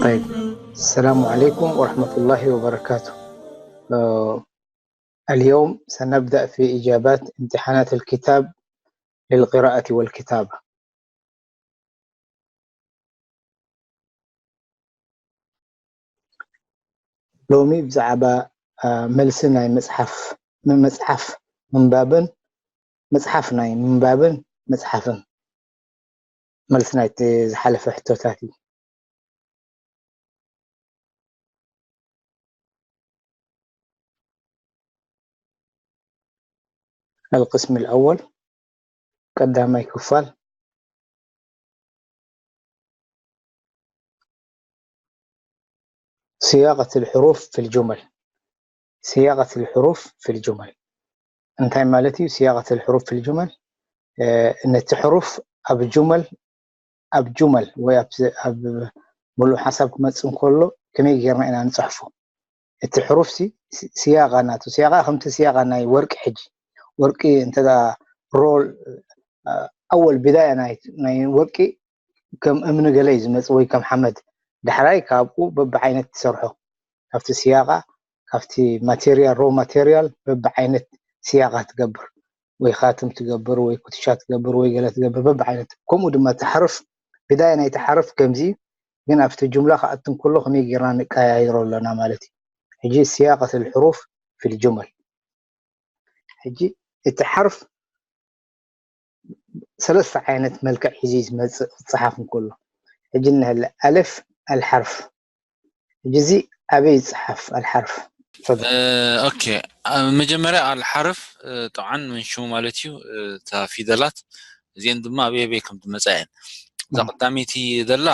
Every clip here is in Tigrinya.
طيب، السلام عليكم ورحمة الله وبركاته. آه، اليوم سنبدأ في إجابات امتحانات الكتاب للقراءة والكتابة. ሎሚ ብዛዕባ፣ አ፣ መልሲ ናይ መጽሓፍ፣ መጽሓፍ ምንባብን መጽሓፍ ናይ ምንባብን መጽሓፍን መልሲ ናይቲ ዝሓለፈ ሕቶታት እዩ። القسم الأول، ቀዳማይ ክፋል። صياغة الحروف في الجمل. صياغة الحروف في الجمل እንታይ ማለት እዩ? صياغة الحروف في الجمل، እ፣ ነቲ ሕሩፍ ኣብ ጁመል፣ ኣብ ጁመል ወይ ኣብ፣ ኣብ ሙሉእ ሓሳብ ክመጽእ እንከሎ ከመይ ጌርና ኢና ንጽሕፎ? እቲ ሕሩፍ ሲ፣ ሲ-፣ ሲያቃ ናቱ፣ ሲያቃ ከምቲ ሲያቃ ናይ ወርቂ ሕጂ፣ ወርቂ እንተ ደኣ ሮል፣ እ፣ ኣወል ቢዳያ ናይ፣ ናይ ወርቂ ከም እምኒ ገለ እዩ ዝመጽእ ወይ ከም ሓመድ። ዳሕራይ ካብኡ በብዓይነት ትሰርሖ። ካብቲ ሲያቃ፣ ካብቲ ማቴሪያል፣ ሮ ማቴሪያል በብዓይነት ሲያቃ ትገብር። ወይ ካትም ትገብር፣ ወይ ኩትሻ ትገብር፣ ወይ ገለ ትገብር፣ በብዓይነት። ከምኡ ድማ እቲ ሓርፍ፣ ቢዳያ ናይቲ ሓርፍ ከምዚ፣ ግን ኣብቲ ጁምላ ክኣቱ እንከሎ ከመይ ጌርና ንቀያይሮ ኣለና ማለት እዩ። ሕጂ ሲያቀት الحروف في الجمل። ሕጂ እቲ ሓርፍ ሰለስተ ዓይነት መልክዕ ሒዙ እዩ ዝመጽእ ክጸሓፍ እንከሎ። ሕጂ እንሀለ ኣልፍ ኣልሓርፍ። ሕጂ እዚ ኣበይ ይጸሓፍ ኣልሓርፍ? ተፈضل። እ፣ ኦኬ። እ፣ መጀመርያ ኣልሓርፍ፣ እ፣ ጠብዓን ምን ሽሙ ማለት እዩ፣ እ፣ እታ ፊደላት እዚአን ድማ ኣበይ ኣበይ ከም ዝመጻ እየን። እዛ እም። ቀዳመይቲ ዘላ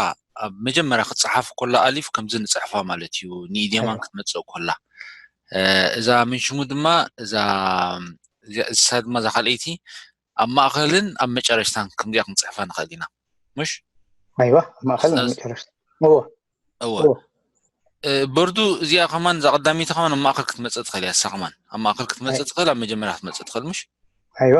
ኣብ መጀመርያ ክትጸሓፍ ከላ ኣሊፍ ከምዚ ንጽሕፋ ማለት እዩ፣ ንኢዴማን ኣይዋ። ክትመጽእ ከላ። እ፣ እዛ ምን ሽሙ ድማ እዛ፣ እዚኣ፣ እሳ ድማ እዛ ካልኣይቲ ኣብ ማእከልን ኣብ መጨረሽታን ከምዚኣ ክንጽሕፋ ንኽእል ኢና። ምሽ? ኣይዋ፣ ኣብ ማእከልን ኣብ እዛ መጨረሽታን። እዎ፣ እወ። እዎ። እ፣ በርዱ እዚኣ ከማን፣ እዛ ቀዳመይቲ ከማን ኣብ ማእከል ክትመጽእ ትኽእል እያ፣ እሳ ከማን። ኣብ ማእከል ክትመጽእ ኣይ- ትኽእል፣ ኣብ መጀመርያ ክትመጽእ ትኽእል፣ ምሽ? ኣይዋ።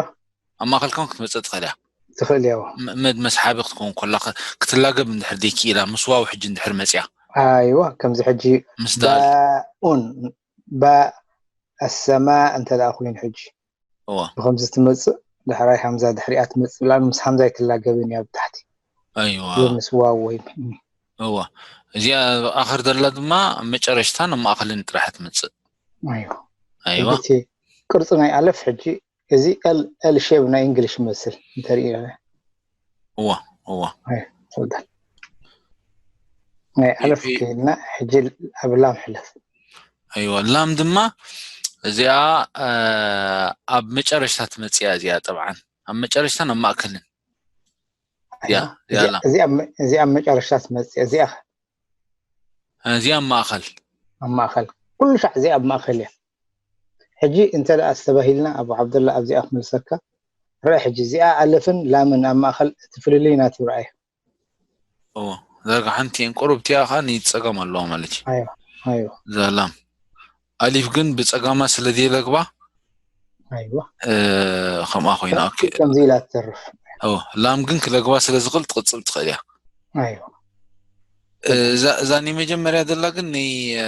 ኣብ ማእከል ከማን ክትመጽእ ትኽእል እያ። ትኽእል እያ፣ እዎ። ም-፣ መድ መስሓቢ ክትከውን ከላ፣ ክ-፣ ክትላገብ እንድሕር ደይክኢላ፣ ምስ ዋው ሕጂ እንድሕር መጽያ። ኣይዋ፣ ከምዚ ሕጂ ምስ ዳል። ባኡን፣ ባእ ኣሰማ እንተ ደኣ ኮይኑ ሕጂ። እዋ። ብኸምዚ ትመጽእ፣ ዳሕራይ ሃምዛ ድሕሪኣ ትመጽእ፣ ብላን ምስ ሃምዛ ኣይትላገብን እያ ብታሕቲ። ኣይዋ። ወይ ምስ ዋው ወይ ም-፣ እዋ። እዚኣ ኣኸር ዘላ ድማ ኣብ መጨረሽታን ኣብ ማእከልን ጥራሕ ትመጽእ። ኣይዋ። ኣይዋ። ሕጂ እቲ ቅርጺ ናይ ኣለፍ ሕጂ፣ እዚ ኤል፣ ኤል ሼፕ ናይ እንግሊሽ ይመስል፣ እንተሪእዮ። እዋ፣ እዋ። ኣይ፣ ትወዳል። ናይ ኣለፍ ቢ-፣ ቢ-፣ ከይድና፣ ሕጂ ኣብ ላም ሕለፍ። ኣይዋ፣ ላም ድማ እዚኣ፣ እ፣ ኣብ መጨረሽታ ትመጽእ እያ እዚኣ፣ ጠብዓን። ኣብ መጨረሽታን ኣብ ማእከልን። እዚኣ፣ ኣይዋ። እዚኣ እዚኣ፣ ላም። እዚኣ ኣብ መ-፣ እዚኣ ኣብ መጨረሽታ ትመጽእ እያ። እዚኣ ኸ? እዚኣ ኣብ ማእከል። ኣብ ማእከል። ኩሉ ሻዕ እዚኣ ኣብ ማእከል እያ። ሕጂ እንተ ደኣ ኣስተባሂልና፣ ኣቡ ዓብደላ ኣብዚኣ ክምልሰካ። ርአ ሕጂ፣ እዚኣ ኣለፍን ላምን ኣብ ማእከል እቲ ፍልልይ ናቱ ርኣዮ። እዎ፣ ዳርጋ ሓንቲ እየን ቁሩብ፣ እቲኣ ኸኣ ንጸጋም ኣለዋ ማለት እዩ። ኣይዋ፣ ኣይዋ። እዛ ላም። ኣሊፍ ግን ብጸጋማ ስለ ዘይለግባ፣ ኣይዋ። እ፣ ከምኣ ኮይና፣ ኦኬ። ከምዚ ኢላ ትተርፍ። እዎ፣ ላም ግን ክለግባ ስለ ዝኽእል ትቕጽል ትኽእል እያ። ኣይዋ። እዛ፣ እዛ ናይ መጀመርያ ዘላ ግን ናይ፣ እ፣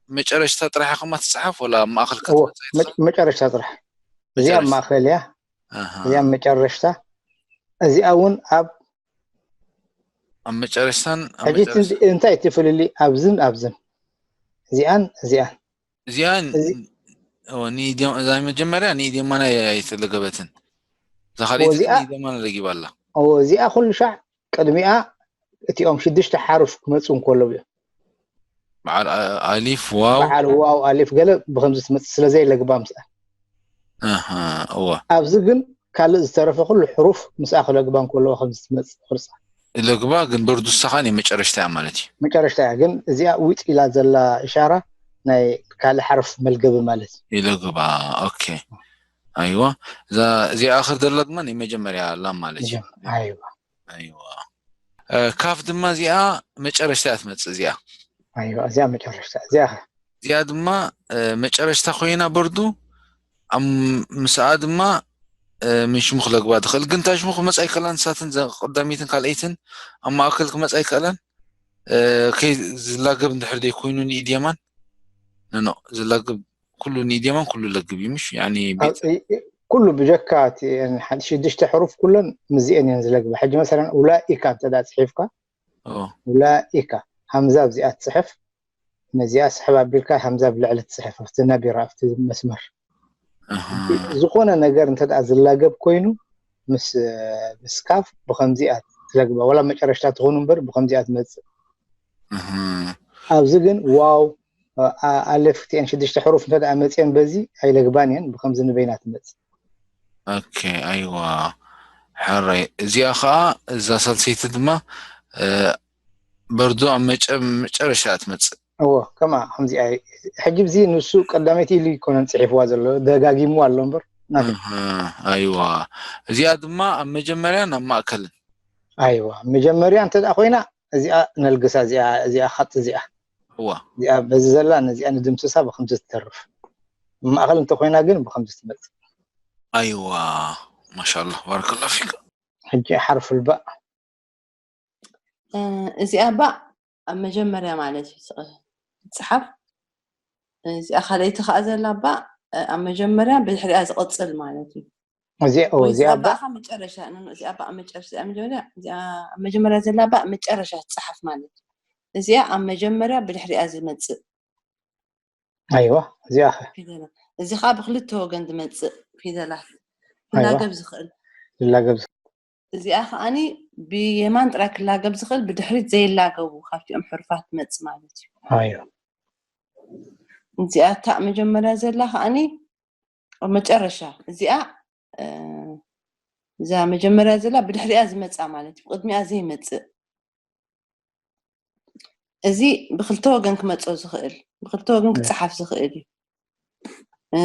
መጨረሽታ ጥራሕ እያ ከማ ትጽሓፍ ወላ ኣብ ማእከል እዎ፣ ክትመጽእ እያ መ-፣ ትኽእል? መጨረሽታ ጥራሕ። እዚኣ ኣብ መጨረሽታ። ማእከል እያ። ኣሃ። እዚኣ ኣብ መጨረሽታ። እዚኣ እውን ኣብ ኣብ መጨረሽታን ኣብ ሕጂ እቲ መጨረሽታ። እንታይ እቲ ፍልልይ ኣብዝን ኣብዝን? እዚኣን እዚኣን። እዚኣን፣ እዚ እዎ፣ ንኢድዮ-፣ እዛ መጀመርያ ንኢድየማና ኣይተለገበትን። እዛ ካልኣይቲ እዚኣ ግን ንኢድየማና ለጊባ ኣላ። እዎ፣ እዚኣ ኩሉ ሻዕ ቅድሚኣ እቲኦም ሽዱሽተ ሓሩፍ ክመጹ እንከለዉ እዮም። በዓል ኣ-፣ ኣሊፍ፣ ዋው። በዓል ዋው፣ ኣሊፍ፣ ገለ ብኸምዚ ትመጽእ ስለ ዘይለግባ ምስኣ። ኣሃ፣ እወ። ኣብዚ ግን ካልእ ዝተረፈ ኩሉ ሕሩፍ ምስኣ ክለግባ እንከለዋ ከምዚ ትመጽእ ቅርጻ። ለግባ ግን በርዱ እሳ ኸኣ ናይ መጨረሽታ እያ ማለት እዩ። መጨረሽታ እያ፣ ግን እዚኣ ዊጥ ኢላ ዘላ እሻራ ናይ ካልእ ሓርፍ መልገቢ ማለት እዩ። ይለግባ፣ ኦኬ። ኣይዋ። እዛ፣ እዚኣ ኣኽር ዘላ ድማ ናይ መጀመርያ ላም ማለት እዩ። መጀመ-፣ ኣይዋ። ኣይዋ። እ፣ ካፍ ድማ እዚኣ መጨረሽታ እያ ትመጽእ እዚኣ። ኣይዋ፣ እዚኣ መጨረሽታ፣ እዚኣ ኸ? እዚኣ ድማ፣ እ፣ መጨረሽታ ኮይና በርዱ፣ ኣብ ምስኣ ድማ እ፣ ምን ሽሙ ክለግባ ትኽእል። ግን እንታይ ሽሙ ክመጻ ይከላን ንሳትን ዘ-፣ ቀዳመይትን ካልኣይትን ኣብ ማእከል ክመጻ ይከላን። እ፣ ከይ ዝላገብ እንድሕር ደይ ኮይኑ ንኢድ የማን። ኖ፣ ኖ፣ ዝላገብ ኩሉ ንኢድ የማን ኩሉ ለግብ እዩ፣ ምሽ? ያኒ ኣብ ቤት እ-፣ እ-፣ ኩሉ ብጀካ እቲ፣ እ፣ ሓድ ሽዱሽተ ሕሩፍ ኩለን ምስዚኤን እየን ዝለግባ። ሕጂ መሰለን ኡላኢካ እንተ ደኣ ጽሒፍካ፣ ኦ። ኡላኢካ ሃምዛ ኣብዚኣ ትጽሕፍ፣ ነዚኣ ስሕብ ኣቢልካ ሃምዛ ብልዕሊ ትጽሕፍ፣ ኣብቲ ናቢራ፣ ኣብቲ መስመር። ኣሃ። ዝኾነ ነገር እንተ ደኣ ዝላገብ ኮይኑ፣ ምስ፣ ምስ ካፍ ብኸምዚኣ ትለግባ። ዋላ መጨረሽታ ትኾኑ እምበር ብኸምዚኣ ትመጽእ። ኣሃ። ኣብዚ ግን ዋው፣ ኣ-፣ ኣሌፍ ክልቲኤን ሽዱሽተ ሕሩፍ እንተ ደኣ መጽየን በዚ ኣይለግባን እየን፣ ብኸምዚ ንበይና ትመጽእ። ኦኬ፣ ኣይዋ። ሕራይ። እዚኣ ኸኣ፣ እዛ ሳልሰይቲ ድማ፣ እ፣ በርዶ ኣብ መጨ-፣ መጨረሻ ትመጽእ። እዎ፣ ከምኣ፣ ከምዚኣ እየ። ሕጂ ብዚ ንሱ ቀዳመይቲ ኢሉ ኣይኮነን ጽሒፍዋ ዘሎ፣ ደጋጊምዋ ኣሎ እምበር፣ ናተይ። ኣሃ፣ ኣይዋ። እዚኣ ድማ ኣብ መጀመርያን ኣብ ማእከልን። ኣይዋ፣ መጀመርያ እንተ ደኣ ኮይና፣ እዚኣ ነልግሳ፣ እዚኣ፣ እዚኣ ኻጥ እዚኣ። እዋ። እዚኣ በዚ ዘላ፣ ነዚኣ ንድምስሳ፣ ብኸምዚ ትተርፍ። ማእከል እንተ ኮይና ግን፣ ብኸምዚ ትመጽእ። ኣይዋ፣ ማሻኣላህ፣ ባረከላሁ ፊክ። ሕጂ ሓርፍ ልባእ። እ፣ እዚኣ ባእ ኣብ መጀመርያ ማለት እዩ ዝጽ-፣ ዝጽሓፍ። እዚኣ ካልኣይቲ ከኣ ዘላ ባእ፣ እ፣ ኣብ መጀመርያ ብድሕሪኣ ዝቕጽል ማለት እዩ። እዚኣ፣ ኦ፣ ወይ እዚኣ እዚኣ ባእ ባእ ከኣ መጨረሻ፣ ኖ፣ ኖ፣ እዚኣ ባእ ኣብ መጨረሻ፣ እዚኣ መጀመርያ፣ እዚኣ ኣብ መጀመርያ ዘላ ባእ ኣብ መጨረሻ ትጽሓፍ ማለት እዩ። እዚኣ ኣብ መጀመርያ ብድሕሪኣ ዝመጽእ ኣይዋ፣ እዚኣ ኸ? ፊደላት። እዚ ኸኣ ብክልተ ወገን ዝመጽእ ፊደላት ኣይዋ። ክላገብ ዝኽእል። ዝላገብ ዝኽእል። እዚኣ ኸኣኒ ብየማን ጥራይ ክላገብ ዝኽእል፣ ብድሕሪት ዘይላገቡ ካብቲኦም ሕሩፋት ትመጽእ ማለት እዩ። ኣይዋ። እዚኣ እታ መጀመርያ ዘላ ኸኣኒ ኣብ መጨረሻ፣ እዚኣ፣ እ፣ እዛ መጀመርያ ዘላ ብድሕሪኣ ዝመጻ ማለት እዩ፣ ብቕድሚኣ ዘይመጽእ። እዚ ብክልተ ወገን ክመጾ ዝኽእል፣ ብክልተ ወገን እ። ክጸሓፍ ዝኽእል እዩ። እ፣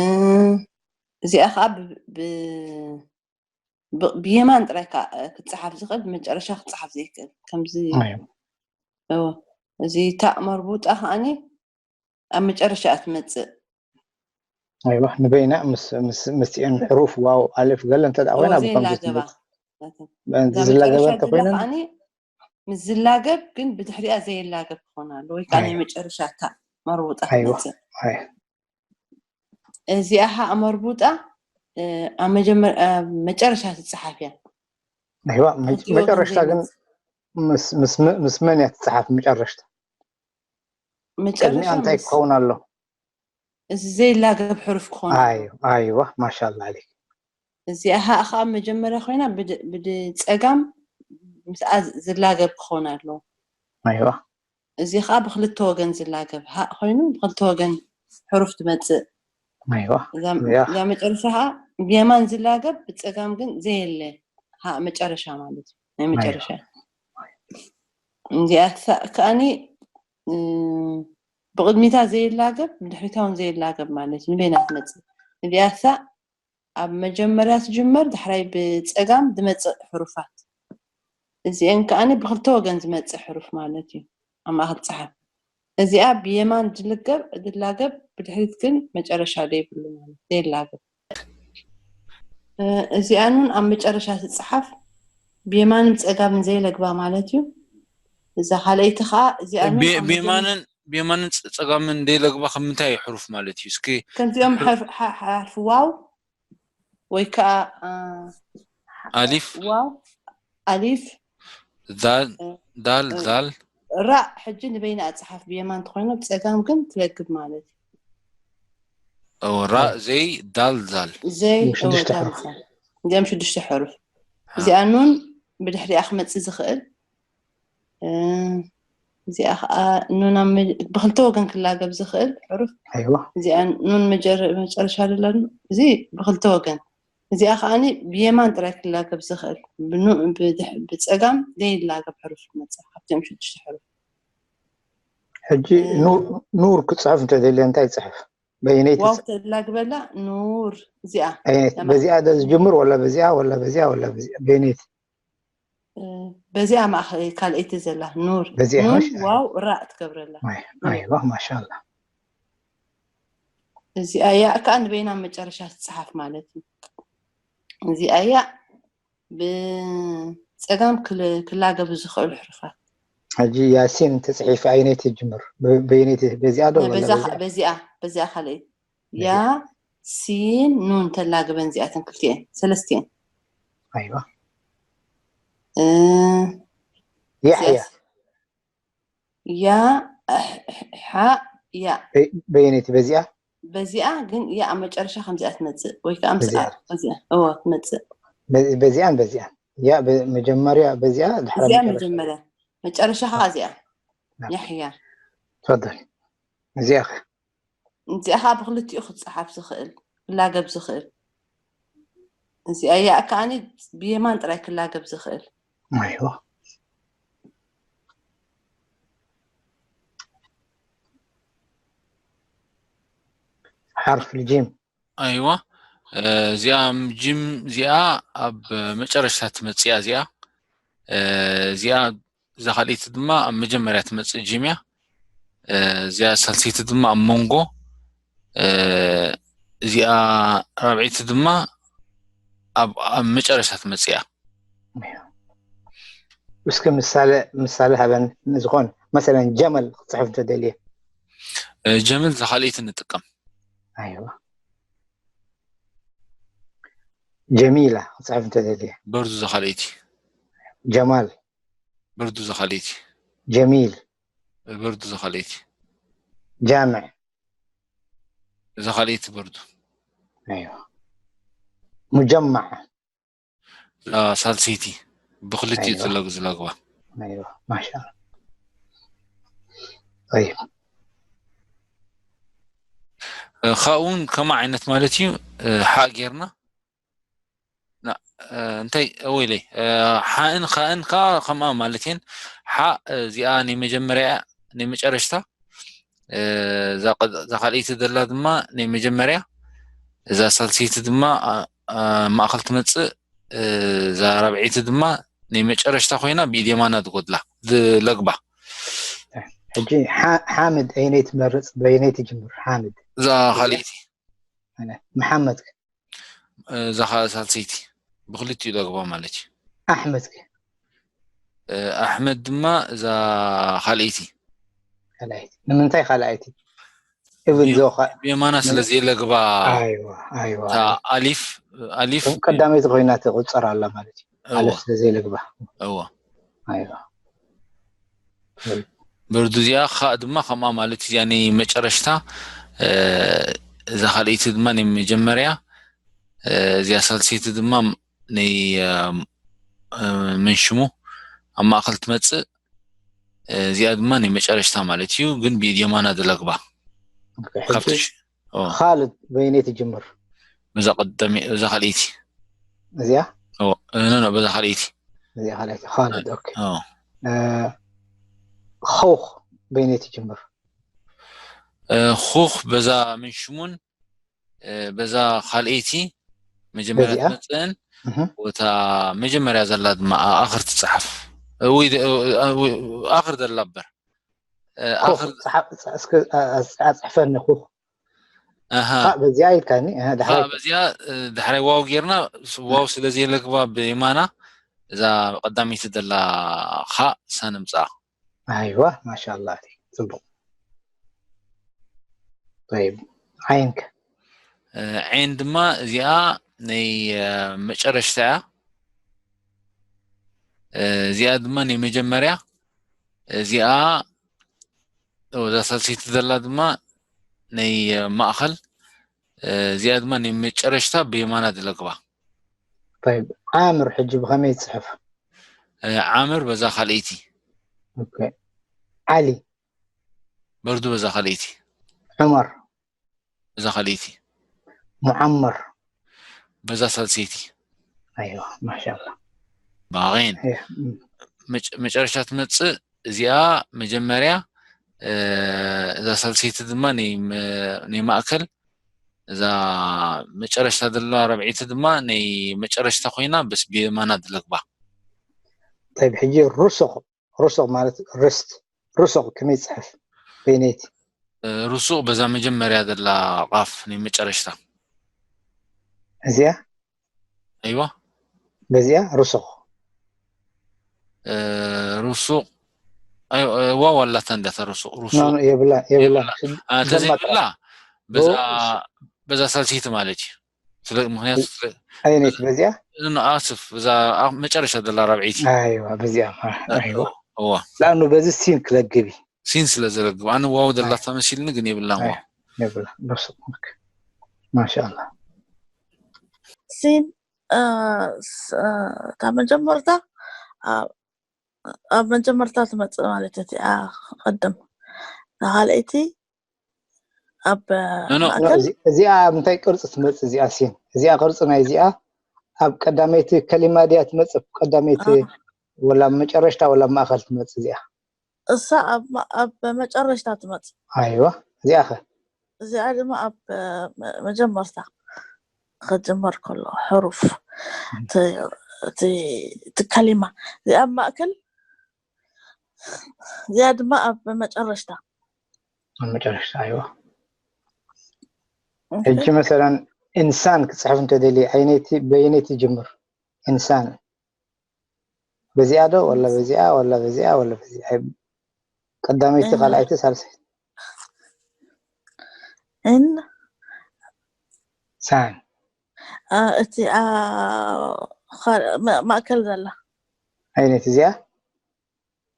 እዚኣ ኸኣ ብ-፣ ብ-፣ ብ-፣ ብየማን ጥራይ ከኣ ክትጸሓፍ ዝኽእል፣ ብመጨረሻ ክትጸሓፍ ዘይክእል። ከምዚ፣ ኣይዋ። እዎ። እዚ ታእ መርቡጣ ከኣኒ ኣብ መጨረሻ እያ ትመጽእ። ኣይዋ፣ ንበይና ምስ፣ ምስ፣ ምስቲኤን ሕሩፍ ዋው፣ ኣሌፍ፣ ገለ እንተ ደኣ እዎ፣ ኮይና ብኸምዚ ዘይላገባ። ትመጽእ። በእንቲ እዛ ዝላገባ መጨረሻ እንተ ዘላ ኮይነን ከኣኒ ምስ ዝላገብ ግን ብድሕሪኣ ዘይላገብ ክኾን ኣሎ፣ ወይ ከኣ ናይ ኣይዋ። መጨረሻ እታ መርቡጣ ኣይዋ፣ ትመጽእ። ኣይዋ። እዚኣ ኸኣ መርቡጣ፣ እ፣ ኣብ መጀመር-፣ ኣብ መጨረሻ ትጸሓፍ እያ። ኣይዋ፣ መ-፣ ክልቲኡ መጨረሽታ ግን ዘይመጽእ። ምስ፣ ምስ መ-፣ ምስ መን እያ ትጸሓፍ መጨረሽታ? መጨረሻ ቅድሚኣ እንታይ ምስ ክኸውን ኣሎ? እዚ ዘይላገብ ሕሩፍ ክኾን ኣሎ። ኣይ-፣ ኣይዋ፣ ማሻኣላ ዓለይክ። እዚኣ ሃእ ኸኣ መጀመርያ ኮይና ብድ-፣ ብድ-፣ ጸጋም ምስኣ ዝ-፣ ዝላገብ ክኾን ኣለዎ። ኣይዋ። እዚ ኸኣ ብክልተ ወገን ዝላገብ ሃእ ኮይኑ ብክልተ ወገን ሕሩፍ ትመጽእ። ኣይዋ። እዛ፣ እያ። እዛ መጨረሻ ኸኣ ብየማን ዝላገብ ብጸጋም ግን ዘየለ ሃእ መጨረሻ ማለት እዩ። ናይ ኣይዋ። መጨረሻ። እዚኣ ኸ-፣ ከኣኒ፣ እ፣ ብቕድሚታ ዘይላገብ፣ ብድሕሪታ እውን ዘይላገብ ማለት እዩ። ንበይና ትመጽእ። እዚኣ ኸ ኣብ መጀመርያ ትጅመር፣ ዳሕራይ ብጸጋም ዝመጽእ ሕሩፋት። እዚኤን ከኣኒ ብኽልተ ወገን ዝመጽእ ሕሩፍ ማለት እዩ። ኣብ ማእከል ጸሓፍ። እዚኣ ብየማን ዝልገብ፣ ዝላገብ፣ ብድሕሪት ግን መጨረሻ ዘይብሉ ማለት፣ ዘይላገብ። እ፣ እዚኣ ኑን ኣብ መጨረሻ ትጽሓፍ፣ ብየማንን ጸጋምን ዘይለግባ ማለት እዩ። እዛ ካልኣይቲ ኸኣ እዚኣ ኑን ብ-፣ ኣብ መጀመ-፣ ብየማንን፣ ብየማንን ጸ-፣ ጸጋምን ዘይለግባ ከም ምንታይ እዩ ሕሩፍ ማለት እዩ? እስኪ ከምዚኦም ሕር-፣ ሓርፍ-፣ ሓ-፣ ሓርፍ ዋው ወይ ከኣ፣ እ፣ ኣሊፍ? ዋው፣ ኣሊፍ፣ ዛል፣ እ፣ ዳል፣ እ፣ ዛል። ራእ ሕጂ ንበይና እጽሓፍ ብየማን እንተኾይኑ፣ ብጸጋም ግን ትለግብ ማለት እዩ። እወ፣ ራእ ዘይ ዳል ዛል። ዘይ፣ እወ፣ ሽዱሽተ ዳል ሕሩፍ። ዛል። እዚኦም ሽዱሽተ ሕሩፍ። ሃ። እዚኣ ኑን ብድሕሪኣ ክመጽእ ዝኽእል። እ፣ እዚኣ ኸኣ ኑን ኣብ መ-፣ ብኽልተ ወገን ክላገብ ዝኽእል ሕሩፍ። ኣይዋ። እዚኣ ኑን መጀር-፣ መጨረሻ ደላ ኑ-፣ እዚ ብኽልተ ወገን። እዚኣ ኸኣኒ ብየማን ጥራይ ክላገብ ዝኽእል። ብኑ-፣ ብድሕ-፣ ብጸጋም ዘይላገብ ሕሩፍ መጽእ። ካብቶም ሽዱሽተ ሕሩፍ። ሕጂ እ፣ ኑር፣ ኑር ክጽሕፍ እንተደልየ እንታይ ይጽሕፍ? በየነይቲ ዋው ጽ-፣ ተላግበላ ኑር እዚኣ። በየነይቲ? ለማ-፣ በዚኣ ዶ ዝጅምር ወላ በዚኣ ወላ በዚኣ ወላ በዚኣ? በየነይቲ? እ፣ በዚኣ ማእኸ-፣ ካልኣይቲ ዘላ ኑር። በዚኣ ኑን፣ ምሽ? ዋው፣ ራእ ትገብረላ። ኣይ-፣ ኑር። ኣይዋ፣ ማሻኣላ። እዚኣ እያ ከኣ ንበይና መጨረሻ ትጽሓፍ ማለት እዩ። እዚኣ እያ ብጸጋም ክል- ክላገቡ ዝኽእሉ ሕርፋት። ሕጂ ያሲን እንተፅሒፍ ኣይነይቲ ጅምር በይነይቲ በዚኣ ዶ ናይ በዛ በዚኣ በዚኣ ካልእ ያ ሲን ኑን ተላግበን እዚኣተን ክልቲኤን ሰለስቲኤን ኣይዋ እ፣ ያሕያ እዚኣ- ያ ሕ- ሓ ያ በይነይቲ በዚኣ በዚኣ ግን ያ ኣብ መጨረሻ ከምዚኣ ትመፅእ ወይ ከዓ ምስ በዚኣ። ኣ- በዚኣ እወ ትመፅእ በ- በዚኣን በዚኣን ያ በ- መጀመርያ በዚኣ ድሕሪ እዚኣ መጨረሻ መጀመርያ መጨረሻ ከዓ እዚኣ ናም። ያሕያ ትፈضل እዚኣ ኸ እዚኣ ከዓ ብክልቲኡ ክትፀሓፍ ዝኽእል ክላገብ ዝኽእል እዚኣ ያ ከዓኒ ብየማን ጥራይ ክላገብ ዝኽእል ኣይዋ حرف الجيم ኣይዋ እ፣ እዚኣ ጅም እዚኣ ኣብ መጨረሽታ ትመፅእ እያ እዚኣ እ፣ እዚኣ እዛ ካልኣይቲ ድማ ኣብ መጀመርያ ትመፅእ ጅም እያ እ፣ እዚኣ ሳልሰይቲ ድማ ኣብ መንጎ እ፣ እዚኣ ራብዐይቲ ድማ ኣብ ኣብ መጨረሽታ ትመፅእ እያ እስኪ ምሳሌ ምሳሌ ሃበን ዝኾን መሰለን ጀመል ክፅሕፍ እንተደልየ እ፣ ጀመል እዛ ካልኣይቲ ንጥቀም ኣይዋ ጀሚላ ክፅሕፍ እንተደልየ በርዱ እዛ ካልኣይቲ ጀማል በርዱ እዛ ካልኣይቲ ጀሚል በርዱ እዛ ካልኣይቲ ጃምዕ እዛ ካልኣይቲ በርዱ ኣይዋ ሙጀማዕ እዛ ሳልሰይቲ ብክልቲኡ ኣይዋ። ትለግ ዝለግባ ኣይዋ ማሻ طيب እ፣ ካብኡ እውን ከማ ዓይነት ማለት እዩ እ፣ ሓ ጌርና ና- እ፣ እንታይ ወይለይ እ፣ ሓእን ካእን ከዓ ከምኣ ማለት እየን ሓ እ፣ እዚኣ ናይ መጀመርያ ናይ መጨረሽታ እ፣ እዛ ቀ- እዛ ካልኣይቲ ዘላ ድማ ናይ መጀመርያ እዛ ሳልሰይቲ ድማ ኣ- ኣ- ማእኸል ትመፅእ እ፣ እዛ ራብዐይቲ ድማ ናይ መጨረሽታ ኮይና ብኢድ የማና ዝጎድላ ዝለግባ ሕጂ ሓ- ሓምድ ኣይነይ ትመርፅ በይነይ ትጅምር ሓምድ እዛ ካልኣይቲ መሓመድ እዛ ኸ ሳልሰይቲ ብክልቲኡ ለግባ ማለት እዩ ኣሕመድ እ፣ ኣሕመድ ድማ እዛ ካልኣይቲ ካልኣይቲ ንምንታይ ካልኣይቲ እብን የ- ዞኻ ብየማና ስለ ዘይለግባ ኣይዋ ኣይዋ እታ ኣሊፍ ኣሊፍ ቀዳመይቲ ኮይና ትቁፀር ኣላ ማለት እዩ እወ ኣለፍ ስለ ዘይለግባ እወ ኣይዋ በርዱ እዚኣ ከዓ ድማ ከምኣ ማለት እዚኣ ናይ መጨረሽታ እ፣ እዛ ካልኣይቲ ድማ ናይ መጀመርያ እ፣ እዚኣ ሳልሰይቲ ድማ ናይ እ፣ እ፣ መንሽሙ ኣብ ማእኸል ትመፅእ እ፣ እዚኣ ድማ ናይ መጨረሽታ ማለት እዩ ግን ብኢድ የማና ዝለግባ ካብቲ ሕጂ ሽ- ኦ፣ ካልድ በይነይ ትጅምር በዛ ቀዳሚ በዛ ካልኣይቲ እዚኣ ኦ፣ እ፣ ኖ ኖ በዛ ካልኣይቲ እዚኣ ካልኣይቲ ካልድ ኦኬ ኦ፣ እ፣ ኸውኽ በይነይ ትጅምር እ፣ ኹኽ በዛ መንሽሙን እ፣ በዛ ካልኣይቲ መጀመርያ በዚኣ? ትመፅእን እህ። ወታ መጀመርያ ዘላ ድማ ኣኽር ትፅሓፍ እ፣ ወይ ደ- እ፣ እ፣ ኣኽር ዘላ እበር እ፣ ኮኽ ኣኽር ፀሓፍ- ፀ- እስከ ኣ- ኣ- ኣፅሕፈኒ ኮኽ ኣሃ ኻእ በዚኣ ኢልካኒ ኣሃ፣ ኻእ ዳሕራይ በዚኣ እ፣ ዳሕራይ ዋው ጌርና ስ- ዋው ስለ ዘየለግባ ብየማና እዛ ቀዳመይቲ ዘላ ኻእ ሳነምፅኣ ኣይዋ ማሻላ ጽቡቅ طيب ዓይንከ እ፣ ዓይን ድማ እዚኣ ናይ እ፣ መጨረሽታ እያ እ፣ እዚኣ ድማ ናይ መጀመርያ እዚኣ እዛ ሳልሰይቲ ዘላ ድማ ናይ እ፣ ማእኸል እ፣ እዚኣ ድማ ናይ መጨረሽታ ብየማና ዝለግባ طيب ዓምር ሕጂ ብኸመይ ይፅሕፍ እ፣ ዓምር በዛ ካልኣይቲ ኦኬ ዓሊ በርዱ በዛ ካልኣይቲ ዑመር በዛ ካልኣይቲ ሙዓመር በዛ ሳልሰይቲ ኣይዋ ማሻላ ባغين እያ፣ እም። መጨ- መጨረሻ ትመፅእ እዚኣ መጀመርያ እ፣ እዛ ሳልሰይቲ ድማ ናይ መ- ናይ ማእከል እዛ መጨረሽታ ዘለዋ ረብዒቲ ድማ ናይ መጨረሽታ ኮይና በስ ብየማና ዝለግባ طيب ሕጂ ሩሱቕ ሩሱቕ ማለት ርስት ሩሱቕ ከመይ ይፅሕፍ በይነይቲ እ፣ ሩሱቕ በዛ መጀመርያ ዘላ ቃፍ ናይ መጨረሽታ እዚኣ ኣይዋ በዚኣ ርሱቕ እ፣ ሩሱቕ ኣይ- እ፣ ዋው ኣላታ እንዳታ ሩሱቕ ኖ ሩሱቕ ኖ፣ የብላ የብላ የብላ። አ፣ ተዘይብላ በዛ ብኡ- በዛ ሳልሰይቲ ማለት እዩ። ስለ ምክንያቱ ስለ ኣይነት በዚኣ ኖ፣ ኣስፍ በዛ ኣብ መጨረሻ ዘላ ራብዐይቲ ኣይዋ በዚኣ አ፣ ኣይዋ እዋ ላኣኑ በዚ ሲን ክለግብ እዩ ሲን ስለ ዘለግብ ኣነ ዋው ዘላታ መሲልኒ ግን የብላን ዋው የብላ ርሱቕ ማሻኣላ ሲን እ፣ ስ- እ፣ እታ መጀመርታ ኣብ- ኣብ መጀመርታ ትመፅእ ማለት እቲኣ ቅድም ካልኣይቲ ኣብ ኖ፣ ኖ። ማእከል እዚ- እዚኣ ኣብ ምንታይ ቅርፂ ትመፅእ እዚኣ ሲን እዚኣ ቅርፂ ናይ እዚኣ ኣብ ቀዳመይቲ ከሊማ ድያ ትመፅእ ቀዳመይቲ አ፣ ወላ ኣብ መጨረሽታ ወላ ኣብ ማእኸል ትመፅእ እዚኣ እሳ ኣብ ማ- ኣብ መጨረሽታ ትመፅእ ኣይዋ እዚኣ ኸ እዚኣ ድማ ኣብ መ- መጀመርታ ክጅመር ከሎ ሕሩፍ እቲ እቲ- እቲ ከሊማ እዚኣ ኣብ ማእከል እዚኣ ድማ ኣብ መጨረሽታ ኣብ መጨረሽታ ኣይዋ ሕጂ መሰለን ኢንሳን ክፅሕፍ እንተደልየ ዓይነይቲ በየነይቲ ጅምር ኢንሳን በዚኣ ዶ ወላ በዚኣ ወላ በዚኣ ወላ በዚኣ ቀዳመይቲ ካልኣይቲ ሳልሰይቲ እን ሳን አ፣ እቲ አ፣ ኸ- ማ- ማእከል ዘላ ዓይነት እዚኣ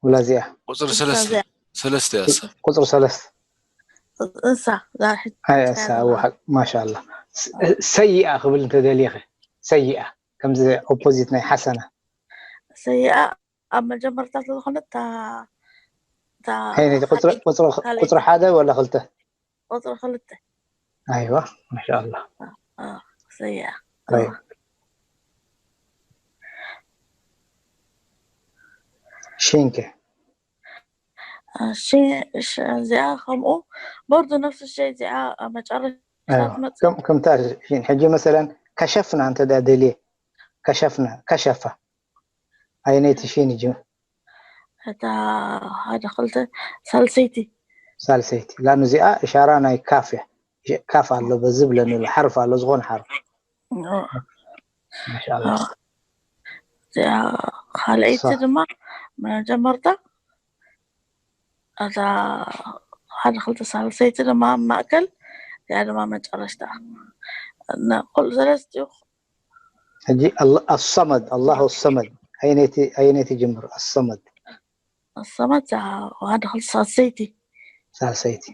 ወላ እዚኣ ቁፅሪ እሳ ሰለስተ እዚኣ ሰለስተ እያ እሳ ቁፅሪ ሰለስተ እሳ ዛሕት ኣይ እሳ እዋ ሓቅ ማሻላ ሰይኣ ክብል እንተደሊኸ ሰይኣ ከምዚ ኦፖዚት ናይ ሓሰና ሰይኣ ኣብ መጀመርታ ስለዝኾነት እታ እታ ዓይነይቲ ቁፅሪ ሓደ ቁፅሪ ካልኣይቲ ቁፅሪ ሓደ ወላ ክልተ ቁፅሪ ክልተ ኣይዋ ማሻላ አ፣ ሰይኣ طيب ሽንከ እሺ እሺ፣ እዚኣ ከምኡ በርዱ ነፍሲ ሸይ እዚኣ ኣብ መጨረሻ ኣይዋ ትመፅእ ከም- ከምታ ሽን ሕጂ መሰለን ከሸፍና እንተ ደኣ ደልየ ከሸፍና ከሸፋ ኣይነይቲ ሽን እዩ እታ ሓደ ክልተ ሳልሰይቲ ሳልሰይቲ ላን እዚኣ እሻራ ናይ ካፍ እያ ካፍ ኣሎ በዚ ብለኒ ኣሎ ሓርፍ ኣሎ ዝኾነ ሓርፍ ማሻላ እዚኣ ካልኣይቲ ሳ- ድማ መጀመርታ እዛ ሓደ ክልተ ሳልሰይቲ ድማ ኣብ ማእከል እዚኣ ድማ መጨረሽታ ኩሉ ሰለስቲኡ ሕጂ ኣላ- ኣሰመድ ኣላሁ ሰመድ ኣይነይቲ ኣይነይቲ ጅምር ኣሰመድ ኣሰመድ ሓደ ክልተ ሳልሰይቲ ሳልሰይቲ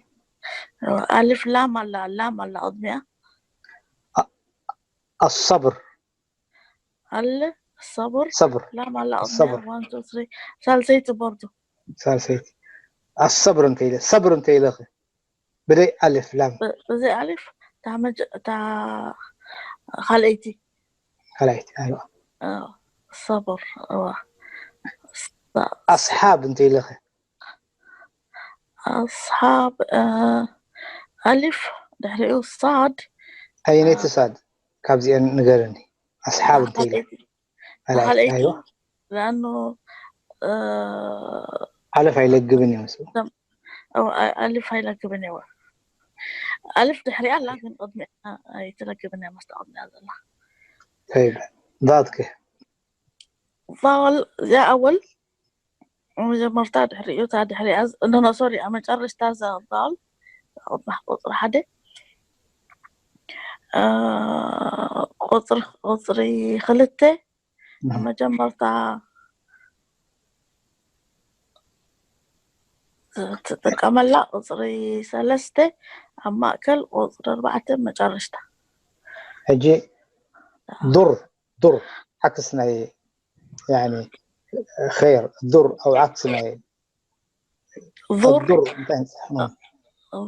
ኣልፍ ላም ኣላ ላም ኣላ ቅድሚያ ኣሰብር ኣለ ሰቡር ሰብር ላም ኣላ ቅድሚያ ሰብር ዋን ቱ ትሪ ሳልሰይቲ ቦርዱ ሳልሰይቲ ኣሰብር እንተ ኢለ ሰብር እንተ ኢለኸ ብደይ ኣልፍ ላም ብ- ብዘይ ኣሊፍ እታ መጀ- እታ ካልኣይቲ ካልኣይቲ ኣይዋ እ፣ ሰቡር እዋ ኣስሓብ እንተ ኢለኸ ኣስሓብ እ፣ ኣሊፍ ድሕሪኡ ሳድ ኣየነይቲ ሳድ ካብዚአን ንገርኒ ኣስሓብ እንተ ኢለ ካልኣይቲ ካልኣይቲ ካልኣይቲ ኣይዋ ለኣኑ እ፣ ሓለፍ ኣይለግብን እዩ ምስኡ እ፣ ኣሊፍ ኣይለግብን እየ ኣሊፍ ድሕሪኣ ኣላ ግን ቅድሚኣ ኣይትለግብን እያ መስተ ቅድሚኣ ዘላ طيب ضاد كيف ቫወል እዚኣ ኣወል መጀመርታ ድሕሪኡ እታ ድሕሪኣ ኖ ኖ ሶሪ ኣብ መጨረሽታ እዛ ቫወል ቁፅሪ ሓደ እ፣ ቁፅሪ ቁፅሪ ክልተ ኣብ መጀመርታ ትጥቀመላ ቁፅሪ ሰለስተ ኣብ ማእከል ቁፅሪ ኣርባዕተ መጨረሽታ ሕጂ ዱር ዱር ዓክስ ናይ يعني خير ዱር او عكس ናይ ዙር ዱር እንታይ ንፅሕ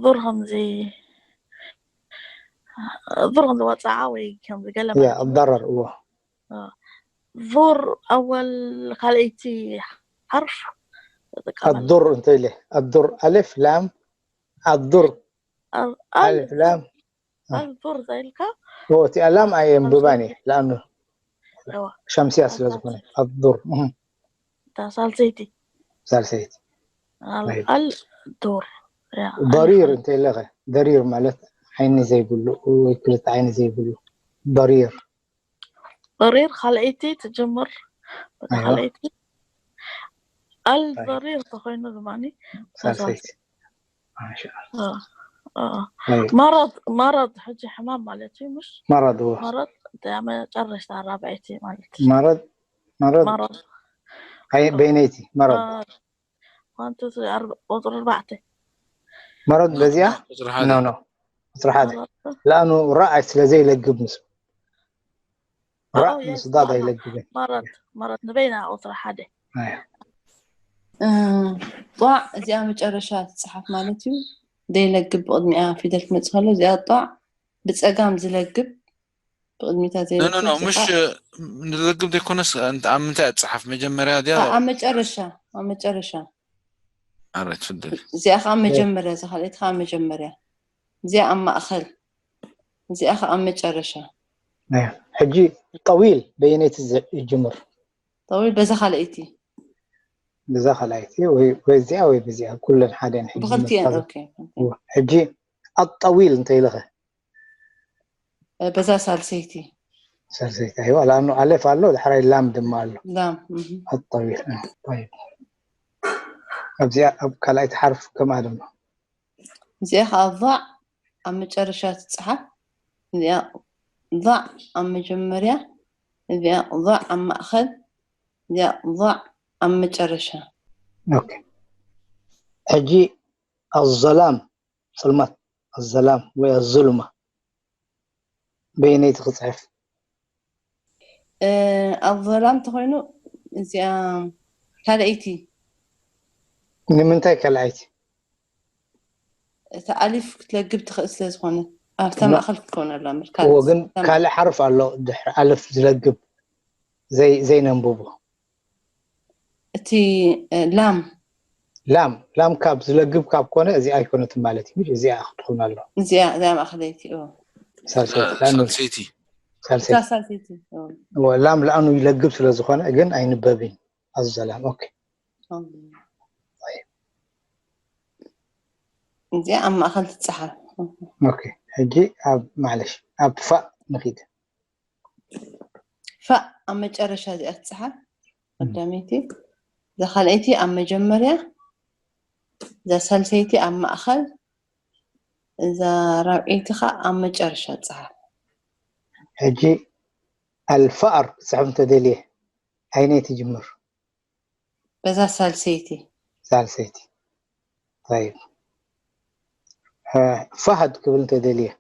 ዙር ከምዚ ዙር ከምዚ ወፃዓ ወይ ከምዚ ገለ ያ ضرر እዎ ዙር ኣወል ካልኣይቲ ሓርፍ ትጥቀመላ الضر እንተ ኢለ الضر ألف لام الضر ألف لام ኣልዙር ዘኢልካ እዎ እቲኣ ላም ኣየንብባን እየ ለኣኑ እዋ ሸምስያ ስለ ዝኾነ الضر እህ፣ እታ ሳልሰይቲ ሳልሰይቲ ኣል- طيب. ኣልዱር ያ ضرير እንተ ኢለኸ ضرير ማለት ዓይኒ ዘይብሉ ወይ ክልተ ዓይኒ ዘይብሉ ضرير ضرير ካልኣይቲ ትጅምር። በታ ኣይዋ። ካልኣይቲ ኣል طيب. ضرير ተኾይኑ ድማ ሳልሰይቲ ማሻኣላ። طيب. መረድ መረድ ሕጂ ሕማም ማለት እዩ። ምሽ መረድ እዎ። መረድ እታ መጨረሽታ ራብዐይቲ ማለት እዩ። መረድ መረድ መረድ ኣይ በይነይቲ መረድ ዋንቱ ቁፅሪ ኣርባዕተ መረድ በዚኣ ቁፅሪ ሓደ ኖ ኖ ቁፅሪ ሓደ መረድ ለኣኑ ራእ ስለ ዘይለግብ ምስ ራእ ኣዎ፣ የስ፣ ምስ ዳድ ኖ፣ ኖ። ኣይለግብን። መረድ መረድ ንበይና ቁፅሪ ሓደ ኣይ፣ እ፣ ጧዕ እዚኣ መጨረሻ ትፅሓፍ ማለት እዩ። ዘይለግብ ብቕድሚኣ ፊደል ክመፅእ ከሎ እዚኣ ጧዕ ብፀጋም ዝለግብ ብቕድሚታ ኖ ኖ ኖ ዘይለግብ ምሽ ጣዕ ንለግብ ዘይኮነስ እንት- ኣብ ምንታይ እያ ትፅሓፍ መጀመርያ ድያ ኣብ መጨረሻ ኣብ መጨረሻ ኣረ ትፍደል እዚኣ ከዓ መጀመርያ እዛ ካልኣይቲ ከዓ መጀመርያ እዚኣ ኣብ ማእኸል እዚኣ ከዓ ኣብ መጨረሻ ኣይ፣ ሕጂ ጠዊል በየነይቲ ዝ- ይጅምር ጠዊል በዛ ካልኣይቲ ብዛ ካልኣይቲ ወይ ወይ እዚኣ ወይ ብዚኣ ኩለን ሓደ ን ሕጂ ብክልቲኤን መርካብ ኦኬ ሕጂ ኣጠዊል እንተ ኢለኸ በዛ ሳልሰይቲ ሰልሰይቲ ኣይዋ ላኑ ኣሌፍ ኣሎ ድሕራይ ላም ድማ ኣሎ ላም እህ። ኣጠዊል እ፣ طيب ኣብዚኣ ኣብ ካልኣይቲ ሓርፍ ከምኣ ድማ እዚኣ ከዓ ዛዕ ኣብ መጨረሻ ትፅሓፍ እዚኣ ዛዕ ኣብ መጀመርያ እዚኣ ዛዕ ኣብ ማእኸል እዚኣ ዛዕ ኣብ መጨረሻ ኦኬ ሕጂ ኣዘላም ፅልማት ኣዘላም ወይ ኣዙልማ በየነይቲ ክፅሕፍ እ፣ ኣብ ዘላም ተኮይኑ እዚኣ ካልኣይቲ ንምንታይ ካልኣይቲ እቲ ኣሊፍ ክትለግብ ትኽእል ስለ ዝኾነ ኣብታ ኖ። ማእኸል ክትከውን ኣላ ምር እዎ ግን ካልእ ሓርፍ ኣሎ ድሕሪ ኣልፍ ዝለግብ ዘይ ዘይነንብቦ እቲ እ፣ ላም ላም ላም ካብ ዝለግብ ካብ ኮነ እዚኣ ኣይኮነትን ማለት እዩ እዚኣ ክትኾን ኣሎ እዚኣ እዚኣ ማእኸለይቲ እዎ። ሳልሰይቲ ላም ሳልሰይቲ ሳልሰይቲ እዛ ሳልሰይቲ እዎ። እዎ ላም ላኣኑ ይለግብ ስለ ዝኾነ ግን ኣይንበብን ኣዘላም ኦኬ እዚኣ ኣብ ማእኸል ትፀሓፍ ኦኬ ሕጂ ኣብ ማዕለሽ ኣብ ፋእ ንኺድ ፋእ ኣብ መጨረሻ እዚኣ ትፀሓፍ ቀዳመይቲ እዛ ካልኣይቲ ኣብ መጀመርያ እዛ ሳልሰይቲ ኣብ ማእኸል እዛ ራብዐይቲ ከዓ ኣብ መጨረሻ ትፀሓፍ ሕጂ ኣልፋኣር ክፅሕፍ እንተደልየ ኣይነይ ትጅምር በዛ ሳልሰይቲ ሳልሰይቲ طيب እ፣ ፋሃድ ክብል እንተደልየ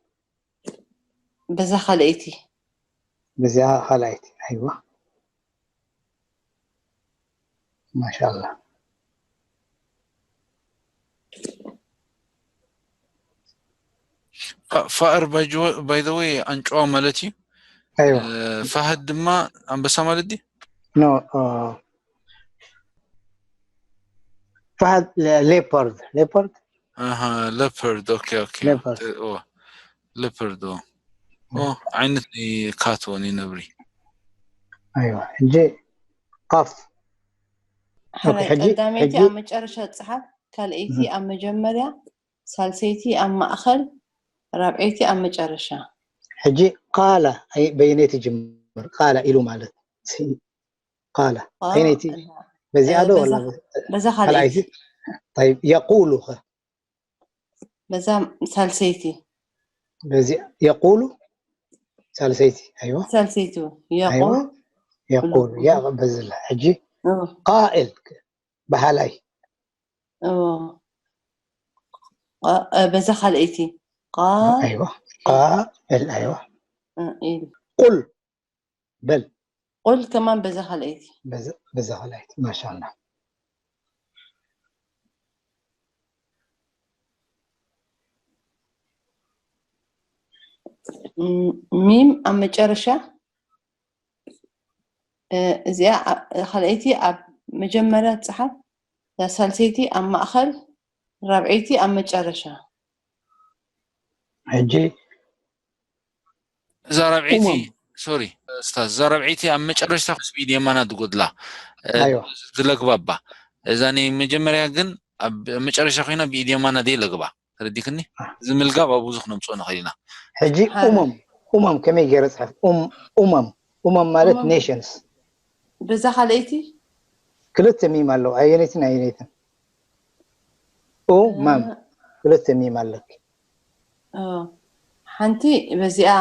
በዛ ካልኣይቲ በዚኣ ካልኣይቲ ኣይዋ ማሻላ ፋእር ባይ ዘ ወይ ኣንጭዋ ማለት እዩ። ኣይዋ እ፣ ፋህድ ድማ ኣንበሳ ማለት ድዩ? ኖ እ፣ ፋሃድ ሌ- ሌፐርድ ሌፐርድ ኣሃ ሌፐርድ ኦኬ ኦኬ ሌፐርድ እ፣ ኦ ሌፐርድ ኦ ኦ ዓይነት ናይ ካት ኦ ናይ ነብሪ ኣይዋ ሕጂ ቃፍ ሕራይ ሕጂ- ቀዳመይቲ ሕጂ- ኣብ መጨረሻ ትፅሓፍ ካልኣይቲ ኣብ መጀመርያ ሳልሰይቲ ኣብ ማእኸል ራብዐይቲ ኣብ መጨረሻ ሕጂ ቃለ ኣይ- በየነይቲ ጅምር ቃለ ኢሉ ማለት ሲ- ቃለ ቃ- ዓይነይቲ በዚኣ ዶ በዛ- ወላ በዛ ካልኣይቲ ካልኣይቲ طيب يقول ኸ በዛ ሳልሰይቲ በዚ يقول ሳልሰይቲ ኣይዋ ሳልሰይቲ ኣይዋ የቁል يقول ያ በዝላ ሕጂ እ፣ ቃእል በሃላይ እ፣ እ፣ በዛ ካልኣይቲ ቃ ኣይዋ ቃእል ኣይዋ እ፣ ኢሉ ቁል በል ቁል ከማን በዛ ካልኣይቲ በዚ- በዛ ካልኣይቲ ማሻላ ም- ሚም ኣብ መጨረሻ እ፣ እዚኣ ኣ- ካልኣይቲ ኣብ መጀመርያ ትፅሓፍ እዛ ሳልሰይቲ ኣብ ማእኸል ራብዐይቲ ኣብ መጨረሻ ሕጂ እዛ ራብዐይቲ እሞም። ሶሪ ስታዝ እዛ ራብዐይቲ ኣብ መጨረሽታ ምስ ብኢድ የማና ዝጎድላ እ፣ ኣይዋ ዝለግባባ እዛ ናይ መጀመርያ ግን ኣብ መጨረሻ ኮይና ብኢድ የማና ደይ ለግባ ተረዲክኒ። እዚ ምልጋብ ኣብ ብዙሕ ነምፅኦ ንኽእል ኢና። ሕጂ ሓደ። ኡመም ኡመም ከመይ ገይረ ፅሕፍ ኡም- ኡመም ኡመም ማለት ኡመም። Nations። በዛ ካልኣይቲ ክልተ ሚም ኣለዎ። ኣየነይትን ኣየነይትን? ኡመም። ክልተ ሚም ኣለኪ። ኦ፣ ሓንቲ በዚኣ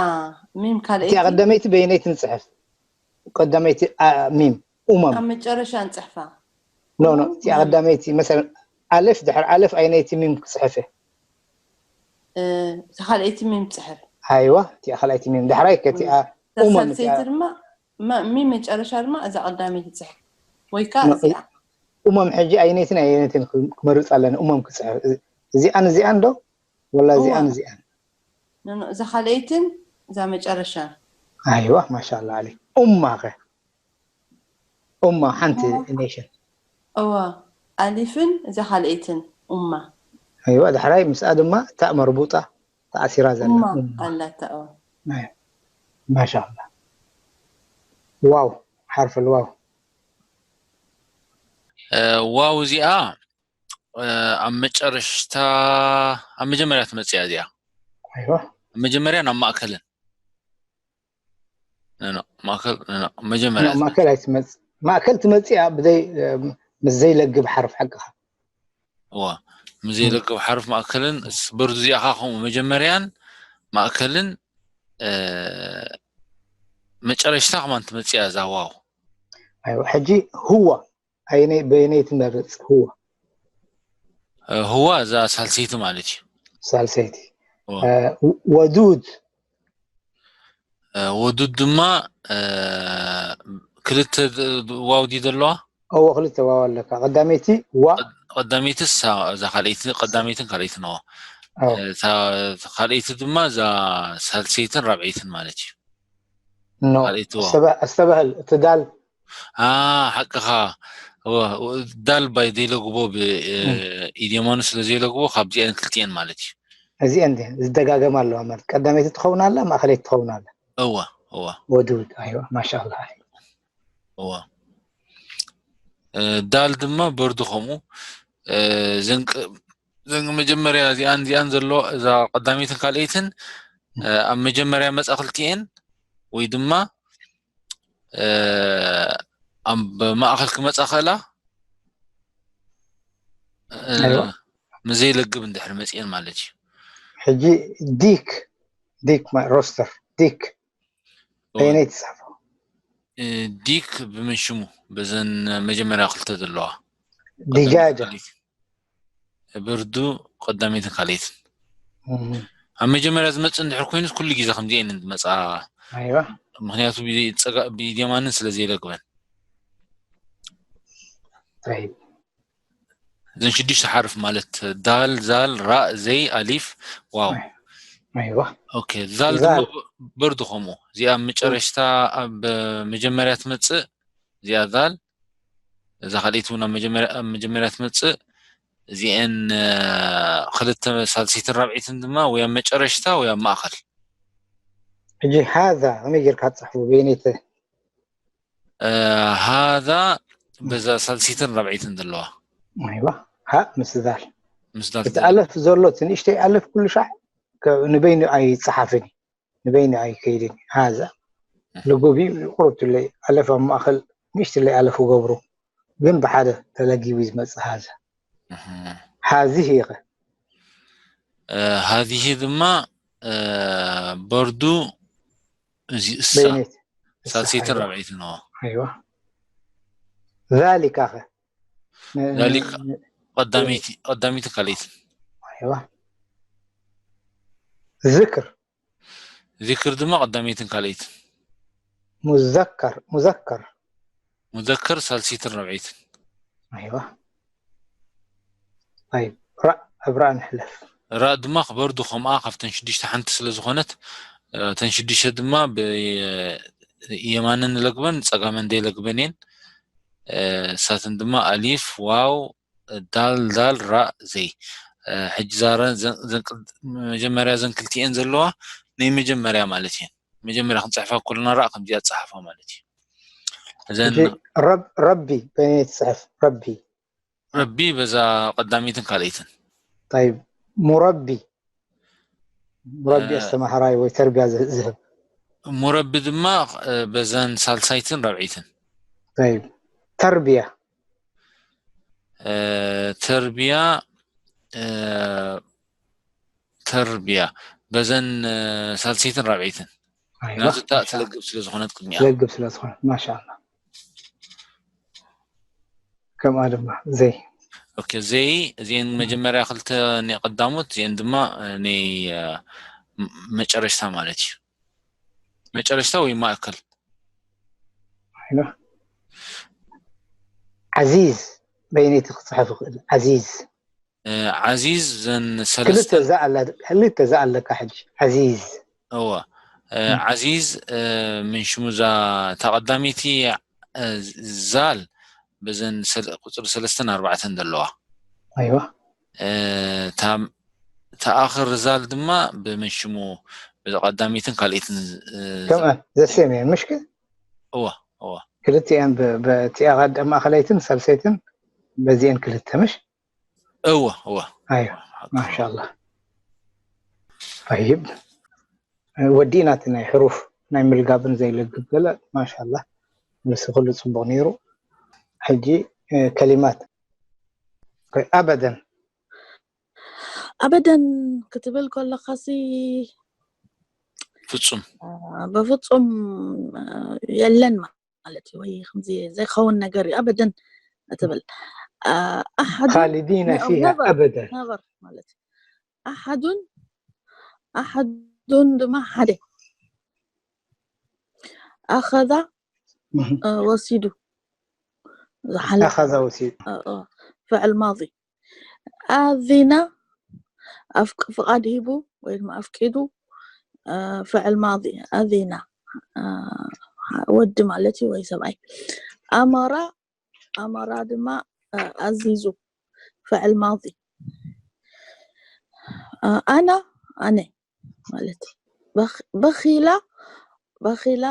ሚም፣ እቲኣ ካልኣይቲ ቀዳመይቲ በየነይትን ጽሕፍ? ቀዳመይቲ ኣ፣ ሚም። ኡመም። ኣብ መጨረሻ እንጽሕፋ። ኖ ኖ፣ እቲኣ ቀዳመይቲ መሰለን ኣለፍ፣ ድሕሪ ኣለፍ ኣየነይቲ ሚም ክጽሕፍ እየ? እ፣ እታ ካልኣይቲ ሚም ጽሕፍ። ኣይዋ፣ እቲኣ ካልኣይቲ ሚም። ዳሕራይ ከቲኣ ኡመም ሳልሰይቲ እቲኣ። ድማ ማ- ሚም መጨረሻ ድማ እዛ ቀዳመይቲ ጽሕፍ። ወይ ከዓ ኖ፣ እዚኣ። ኡመም ሕጂ ኣየነይትን ኣየነይትን ክመርጽ ኣለኒ? ኡመም ክጽሕፍ። እዚኣን እዚኣን ዶ? ወላ እዚኣን እዋ። እዚኣን? ኖ፣ ኖ፣ እዛ ካልኣይትን እዛ መጨረሻ። ኣይዋ፣ ማሻኣላ ዓለይክ። ኡማ ኸ? ኡማ ሓንቲ ኡማ። Nation። እዋ፣ ኣሊፍን እዛ ካልኣይትን ኡማ። ኣይዋ፣ ዳሕራይ ምስኣ ድማ ታእ መርቡጣ ተኣሲራ ዘላ። ኡማ ኡማ። ኣላታ። እዋ። ኣይ፣ ማሻኣላ። ዋው፣ ሓርፍ ዋው። እ፣ ዋው እዚኣ፣ እ፣ ኣብ መጨረሽታ፣ ኣብ መጀመርያ ትመጽእ እያ እዚኣ። ኣይዋ። ኣብ መጀመርያን ኣብ ማእከልን። ኖ፣ ኖ፣ ማእከል፣ ኖ፣ ኖ፣ መጀመርያ ኖ፣ ማእከል ኣይትመጽ-፣ ማእከል ትመጽእ እያ ብዘይ፣ ምስ ዘይለግብ ሓርፍ ሓቅኻ። እዋ፣ ምስ ዘይለግብ ሓርፍ ማእከልን፣ በርዱ እዚኣ ኸዓ ከምኡ መጀመርያን ማእከልን፣ እ፣ መጨረሽታ ከማን ትመጽእ እያ እዛ ዋው። ኣይዋ፣ ሕጂ ህዋ ኣየነይ፣ በየነይ ትመርጽ? ህዋ። እ፣ ህዋ እዛ ሳልሰይቲ ማለት እዩ። ሳልሰይቲ። እዋ። እ፣ ወዱድ። እ፣ ወዱድ ድማ፣ እ፣ ክልተ ድ-፣ ዋው ድዩ ዘለዋ? እዎ፣ ክልተ ዋው ኣለካ። ቀዳመይቲ ዋ። ቀዳመይትስ እዛ ካልኣይቲ፣ ቀዳመይትን ካልኣይትን እዋ። ኣዎ። እ፣ እታ፣ እታ ካልኣይቲ ድማ እዛ ሳልሰይትን ራብዐይትን ማለት እዩ። ኖ። ካልኣይቲ ዋ። ኣስተባ-፣ ኣስተባህል፣ እቲ ዳል። አ፣ ሓቅኻ። እዋ፣ ዳል ባይ ዘይለግቦ ብ-፣ እ፣ እም። ኢድየማኑ ስለ ዘይለግቦ ካብዚአን ክልቲአን ማለት እዩ። እዚአን ድየን ዝደጋገማ ኣለዋ ማለት፣ ቀዳመይቲ ትኸውን ኣላ፣ ማእኸለይቲ ትኸውን ኣላ። እዋ፣ እዋ፣ ወዱድ፣ ኣይዋ፣ ማሻኣላ። እዋ። እ፣ ዳል ድማ በርዱ ከምኡ፣ እ፣ ዘን ቅ-፣ ዘን መጀመርያ እዚኣን፣ እዚኣን ዘሎ፣ እዛ ቀዳመይትን ካልኣይትን፣ እ፣ ኣብ መጀመርያ መጻ ክልቲኤን፣ ወይ ድማ፣ እ፣ ኣብ ማእኸል ክመጻ ክእላ፣ እ፣ ኣይዋ። ምስ ዘይለግብ እንድሕር መጺኤን ማለት እዩ። ሕጂ ዲክ፣ ዲክ ማ-፣ ሮስተር፣ ዲክ። እዋ። በየነይ ትጽሕፎ? እ፣ ዲክ ብመን ሽሙ? በዘን መጀመርያ ክልተ ዘለዋ። ዲጃጃ። ቀዳመይትን ካልኣይትን። በርዱ ቀዳመይትን ካልኣይትን። እም። ኣብ መጀመርያ ዝመጽእ እንድሕር ኮይኑስ ኩሉ ግዜ ከምዚአን ዝመጻ። ኣይዋ። ምኽንያቱ ብጸጋ-፣ ብየማንን ስለ ዘይለግበን። ጠይብ። እዘን ሽዱሽተ ሓርፍ ማለት ዳል፣ ዛል፣ ራእ፣ ዘይ፣ ኣሊፍ፣ ዋው። ኣይዋ። ኦኬ፣ ዛል ዛል። ድማ በርዱ ከምኡ። እዚኣ ኣብ መጨረሽታ ኣብ መጀመርያ ትመጽእ፣ እዚኣ ዛል። እዛ ካልኣይቲ እውን ኣብ መጀመርያ፣ ኣብ መጀመርያ ትመጽእ። እዚአን፣ እ፣ ክልተ ሳልሰይትን ራብዐይትን ድማ ወይ ኣብ መጨረሽታ ወይ ኣብ ማእኸል። ሕጂ ሃዛ ከመይ ጌርካ ትጽሕፎ? በየነይቲ? እ፣ ሃዛ በዛ ሳልሰይትን ራብዐይትን ዘለዋ። ኣይዋ። ሃ ምስ ዛል። ምስ ዛል እቲ ኣለፍ ዘሎ፣ እቲ ንእሽተይ ኣለፍ ኩሉ ሻዕ ከ-፣ ንበይኑ ኣይጸሓፍን እዩ። ንበይኑ ኣይከይድን እዩ። ሃዛ። ልጉብ እዩ፣ ቁሩብ ትለይ ኣለፍ ኣብ ማእኸል ንእሽትለይ ኣለፍ ክገብሩ። ግን ብሓደ ተለጊቡ እዩ ዝመጽእ ሃዛ። እህ። ሃዚህ ኢኸ? እ፣ ሃዚህ ድማ፣ እ፣ በርዱ እዚ እሳ። በየነይቲ? እሳ ሳልሰይትን ሓይዋ። ራብዐይትን፣ እዎ። ኣይዋ። ዛሊካ ኸ? ን-፣ ዛሊካ ን-፣ ቀዳመይቲ፣ ቀዳመይትን ካልኣይትን። ኣይዋ። ዝክር። ዚክር ድማ ቀዳመይትን ካልኣይትን። ሙዘከር፣ ሙዘከር። ሙዘከር ሳልሰይትን ራብዐይትን። ኣይዋ። ኣይብ፣ ራእ፣ ኣብ ራእ ንሕለፍ። ራእ ድማ ክበርዱ ከምኣ ካብተን ሽዱሽተ ሓንቲ ስለ ዝኾነት፣ እ፣ እተን ሽዱሽተ ድማ ብ-፣ የማንን ለግበን ጸጋመን ደይ ለግበን እየን። እ፣ እሳተን ድማ ኣሊፍ፣ ዋው፣ ዳል፣ ዛል፣ ራእ፣ ዘይ። እ፣ ሕጂ ዛረ ዘን-፣ ዘን-፣ መጀመርያ ዘን ክልቲኤን ዘለዋ ናይ መጀመርያ ማለት እየን። መጀመርያ ክንጽሕፋ ከለና ራእ ከምዚኣ ትጸሓፋ ማለት እዩ። እዘን ሕጂ ረብ-፣ ረቢ በየነይቲ ትጽሕፍ? ረቢ። ረቢ በዛ ቀዳመይትን ካልኣይትን። ጠይብ፣ ሙረቢ። ሙረቢ እ፣ ኣስተማሃራይ ወይ ተርቢያ ዝ-፣ ዝህብ። ሙረቢ ድማ እ፣ በዘን ሳልሳይትን ራብዒትን። طيب. ተርቢያ እ፣ ተርቢያ እ፣ ተርቢያ በዘን እ፣ ሳልሰይትን ራብዒትን ኣይዋ ናዚ እታ ትለግብ ስለ ዝኾነት ቅድሚያ። ትለግብ ስለ ዝኾነ ማሻላ ከምኣ ድማ ዘይ ኦኬ፣ ዘይ እዚአን መጀመርያ ክልተ ናይ ቀዳሞት፣ እዚአን ድማ እ፣ ናይ እ፣ ም- መጨረሽታ ማለት እዩ። መጨረሽታ ወይ ማእከል። ዓይና ዓዚዝ በይነይቲ ክፅሐፍ ይኽእል። ዓዚዝ እ፣ ዓዚዝ ዘን ክልተ ሰለስተ ዛ ኣላ ክልተ ዛ ኣለካ ሕጂ። ዓዚዝ እወ እ፣ ዓዚዝ እ፣ ምን ሽሙ እዛ እታ ቀዳመይቲ እ፣ ዛል በዘን ሰለ- ቁፅሪ ሰለስተን ኣርባዕተን ዘለዋ ኣይዋ እ፣ እታ እታ ኣኽር ዛል ድማ ብምን ሽሙ በዛ ቀዳመይትን ካልኣይትን እ፣ ከምኣ ዘሴም እየን ምሽ እወ እወ ክልቲአን ብ- ብ- እቲኣ ቀዳም ማእኸለይትን ሳልሰይትን በዚአን ክልተ ምሽ እወ እወ ኣይዋ ማሻላ طيب ወዲእና እቲ ናይ ሕሩፍ ናይ ምልጋብን ዘይልግብ ገለ ማሻላ ንሱ ኩሉ ፅቡቅ ነይሩ። ሕጂ እ፣ ከሊማት ኣበደን ኣበደን ክትብል ከለኻሲ ፍጹም በፍጹም የለን ማለት እዩ ወይ ከምዚ ዘይኸውን ነገር እዩ ኣበደን ትብል ኣሓዱ خالدين فيها أبدا ነበር ማለት እዩ ኣሓዱን ኣሓዱን ድማ ሓደ ኣኸዛ ወሲዱ ዝሓለፈ ኣኸዛ ወሲዱ ፍዕል ማض ኣዚና ፍቓድ ሂቡ ወይ ድማ ኣፍቂዱ ፍዕል ማض ኣዚና ወዲ ማለት እዩ ወይ ሰብኣይ ኣመራ ኣመራ ድማ ኣዚዙ ፍዕል ማض ኣና ኣነ ማለት በኺላ በኺላ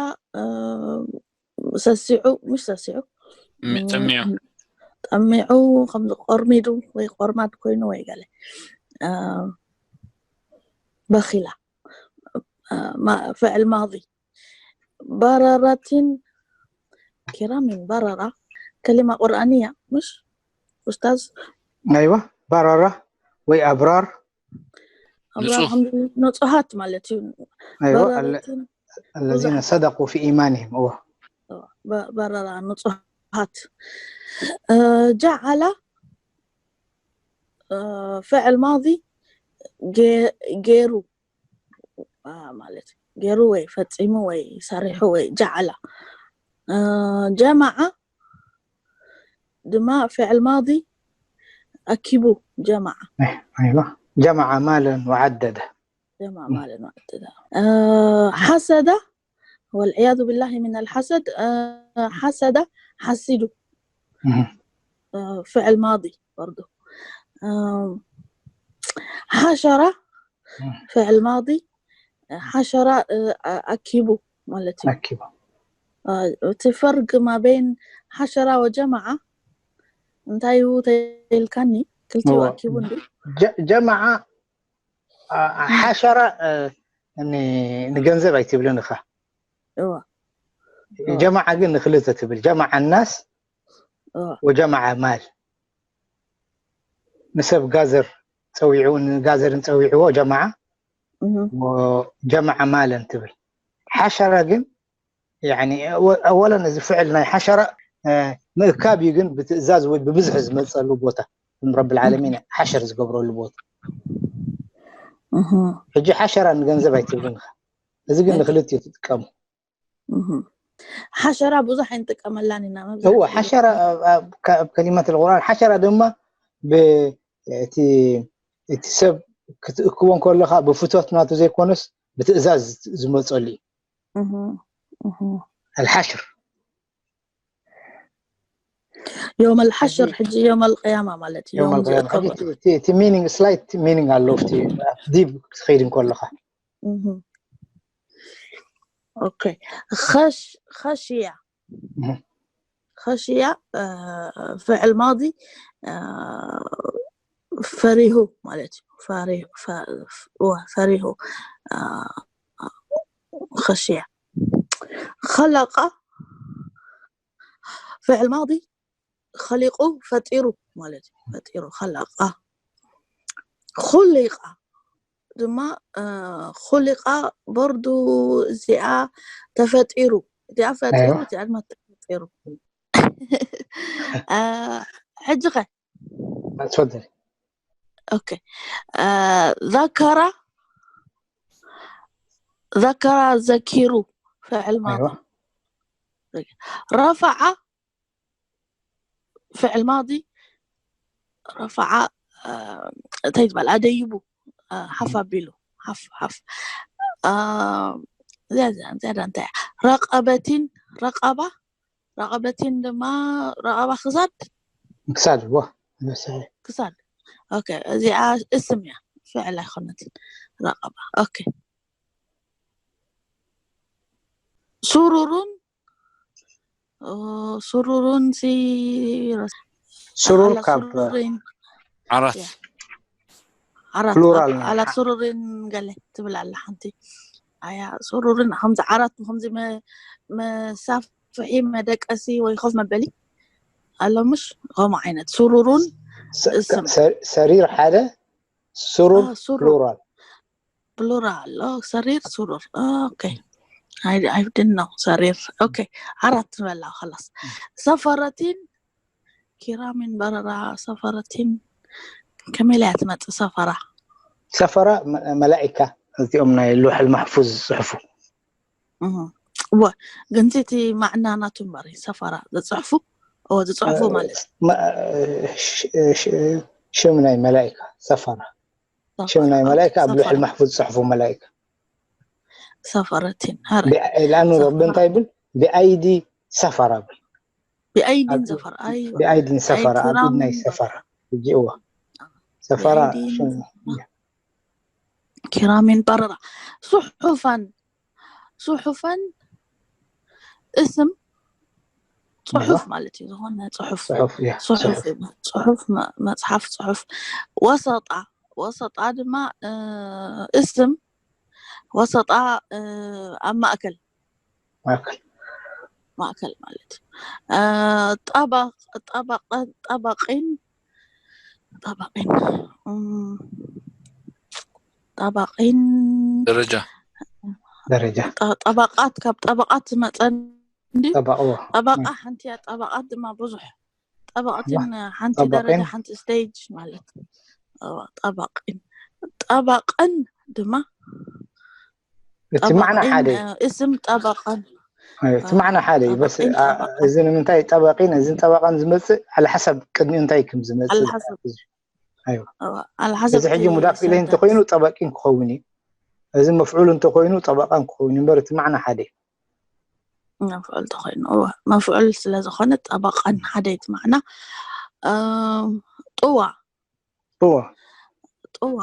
ሰሲዑ ምሽ ሰሲዑ ጠሚዑ ጠሚዑ ከምዚ ቆርሚዱ ወይ ቆርማድ ኮይኑ ወይ ገለ በኺላ ፍዕል ማض በረረትን ኪራምን በረራ ከሊማ ቁርኣንያ ምሽ ኡስታዝ ኣይዋ በረራ ወይ ኣብራር ንጹሃት ማለት እዩ الذين صدقوا في إيمانهم በረራ ንጹሃት ጀዓላ ፍዕል ማض ገይሩ ማለት ገይሩ ወይ ፈጺሙ ወይ ሰሪሑ ወይ ጀዓላ ጀማዓ ድማ ፍዕል ማض ኣኪቡ ጀማዓ جمع مالا وعدده ጀማዓ ማለት ማለት ሓሰደ والعياذ بالله من الحسد ሓሰደ ሓሲዱ ፍዕል ማض برضو ሓሸራ ፍዕል ማض ሓሸራ ኣኪቡ ማለት እዩ ኣኪቡ እቲ ፈርግ ማበይን ሓሸራ ወጀማዓ እንታይ እዩ ተይልካኒ ክልቲኡ ኣኪቡ እንዲ ጀማዓ ሓሸራ ንገንዘብ ኣይትብልን ኢኻ ጀማዓ ግን ንክልተ ትብል ጀማዓ ናስ ወጀማዓ ማል ንሰብ ጋዘር ፀዊዑ ንጋዘርን ፀዊዕዎ ጀማዓ ጀማዓ ማለን ትብል ሓሸራ ግን ኣወለን እዚ ፍዕል ናይ ሓሸራ ምእካብ እዩ ግን ብትእዛዝ ወይ ብብዝሒ ዝመፀሉ ቦታ ረብ ዓለሚን ሓሸር ዝገብረሉ ቦታ ሕጂ ሓሸራ ንገንዘብ ኣይትብልን እዚ ግን ንክልት እዩ ትጥቀሙ ሓሸራ ብዙሕ ኣይንጥቀመላን ኢና እወ ሓሸራ ኣብ ከሊማት ቁርኣን ሓሸራ ድማ እቲ ሰብ ክትእክቦ ከለካ ብፍቶት ናቱ ዘይኮነስ ብትእዛዝ ዝመፀሉ እዩ ኣልሓሽር يوم الحشر ሕጂ يوم القيامة ማለት እዩ እቲ ሚኒንግ ስላይት ሚኒንግ ኣለዎ ዲብ ክትኸይድ ከለካ ኦኬ ኸሽያ ኸሽያ ፍዕል ማض ፈሪሁ ማለት እዩ ፈሪሁ ፈሪሁ ኸሽያ خلق، فعل ماضي، خلق ፈጢሩ ማለት እዩ። ፈጢሩ። خلق، خلق ድማ خلق برضو እዚኣ ተፈጢሩ። እዚኣ ፈጢሩ፣ እዚኣ ድማ ተፈጢሩ። ሕጂ ኸ ትፈል ذكر، ذكر ዘኪሩ፣ فعل ماضي. رفع، فعل ماضي، رفع እንታይ ዝበሃል ኣደይቡ፣ ሓፍ ኣቢሉ፣ ሓፍ ሓፍ። ዝያዳ እንታይ ረቀበቲን፣ ረቀባ፣ ረቀበቲን ድማ ረቀባ ክሳድ፣ ክሳድ ዋ ክሳድ። ኦኬ፣ እዚኣ እስም እያ፣ ፍዕል ኣይኮነትን። ረቀባ። ኦኬ። ሱሩሩን ሱሩሩን ሲ ሱሩር ካብ ዓራት ዓራት ኣላ ሱሩሪን ገለ ትብል ኣላ ሓንቲ ኣያ ሱሩርን ከምዚ ዓራት ከምዚ መሳፍሒ መደቀሲ ወይ ኮፍ መበሊ ኣሎ ምሽ ከምኡ ዓይነት ሱሩሩን ሰሪር ሓደ ሱሩር ፕሉራል ፕሉራል ሰሪር ሱሩር okay I didn't know ሰሪር okay ዓራት ንበላ خلاص ሰፈረቲን ኪራሚን በረራ ሰፈረቲን ከመይ ኢላ እያ ትመፅእ ሰፈራ ሰፈራ መላኢካ እዚኦም ናይ ሉሕል ማሕፉዝ ዝፅሕፉ እወ ግን እቲ ማዕና ናቱ እምበር ሰፈራ ዝፅሕፉ እወ ዝፅሕፉ ማለት ሽም ናይ መላኢካ ሰፈራ ሽም ናይ መላኢካ ኣብ ሉሕል ማሕፉዝ ዝፅሕፉ መላኢካ ሰፈረቲን ላኑ ረቢ እንታይ ይብል ብኣይዲ ሰፈራ ብል ብኣይዲን ሰፈራ ብኣይዲን ሰፈራ ኣብ ኢድ ናይ ሰፈራ ሕጂ እዋ ሰፈራ ኪራሚን በረራ ሱሑፋን ሱሑፋን እስም ፅሑፍ ማለት እዩ ዝኾነ ፅሑፍ ፅሑፍ መፅሓፍ ፅሑፍ ወሰጣ ወሰጣ ድማ እስም ወሰጣ ኣብ ማእከል ማእከል ማእከል ማለት ጠበቂን ጠበቂን ጠበቂን ደረጃ ደረጃ ጠበቃት ካብ ጠበቃት ዝመፀ እንዲ ጠበቃ ጠበቃ ሓንቲ እያ ጠበቃት ድማ ብዙሕ ጠበቃትን ሓንቲ ደረጃ ሓንቲ stage ማለት ጠበቂን ጠበቅን ድማ እቲ ማዕና ሓደ እዩ እስም ጠበቃን እቲ ማዕና ሓደ እዩ በስ እዚ ንምንታይ ጠበቂን እዚን ጠበቃን ዝመፅእ على حسب ቅድሚ እንታይ ከም ዝመፅእ እዚ ሕጂ ሙዳፍ ኢለ እንተኮይኑ ጠበቂን ክኸውን እዩ እዚ መፍዑል እንተኮይኑ ጠበቃን ክኸውን እዩ እምበር እቲ ማዕና ሓደ እዩ መፍዑል ተኮይኑ መፍዑል ስለዝኮነ ጠበቃን ሓደ እዩ እቲ ማዕና ጥዋ ጥዋ ጥዋ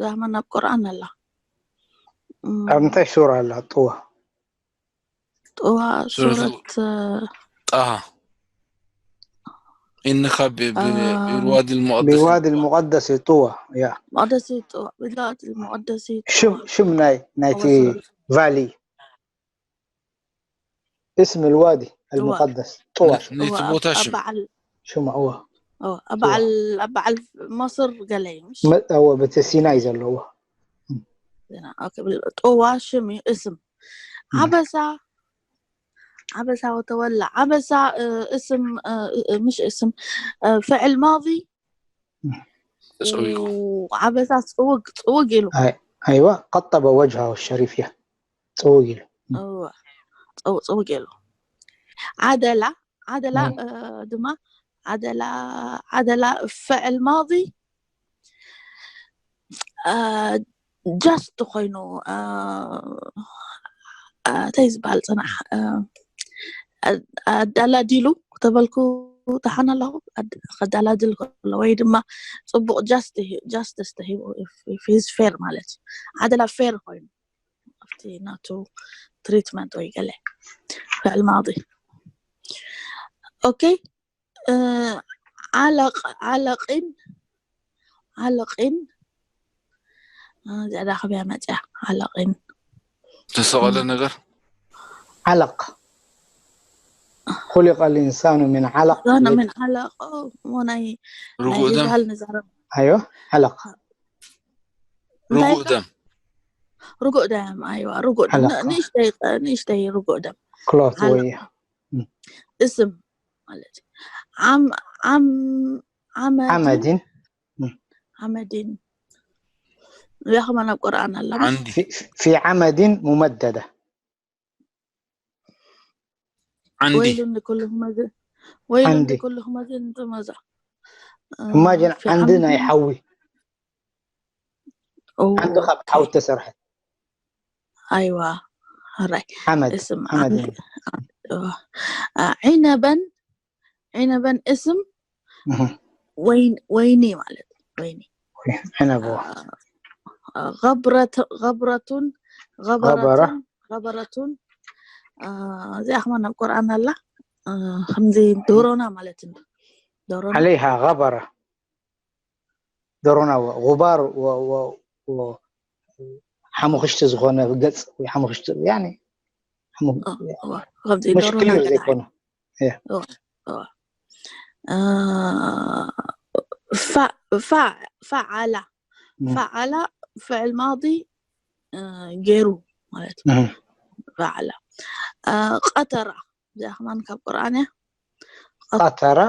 ዛማ ናብ ቁርኣን ኣላ ኣብ ምንታይ ሱራ ኣላ ጥዋ ጥዋ ሱረት ጣሃ إنك بالوادي المقدس بالوادي المقدس طوى يا مقدس طوى بالوادي المقدس شم شم ناي نايتي فالي اسم الوادي المقدس طوى نيت بوتا شم شم هو أبعل أبعل مصر قلي مش هو بتسيناي زلوا طوى شم اسم عبسة عبس وتولى عبس اسم مش اسم فعل ماضي وعبس صوق صوق له ايوه قطب وجهه الشريف يا صوق له صوق له عدلة عدلة دما عدلة عدلة فعل ماضي just ኮይኑ እንታይ ዝበሃል ፅናሕ ኣዳላዲሉ ተበልኩ ተሓን ኣለኹ ከዳላድል ከሎ ወይ ድማ ፅቡቅ justice ተሂቡ his fair ማለት እዩ ዓደላ fair ኮይኑ ኣብቲ ናቱ treatment ወይ ገለ ፍዕል ማዲ okay ዓለቅ ዓለቂን ዓለቂን ዝዕዳ ክብያ መፅያ ዓለቂን ተሰቐለ ነገር ዓለቕ። خلق الإنسان من علق. ዛና ምን ሓላቕ ሞናይ ናይ ርጉእ ደም ሂዛል ንዛረብ ኣዮ፣ ዓለቕ። እንታይ ርጉእ ደም ርጉእ ደም ኣይዋ ርጉእ ደም ሓላቕ። ን- ንእሽተይ ንእሽተይ ርጉእ ደም ክሎት ሓላቕ። ወይ እስም ማለት እዩ። ዓም ዓም ዓመዲን ዓመዲን ዓመዲን እዚኣ ከማን ኣብ ቁርኣን ኣላ ዓንዲ في في عمد ممددة. ዓንዲ ወይሉን ንኩሉ ህመዝን ወይሉን ዓንዲ። ንኩሉ ህመዝን ጥመዛ እማጅን ዓንዲ ናይ ሓዊ ዓንዲ ካብ ሓዊ ተሰርሐ ኣይዋ ራይ ሓመድ እስም ሓመድ ዓንዲ ዒነበን ዒነበን እስም እህ፣ ወይን ወይኒ ማለት ወይኒ ዕነብ غبرة غبرة غبرة. غبرة غبرة እዚኣ ከማን ኣብ ቁርኣን ኣላ ከምዚ ዶሮና ማለት እዩ ዶሮና عليها غبرة ዶሮና غبار و و و ሓሙኽሽቲ ዝኾነ ገጽ ወይ ሓሙኽሽቲ يعني ሓሙ- ከምዚ مش ዶሮና clear ገለ ዘይኮነ ፈዓላ ፈዓላ ፍዕል ማዲ ገይሩ ማለት እዩ እህ፣ ፈዓላ ቀተራ እዚኣ ከማን ካብ ቁርኣን እያ قترة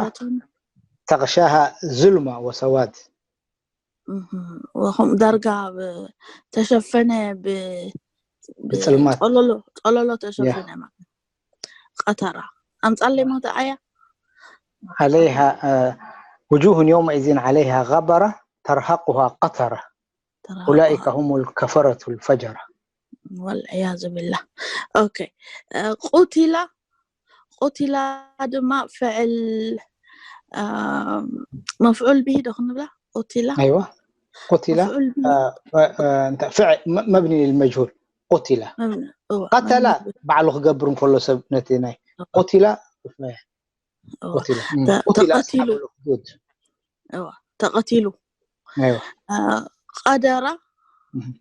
تغشاها ظلمة وسواد ወኹም ዳርጋ ተሸፈነ ብጽልማት ጸለሎ ተሸፈነ ማለት ቀተራ ኣምጻለይ ሞተ ኣያ عليها وجوه يومئذ عليها غبرة ترهقها قترة أولئك هم الكفرة الفجرة والعياذ بالله okay قتل قتل ድማ ፍዕል መፍዑል ብሂ ዶ ክንብላ قتل أيوة قتل مفعول به آه، آه، آه، أنت فعل م- مبني للمجهول قتل መብን- እወ፣ قتل መብን- ባዕሉ ክገብር እንከሎ ሰብ ነቲ ናይ قتل እወ። قتل مم. ተ- قتل ተቐቲሉ። أصحاب الأخدود እወ፣ ተቐቲሉ أيوة አ፣ ቀደራ مم.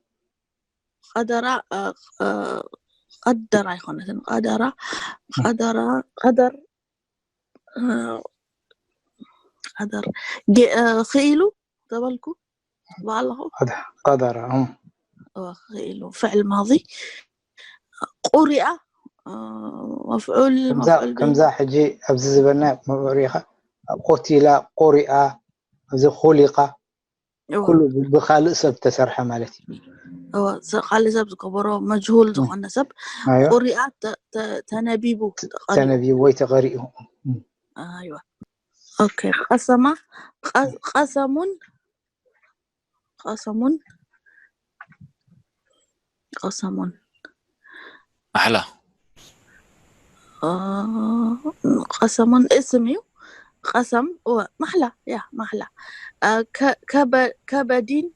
ቀደራ አ፣ አ፣ ቀደር ኣይኮነትን ቀደራ ቀደራ ቀደር አ፣ ቀደር ጌ- አ፣ ክኢሉ ተበልኩ ባለኹ قد- قدر مم. ክኢሉ ፍዕል ማዚ ቁሪኣ አ፣ መፍዑል ከምዛ መፍዑል ከምዛ ሕጂ ኣብዚ ዝበልና መበሪኻ قتل قرئ ኣብዚ خلق እወ፣ ኩሉ ብ- ብኻልእ ሰብ ተሰርሐ ማለት እዩ እወ፣ ስ- ካልእ ሰብ ዝገበሮ መጅሁል ዝኾነ ሰብ ኣዮ ቁሪኣ ተ- ተ- ተነቢቡ ተቐሪኡ። ተነቢቡ ወይ ተቐሪኡ ኣይዋ ኦኬ ቀሰማ ቀ- ቀሰሙን ቀሰሙን ቀሰሙን ማሕላ አ፣ ቀሰሙን እስም እዩ ቀሰም እወ ማሕላ ያ ማሕላ አ፣ ከ- ከበ- ከበዲን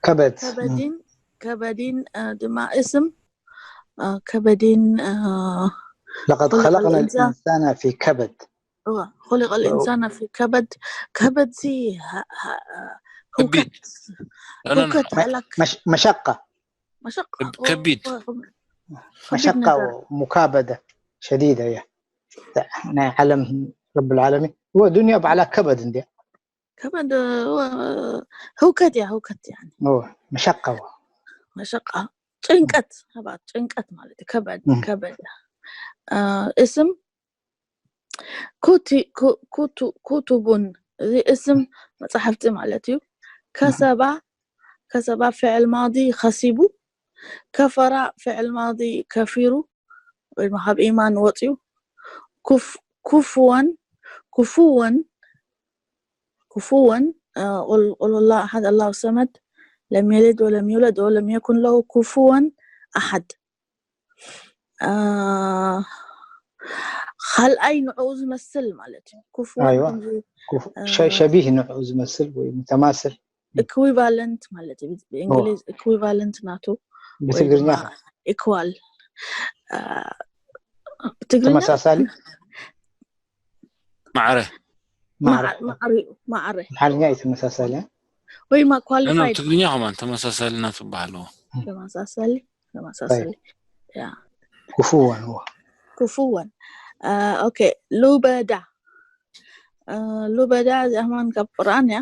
ከበድ ከበዲን ከበዲን አ፣ ድማ እስም አ፣ ከበዲን አ፣ لقد خلق خلقنا الإنسان. الإنسان في كبد እወ خلق الإنسان في كبد ከበድ ሲ ه- ه- ከቢድ ህውከት لا، لا، لا. ህውከት ሃላክ مش- مشقة መሸቃ ከቢድ። ከቢድ مشقة ነገር ومكابدة شديدة هي ናይ ዓለም رب العالمين هو الدنيا ባዕላ ከበድ እንድያ ከበድ እወ፣ ህውከት እያ ህውከት እያ هو مشقة هو መሸቃ ጭንቀት ሰባት ጭንቀት ማለት እዩ ከበድ እም። ከበድ አ፣ እስም ኩቲ ኩ- ኩቱ ኩቱቡን እዚ እስም መጻሕፍቲ ማለት እዩ ከሰባ ከሰባ ፍዕል ማዲ ከሲቡ ከፈራ ፍዕል ማዲ ከፊሩ ወይ ድማ ካብ ኢማን ወፅዩ ኩፍ- ኩፍወን ኩፍወን ኩፍወን ቁል ቁል ላ ኣሓድ ኣላሁ ሰመድ ለም የልድ ወለም ይውለድ ወለም የኩን ለሁ ኩፍወን ኣሓድ ካልኣይ ንዕኡ ዝመስል ማለት እዩ ኩፍወን ኣይዋ። ከምዚ ኩፍ- ሸ- ሸቢህ ንዕኡ ዝመስል ወይ ሙተማስል ኢኩዊቫለንት ማለት እዩ ብእንግሊዝ ኢኩዊቫለንት ናቱ ብትግርኛ ኢኳል ብትግርኛ ተመሳሳሊ ማዕረ ማዕረ ማዕረ እዩ ማዕረ ኣምሓርኛ እዩ ተመሳሳሊ ወይ ማ ኖ፣ ኖ፣ ኳሊፋይድ ትግርኛ ከማን ተመሳሳሊ እናተባሃለዎ ተመሳሳሊ ተመሳሳሊ ያ ኩፍወን እዎ كفوا. آه، أوكي. لبدة. آه، لبدة እዚኣ ከማን ካብ ቁርኣን እያ።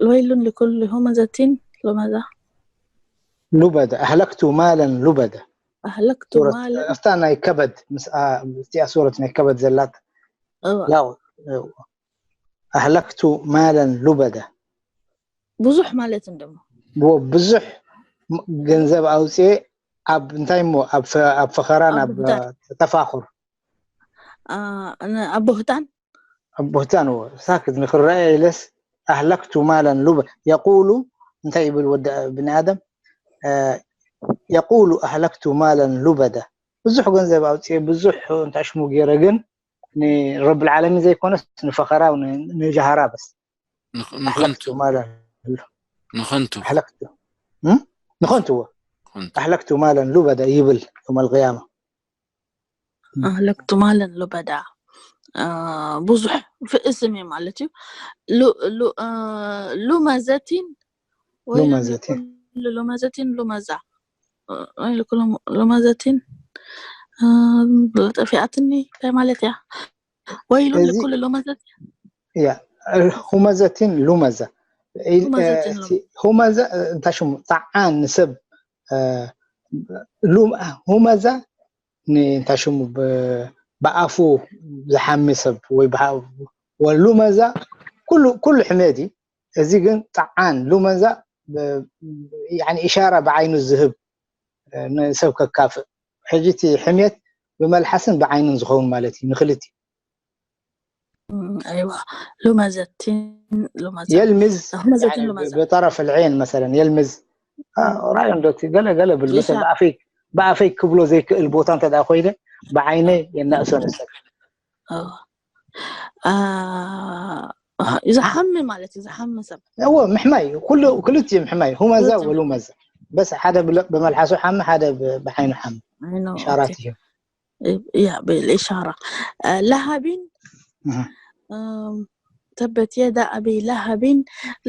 ويل لكل همزة لمزة. لبدة. أهلكت مالا لبدة. أهلكت ሱረት مالا. ኣብታ ናይ ከበድ ምስ ኣ- ምስቲኣ ሱረት ናይ ከበድ ዘላት እዋ። لا أهلكت مالا لبدة. ብዙሕ ማለት እንደሞ ብ- ብዙሕ ም- ገንዘብ ኣውፅኤ ኣብ እንታይ እሞ ኣብ ፈ- ኣብ ፈኸራን ኣብ ኣብ ብህታን። ተፋኹር ኣ፣ ን- ኣብ ብህታን ኣብ ብህታን እዎ ሳክት ንክረአ ኢለስ أهلكت مالا لبدة يقول እንታይ ይብል ወዲ ብኒ ኣደም አ፣ يقول أهلكت مالا لبدة ብዙሕ ገንዘብ ኣውፅኤ ብዙሕ እንታይ ሽሙ ገይረ ግን ንረብ العالمين ዘይኮነስ ንፈኸራ ን- ንጃሃራ በስ ንኽ- أهلكت ንኸንቱ مالا ንኸንቱ أهلكت ም? ንኸንቱ እዎ ንኸንቱ። أهلكت مالا لبدة ይብል يوم القيامة أهلكت مالا لبدا. አ፣ ብዙሕ ፍእስም እዩ ማለት እዩ። ሉ- ሉ- አ፣ لمزة. ويل لمزة. لكل لمزة لمزة. አ፣ ويل لكل لمزة. አ፣ ጠፊኣትኒ እንታይ ማለት እያ? ويل እዚ لكل لمزة. እያ همزة لمزة ኢል- همزة እ፣ እቲ همزة እ፣ እንታይ ሽሙ ጣዓን ንሰብ እ፣ ሉ- همزة ን- እንታይ ሽሙ ብ- ብኣፉ ዝሓሚ ሰብ ወይ ብሓ- ولمزة ኩሉ ኩሉ ሕሜት እዩ። እዚ ግን ጣዓን لمزة ብ- يعني إشارة ብዓይኑ ዝህብ እ፣ ንሰብ ከካፍእ ሕጂ እቲ ሕሜት ብመልሓስን ብዓይንን ዝኸውን ማለት እዩ ንክልቲ ም፣ ኣይዋ لمزة لمزة يلمز همزة يعني لمزة. بطرف العين مثلا يلمز ራእዮ እንዶ እቲ ገለ ገለ ብል መሰል ኢሻራ። ብኣፈይ ብኣፈይ ክብሎ ዘይክእል ቦታ እንተ ደኣ ኮይነ ብዓይነ የናእሶ ንሰብ اه اه ዝሓሚ ማለት እዩ ዝሓሚ ሰብ እዎ ምሕማይ ኩሉ ክልቲኡ ምሕማይ همزة ولمزة بس ሓደ ብለ- ብመልሓሱ ሓሚ ሓደ ብ- ብዓይኑ ሓሚ I know, إشارات okay. እዩ ያ بالإشارة. اه ለሃቢን እህ። እም፣ ተበት የዳ ኣቢ ለሃቢን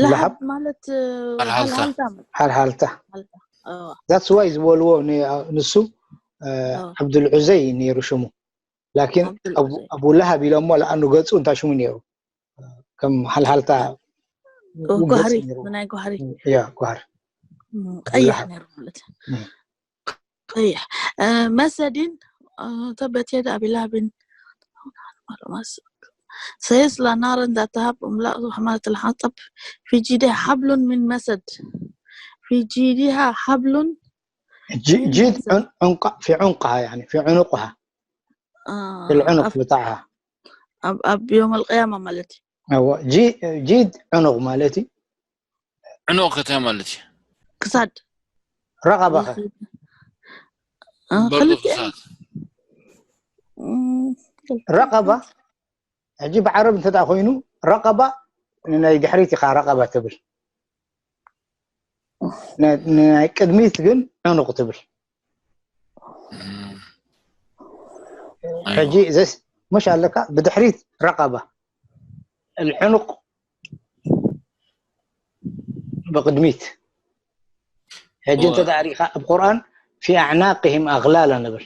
ለሃብ? ለሃብ ማለት እ፣ ሃልሃልታ። ሃልሃልታ ማለት ሃልሃልታ اه that's why ዝበልዎ ን- ንሱ እ፣ اه ዓብዱል ዑዘይ ነይሩ ሽሙ ላኪን ዓብዱል ኣቡ- ዑዘይ። ኣቡ ለሃብ ኢሎሞ ለኣኑ ገፁ እንታይ ሽሙ ነይሩ ከም ሃልሃልታ اه ገፅ ጓህሪ ነይሩ ናይ ጓህሪ ያ ጓህሪ እም፣ ቀይሕ ለሃብ። ነይሩ ማለት እዩ። እም። ቀይሕ እ፣ መሰዲን እ፣ ተበት የዳ ኣቢ ለሃቢን سيصلى نارا ذات لهب امرأته حمالة الحطب في جيدها حبل من مسد في جيدها حبل ጂ- ጂድ ዑን- ዑንቃ في عنقها يعني في عنقها اه في العنق ኣብ- بتاعها ኣብ ኣብ يوم القيامة ማለት እዩ። እዎ ጂ- ጂድ ዕኑቕ ማለት እዩ ዕኑቕ እንታይ ማለት እዩ? ክሳድ ረቐባ ኸ اه በርዶ ክልተ ክሳድ። እም፣ ረቐባ ሕጂ ብዓረብ እንተ ደኣ ኮይኑ ረቐባ ንናይ ድሕሪት ኢኻ ረቐባ ትብል ን- ንናይ ቅድሚት ግን ዕኑቕ ትብል እም። ሕጂ ዘስ مش ኣለካ ብድሕሪት ረቐባ العنق ብቅድሚት ሕጂ እወ። እንተ ደኣ ሪኢኻ ኣብ ቁርኣን في أعناقهم أغلال ንብል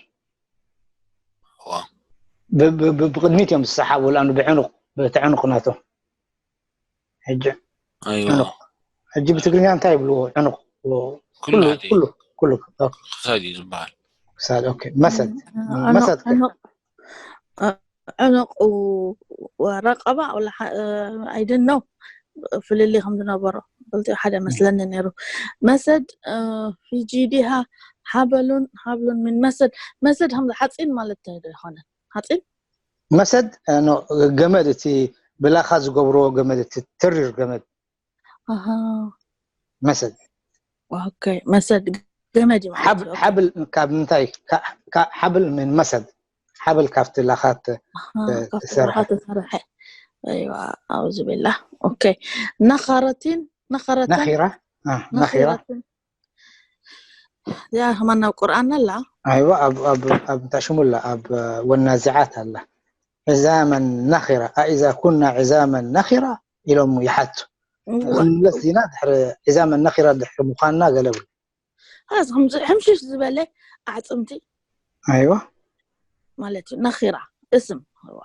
እወ። ብ- ብ- ብ- ብቅድሚት እዮም ዝሰሓቡ ለኣኑ ብዕኑቕ በቲ ዕኑቕ ናቶም ሕጂ ኣይዋ። ዕኑቕ ሕጂ ብትግርኛ እንታይ ይብልዎ ዕኑቕ ኩሉ ኩሉ ሓደ እዩ። ኩሉ ኩሉ ኦኬ። ክሳድ እዩ ዝበሃል። ክሳድ ኦኬ መሰድ ዕኑቕ- መሰድ ከ ዕኑቕ- እ፣ ዕኑቕ ወ- ወረቐባ ወላ ሓ- እ፣ I don't know ፍልልይ ከም ዝነበሮ ክልቲኡ ሓደ መስለኒ ነይሩ። መሰድ እ፣ في جيدها حبل حبل من مسد. መሰድ ከም ሓፂን ማለት እንታይ ዶ ይኾነ? ሓፂን መሰድ እ፣ ኖ፣ ገመድ እቲ ብላኻ ዝገብርዎ ገመድ እቲ ተሪር ገመድ ኣሃ መሰድ ኦኬ መሰድ ገመድ እዩ ማለት ሓብ- እዩ። ኦኬ። ሓብል ካብ ምንታይ ካ- ካ- ሓብል من مسد ሓብል ካብቲ ላኻት ኣሃ፣ እ፣ ካብቲ ተሰርሐ ላኻ ተሰርሐ ኣይዋ ኣውዝ ቢላ ኦኬ ነኸረቲን ነኸረተን ነኺራ እ፣ ነኺራ ነኺረትን እዚኣ ከማን ናብ ቁርኣን ኣላ ኣይዋ ኣብ ኣብ ኣብ እንታይ ሽሙ ኣላ ኣብ እ፣ والنازعات ኣላ عظاما نخرة أإذا كنا عظاما نخرة ኢሎም ይሓቱ እዋ። ክንምለስ ዲና ድሕሪ عظاما نخرة ድሕሪ ምዃንና ገለ ብሉ ኸላስ ከምዚ ሕምሽሽ ዝበለ ኣዕፅምቲ ኣይዋ ማለት እዩ። ነኺራ፣ እስም። እዋ።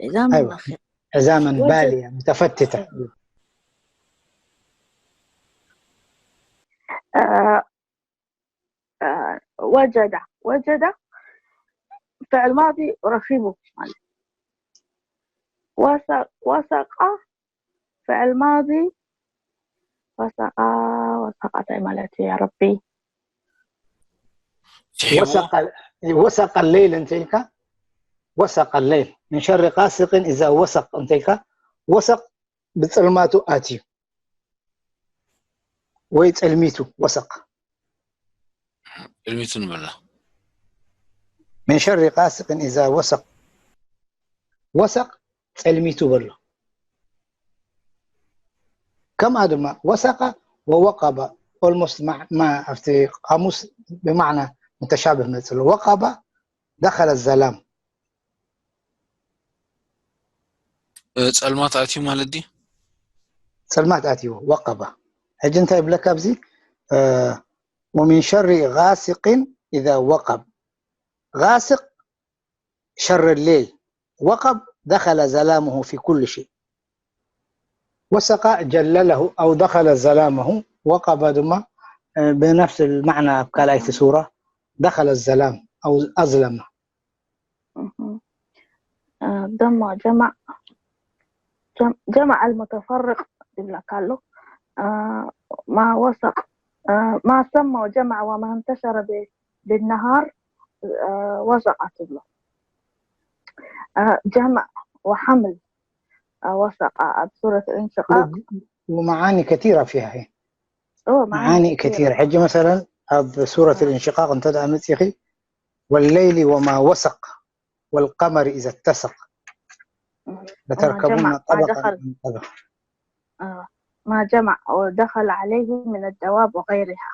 ዒዛመን ኣይዋ። ነኺራ። عظاما ወጀድ-፣ بالية متفتتة. አ፣ አ፣ ወጀዳ። ወጀዳ ፍዕል ማዲ ረኺቡ ማለት። ወሰ-፣ ወሰቃ ፍዕል ማዲ ወሰቃ፣ ወሰቃ እንታይ ማለት እዩ ያ ረቢ? ስሒቡ وسق، وسق الليل እንተ ኢልካ، وسق الليل من شر غاسق إذا وسق እንተ ኢልካ፣ ወሰቅ ብጽልማቱ ኣትዩ ወይ ጸልሚቱ፣ ወሰቅ። ጸልሚቱ ንበላ። من شر غاسق إذا وسق። ወሰቅ ጸልሚቱ በሎ። ከምኣ ድማ ወሰቀ ወወቀበ፣ almost ማ-፣ ማ-፣ ኣብቲ ቃሙስ ብማዕና ሙተሻብህ መፅሎ። ወቀበ ደኸለ ዘላም። እ፣ ጸልማት ኣትዩ ማለት ድዩ? ጸልማት ኣትዩ፣ ወቀበ። ሕጂ እንታይ ይብለካ ኣብዚ? እ፣ ومن شر غاسق إذا وقب. غاسق شر الليل، وقب دخل ظلامه في كل شيء. وسق جلله أو دخل ظلامه، وقب ድማ፣ እ፣ ብነፍስ መዕና ኣብ ካልኣይቲ ሱራ دخل الظلام أو أظلم. እህ። አ፣ ደሞ ጀማዕ፣ ጀም-፣ ጀማዕ المتفرق ይብለካ ኣሎ። አ፣ ما وسق، አ፣ ما سمى وجمع وما انتشر ب-، بالنهار، አ፣ وسق ትብሎ። አ፣ جمع وحمل، አ፣ وسق ኣብ ሱረት الانشقاق. ومعاني كثيرة فيها هي. ኦ፣ معاني معاني كثيرة. كثيرة. ሕጂ مثلا ኣብ ሱረት አ። الانشقاق እንተ ደኣ መጺኺ، والليل وما وسق والقمر إذا اتسق እህ። وما لتركبن جمع، ما طبقا دخل. عن طبق. አ፣ ما جمع ودخل عليه من الدواب وغيرها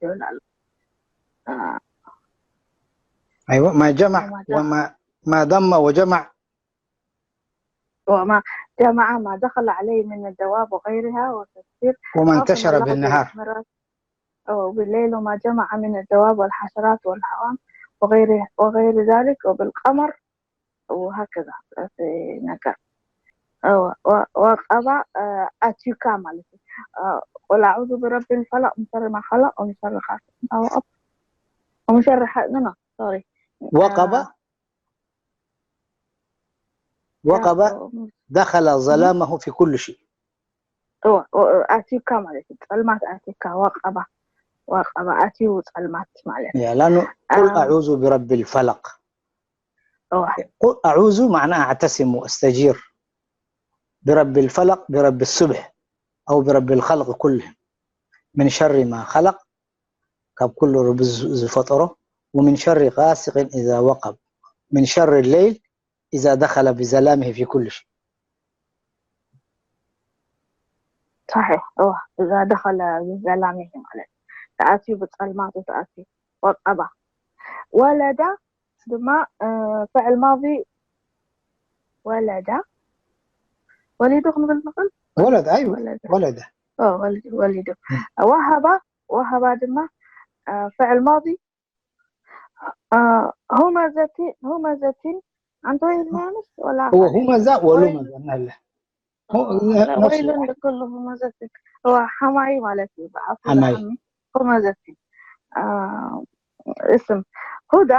ይብል ኣሎ። አ፣ أيوة، ما جمع وما جمع. وما، ما ضم وجمع. وما جمع ما دخل عليه من الدواب وغيرها وتفسير وما خاف انتشر اللفظ بالنهار. والمراد. أو بالليل وما جمع من الدواب والحشرات والحوام وغير، وغير ذلك وبالقمر وهكذا في ነገር። أو و-، وقبا، አ፣ ኣትዩካ ማለት እዩ። አ፣ قل أعوذ برب الفلق، من شر ما خلق، ومن شر غاسق إذا وقب، ومن شر ح-، no, no, sorry. وقب، አ፣ وقب ያ፣ دخل ظلامه في كل شيء. እወ፣ እ-፣ ኣትዩካ ማለት እዩ። ጸልማት ኣትዩካ፣ ወቀባ። ወቀባ ኣትዩ ጸልማት ማለት እዩ። يا، لأنه قل አ፣ أعوذ برب الفلق. እወ። قل أعوذ معناها أعتصم وأستجير برب الفلق، برب الصبح، أو برب الخلق كلهم، من شر ما خلق، ካብ ኩሉ ረቢ ዝ-፣ ዝፈጠሮ፣ ومن شر غاسق إذا وقب، من شر الليل إذا دخل بظلامه في كل شيء. صحيح. እወ፣ إذا دخل بظلامه ማለት እዩ። ተኣትዩ ብጸልማቱ ተኣትዩ። ወቀባ። ወለዳ ድማ፣ እ፣ ፍዕል ማዲ ወለዳ። ወሊዱ ክንብል ንኽእል? ولد، أيوة، ወለዳ። ولد. ኦ፣ ወሊዱ፣ ወሊዱ። ም። ወሃባ፣ ወሃባ ድማ፣ እ፣ ፍዕል ማዲ፣ እ፣ ሁመዘቲ-፣ ሁመዘቲን፣ ኣንተ ወይ ኢልናንስ ወላ هو همزة ወይ ولمزة، نهلا. هو لا، نفسه ويل واحد. لكل همزة. هو حماي ማለት እዩ፣ ብዓፉ حماي. ዝሓሚ። همزة። አ፣ እስም። ሁዳ፣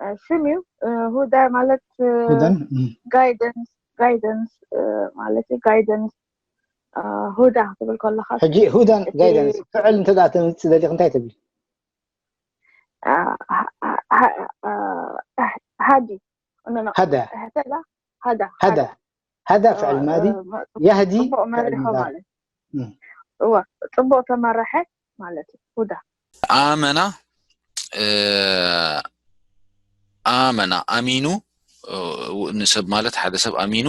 አ፣ ሽም እዩ። አ፣ ሁዳ ማለት፣ አ፣ هدى. مم. guidance፣ guidance፣ አ፣ ማለት እዩ፣ guidance። አ፣ ሁዳ ትብል ከለኻ ሕጂ هدى እቲ guidance ፍዕል እንተ ደኣ ተምጽእ ደሊኽ እንታይ ትብሊ? አ፣ አ፣ አ፣ አ፣ ሃዲ። ኖ፣ ኖ። هدى. እህተላ፣ ሃዳ፣ هدى. ሃዳ። هدى አ፣ فعل ماضي، አ፣ يهدي ጽቡቕ فعل መሪሖ مضارع. ማለት። مم. እወ፣ ጽቡቕ ተመረሐ ማለት እዩ። ሁዳ። ኣመና፣ እ፣ ኣመና፣ ኣሚኑ፣ እ፣ ንሰብ ማለት ሓደ ሰብ ኣሚኑ፣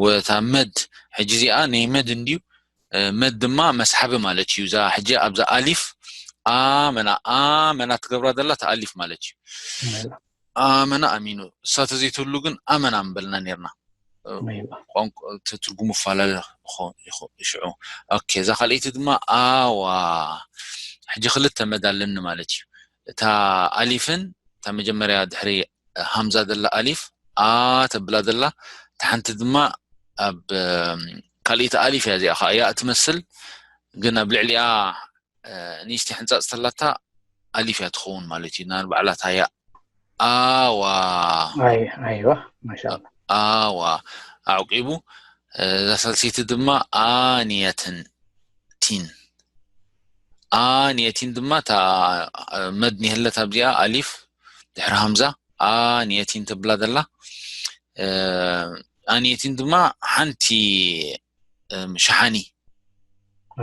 ወታ መድ፣ ሕጂ እዚኣ ናይ መድ እንድዩ፣ እ፣ መድ ድማ መስሓቢ ማለት እዩ። እዛ ሕጂ ኣብዛ ኣሊፍ ኣመና፣ ኣመና ትገብራ ዘላ እታ ኣሊፍ ማለት እዩ። ኣመና ኣሚኑ። እሳ ተዘይትህሉ ግን ኣመና ምበልና ኔርና። እ፣ أيوة. ቋንቋ፣ እቲ ትርጉሙ ይፈላለ ይኾ-፣ ይኾ-፣ ሽዑ። ኦኬ፣ እዛ ካልኣይቲ ድማ ኣዋ። ሕጂ ክልተ መድ ኣለኒ ማለት እዩ። እታ ኣሊፍን እታ መጀመርያ ድሕሪ ሃምዛ ዘላ ኣሊፍ ኣ ተብላ ዘላ፣ እታ ሓንቲ ድማ ኣብ ካልኣይቲ ኣሊፍ እያ። እዚኣ ከዓ ያ እትመስል፣ ግን ኣብ ልዕሊኣ ንእሽተይ ሕንፃፅ ተላታ ኣሊፍ እያ ትኸውን ማለት እዩ። ናን ባዕላታ ያ ኣዋ ኣይዋ ማሻላ ኣዋ ኣዕቂቡ። እዛ ሳልሰይቲ ድማ ኣንየትን ቲን ኣንየቲን ድማ እታ መድ ኒህለት ኣብዚኣ ኣሊፍ ድሕሪ ሃምዛ ኣንየቲን ትብላ ዘላ። ኣንየቲን ድማ ሓንቲ ሸሓኒ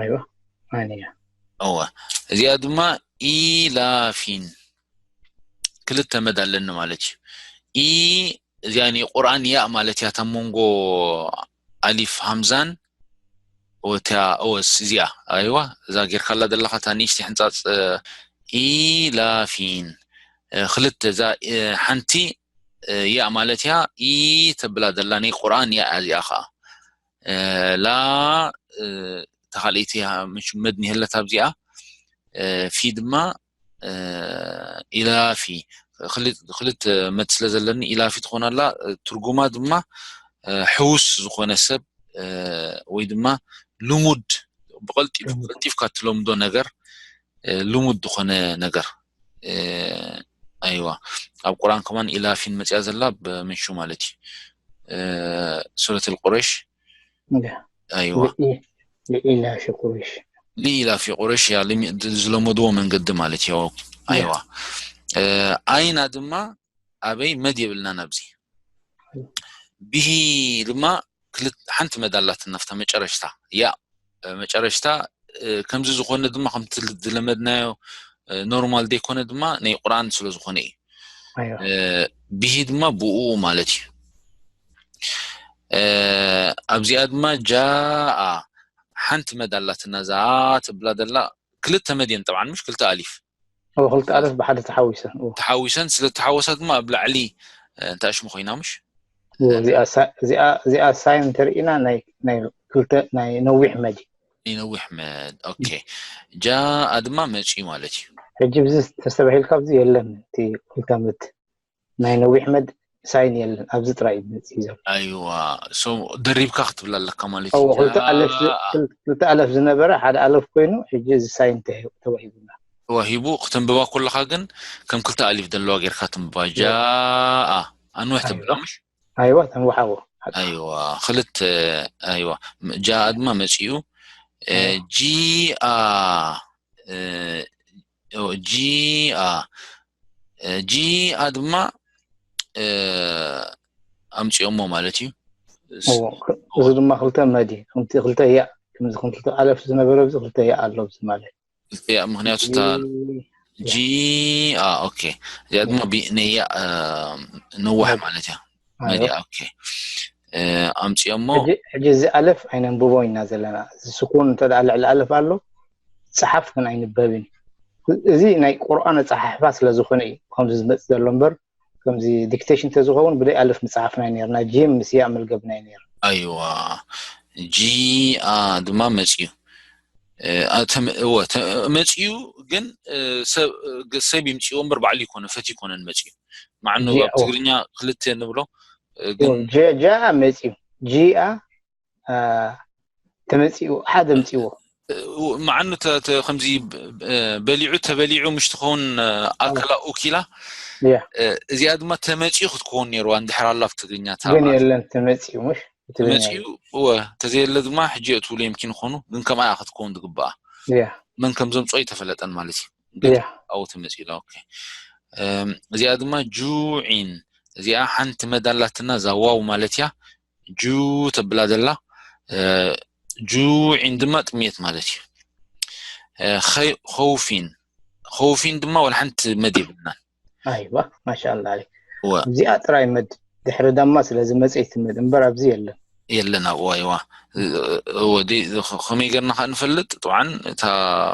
ኣይዋ ኣንያ እወ። እዚኣ ድማ ኢላፊን ክልተ መድ ኣለኒ ማለት እዩ። ኢ እዚኣ ናይ ቁርኣን ያእ ማለት እያ። እታ መንጎ ኣሊፍ ሃምዛን ወታ እወስ እዚኣ ኣይዋ እዛ ጌርካላ ዘለካ እታ ንእሽተይ ሕንፃፅ ኢላፊን ክልተ እዛ ሓንቲ ያእ ማለት እያ። ኢ ተብላ ዘላ ናይ ቁርኣን ያእ እዚኣ ከዓ ላ ተኻልኢቲ መድ ኒህለት ኣብዚኣ ፊ ድማ ኢላፊ ክልተ መድ ስለ ዘለኒ ኢላፊ ትኾን ኣላ። ትርጉማ ድማ ሕውስ ዝኾነ ሰብ ወይ ድማ ልሙድ ብቀልጢፍካ ትለምዶ ነገር ልሙድ ዝኾነ ነገር ኣይዋ ኣብ ቁርኣን ከማን ኢላፊን መፅያ ዘላ ብምንሹ ማለት እዩ። ሱረት ቁረሽ ኣይዋ لإيلاف قريش لإيلاف قريش ያ ዝለመድዎ መንገዲ ማለት እዩ። ኣይዋ ኣይና ድማ ኣበይ መድ የብልና ናብዚ ብሂ ድማ ሓንቲ መድ ኣላትና ፍታ መጨረሽታ ያ መጨረሽታ ከምዚ ዝኾነ ድማ ከምቲ ዝለመድናዮ ኖርማል ዘይኮነ ድማ ናይ ቁርኣን ስለ ዝኾነ እዩ። ብሂ ድማ ብኡ ማለት እዩ። ኣብዚኣ ድማ ጃኣ ሓንቲ መድ ኣላትና እዛ ትብላ ዘላ ክልተ መድ እየን ጠብዓን ምሽ ክልተ ኣሊፍ ክልተ ኣለፍ ብሓደ ተሓዊሰን ተሓዊሰን ስለ ተሓወሳ ድማ ኣብ ላዕሊ እንታይ ሽሙ ኮይና ምሽ እዚኣ ሳይን ተርእና ናይ ነዊሕ መድ ነዊሕ መድ ኦኬ ጃኣ ድማ መፅዩ ማለት እዩ። ሕጂ ብዚ ተስተባሂልካ ኣብዚ የለን እቲ ክልተ መድ ናይ ነዊሕ መድ ሳይን የለን ኣብዚ ጥራይ እዩ መፅዩ ዘሎ። ኣይዋ ደሪብካ ክትብል ኣለካ ማለት ክልተ ኣለፍ ዝነበረ ሓደ ኣለፍ ኮይኑ ሕጂ እዚ ሳይን ተዋሂቡና ተዋሂቡ ክትንብባ ከለካ ግን ከም ክልተ ኣሊፍ ዘለዋ ጌርካ ትንብባ ጃኣ ኣንውሕ ተብላ ምሽ ኣይዋ ተንውሓዎ ኣይዋ ክልተ ኣይዋ ጃኣ ድማ መፅኡ ጂኣ ጂኣ ጂኣ ድማ ኣምፅኦሞ ማለት እዩ። እዚ ድማ ክልተ መዲ ከምቲ ክልተ ያእ ከምዚ ክልተ ኣለፍ ዝነበረ እዚ ክልተ ያእ ኣሎ ማለት ክልተ ያእ ምክንያቱ እታ ጂ ኦኬ እዚኣ ድማ ነያ ነዋሕ ማለት እያ። መዲያ ኦኬ ኣምፅኦሞ ሕጂ እዚ ኣለፍ ኣይነንብቦ ኢና ዘለና። እዚ ስኩን እንተ ልዕሊ ኣለፍ ኣሎ ፀሓፍ ግን ኣይንበብን። እዚ ናይ ቁርኣን ኣፀሓሕፋ ስለ ዝኾነ እዩ ከምዚ ዝመፅእ ዘሎ እምበር ከምዚ ዲክቴሽን ተዝኸውን ብደይ ኣለፍ ምፅሓፍና ነርና ጂም ምስ ያእ ምልገብና ነር ኣይዋ ጂኣ ድማ መፅዩ እወ መፅዩ ግን ሰብ ይምፅዎ እምበር ባዕሉ ይኮነ ፈት ይኮነን መፅዩ ማዕኑ ኣብ ትግርኛ ክልተ ንብሎ ጃ መፅዩ ጂኣ ተመፂኡ ሓደ ምፅዎ መዓኑ ከምዚ በሊዑ ተበሊዑ ምሽ ትኸውን ኣከላ ኡኪላ እዚኣ ድማ ተመፂኡ ክትከውን ነይርዋ እንድሕር ኣላ ኣብ ትግርኛ ግን የለን ተመፂኡ ምሽ ተመፂኡ እወ ተዘየለ ድማ ሕጂ እትብሉ የምኪን ይኾኑ ግን ከምኣ ክትከውን ዝግበኣ መን ከም ዘምፅኦ ኣይተፈለጠን ማለት እዩ። ኣብኡ ተመፂኡ እዚኣ ድማ ጁዒን እዚኣ ሓንቲ መድ ኣላትና እዛ ዋው ማለት እያ። ጁ ተብላ ዘላ ጁዒን ድማ ጥሜት ማለት እዩ። ኸውፊን ኸውፊን ድማ ወላ ሓንቲ መድ የብልናን። ኣይዋ ማሻላ እዚኣ ጥራይ መድ ድሕሪ ዳማ ስለ ዝመፀ ይትመድ እምበር ኣብዚ የለን። የለን ኣብኡ ኣይዋ ከመይ ገርና ከዓ ንፈልጥ ጥብዓን እታ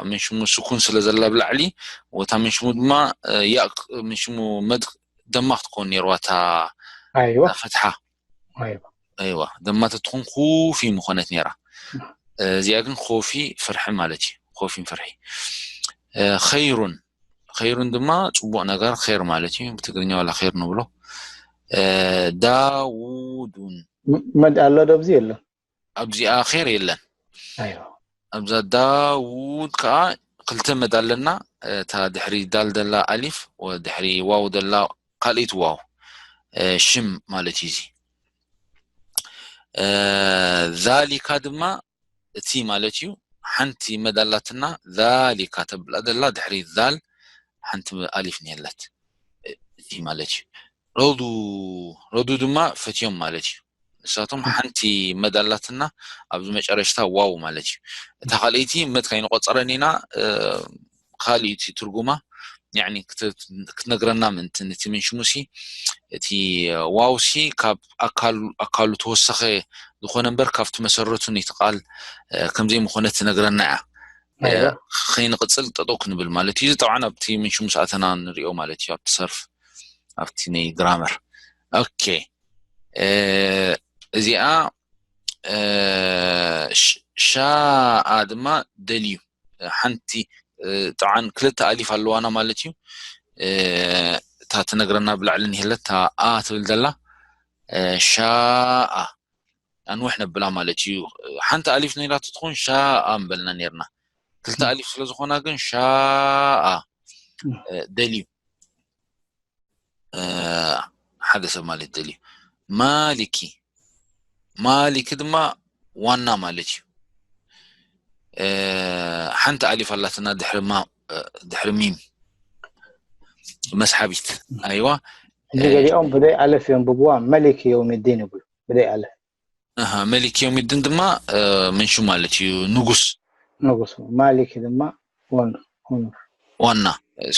ምንሽሙ ስኩን ስለ ዘላ ብላዕሊ ወታ ምንሽሙ ድማ ያእ ምንሽሙ መድ ደማ ክትከውን ነይርዋ እታ ኣይዋ ፈትሓ ኣይዋ ኣይዋ ደማ ተትኾን ኮፊ ምኾነት ነይራ። እዚኣ ግን ኮፊ ፍርሒ ማለት እዩ። ኮፊን ፍርሒ ኸይሩን ኸይሩን ድማ ጽቡቕ ነገር፣ ኸይር ማለት እዩ። ብትግርኛ ዋላ ኸይር ንብሎ። እ፣ ዳውዱን። ም-፣ መድ ኣሎ ዶ ኣብዚ? የለን። ኣብዚኣ ኸይር የለን። ኣይዋ። ኣብዛ ዳውድ ከዓ ክልተ መድ ኣለና። እታ ድሕሪ ዳል ደላ ኣሊፍ፣ ወ-፣ ድሕሪ ዋው ደላ ካልኣይቲ ዋው፣ እ፣ ሽም ማለት እዩ እዚ። እ፣ ዛሊካ ድማ እቲ ማለት እዩ። ሓንቲ መድ ኣላትና፣ ዛሊካ ተብላ ደላ ድሕሪ ዛል ሓንቲ ኣሊፍ ንየለት፣ እ፣ እቲ ማለት እዩ። ረዱ፣ ረዱ ድማ ፈትዮም ማለት እዩ። ንሳቶም ሓንቲ መድ ኣላትና ኣብዚ መጨረሽታ ዋው ማለት እዩ። እታ ካልኣይቲ መድ ከይንቆጸረን ኢና፣ እ፣ ካልእ እቲ ትርጉማ፣ ያኒ ክት-፣ ክትነግረና ምእንቲ፣ ነቲ ምን ሽሙሲ፣ እቲ ዋውሲ ካብ ኣካል-፣ ኣካሉ ተወሰኸ ዝኾነ እምበር ካብቲ መሰረቱ ነቲ ቃል፣ እ፣ ከም ዘይምኾነ ትነግረና እያ። እ፣ ኣይዋ። ከይንቕጽል ጠጠው ክንብል ማለት እዩ። እዚ ጠብዓን ኣብቲ ምን ሽሙስ ኣተና ንሪኦ ማለት እዩ፣ ኣብቲ ሰርፍ፣ ኣብቲ ናይ ግራመር። ኦኬ። እ፣ እዚኣ፣ እ፣ ሽ-፣ ሻኣ ድማ ደልዩ። ሓንቲ፣ እ፣ ጠብዓን ክልተ ኣሊፍ ኣለዋና ማለት እዩ። እ፣ እታ ትነግረና ብላዕሊ ንሄለት፣ እታ ኣ ትብል ዘላ፣ እ፣ ሻኣ ኣንውሕ ነብላ ማለት እዩ። ሓንቲ ኣሊፍ ነይራቶ ትኾን ሻኣ ምበልና ነይርና። ክልተ ኣሊፍ ስለ ዝኾና ግን ሻኣ፣ እ፣ ደልዩ። እ፣ ሓደ ሰብ ማለት ደልዩ። ማሊኪ። ማሊኪ ድማ ዋና ማለት እዩ። እ፣ ሓንቲ ኣሊፍ ኣላትና ድሕሪ ማ-፣ እ፣ ድሕሪ ሚም መስሓቢት። ኣይዋ። ሕጂ ገሊኦም ብደይ ኣለፍ እዮም ብብዋ መሊክ የውሚዲን ይብሉ። ብደይ ኣለፍ። ኣሃ፣ መሊክ የውሚዲን ድማ፣ እ፣ ምንሹ ማለት እዩ፣ ንጉስ። ንጉስ። ማሊክ ድማ ወን-፣ ወን-፣ ዋና።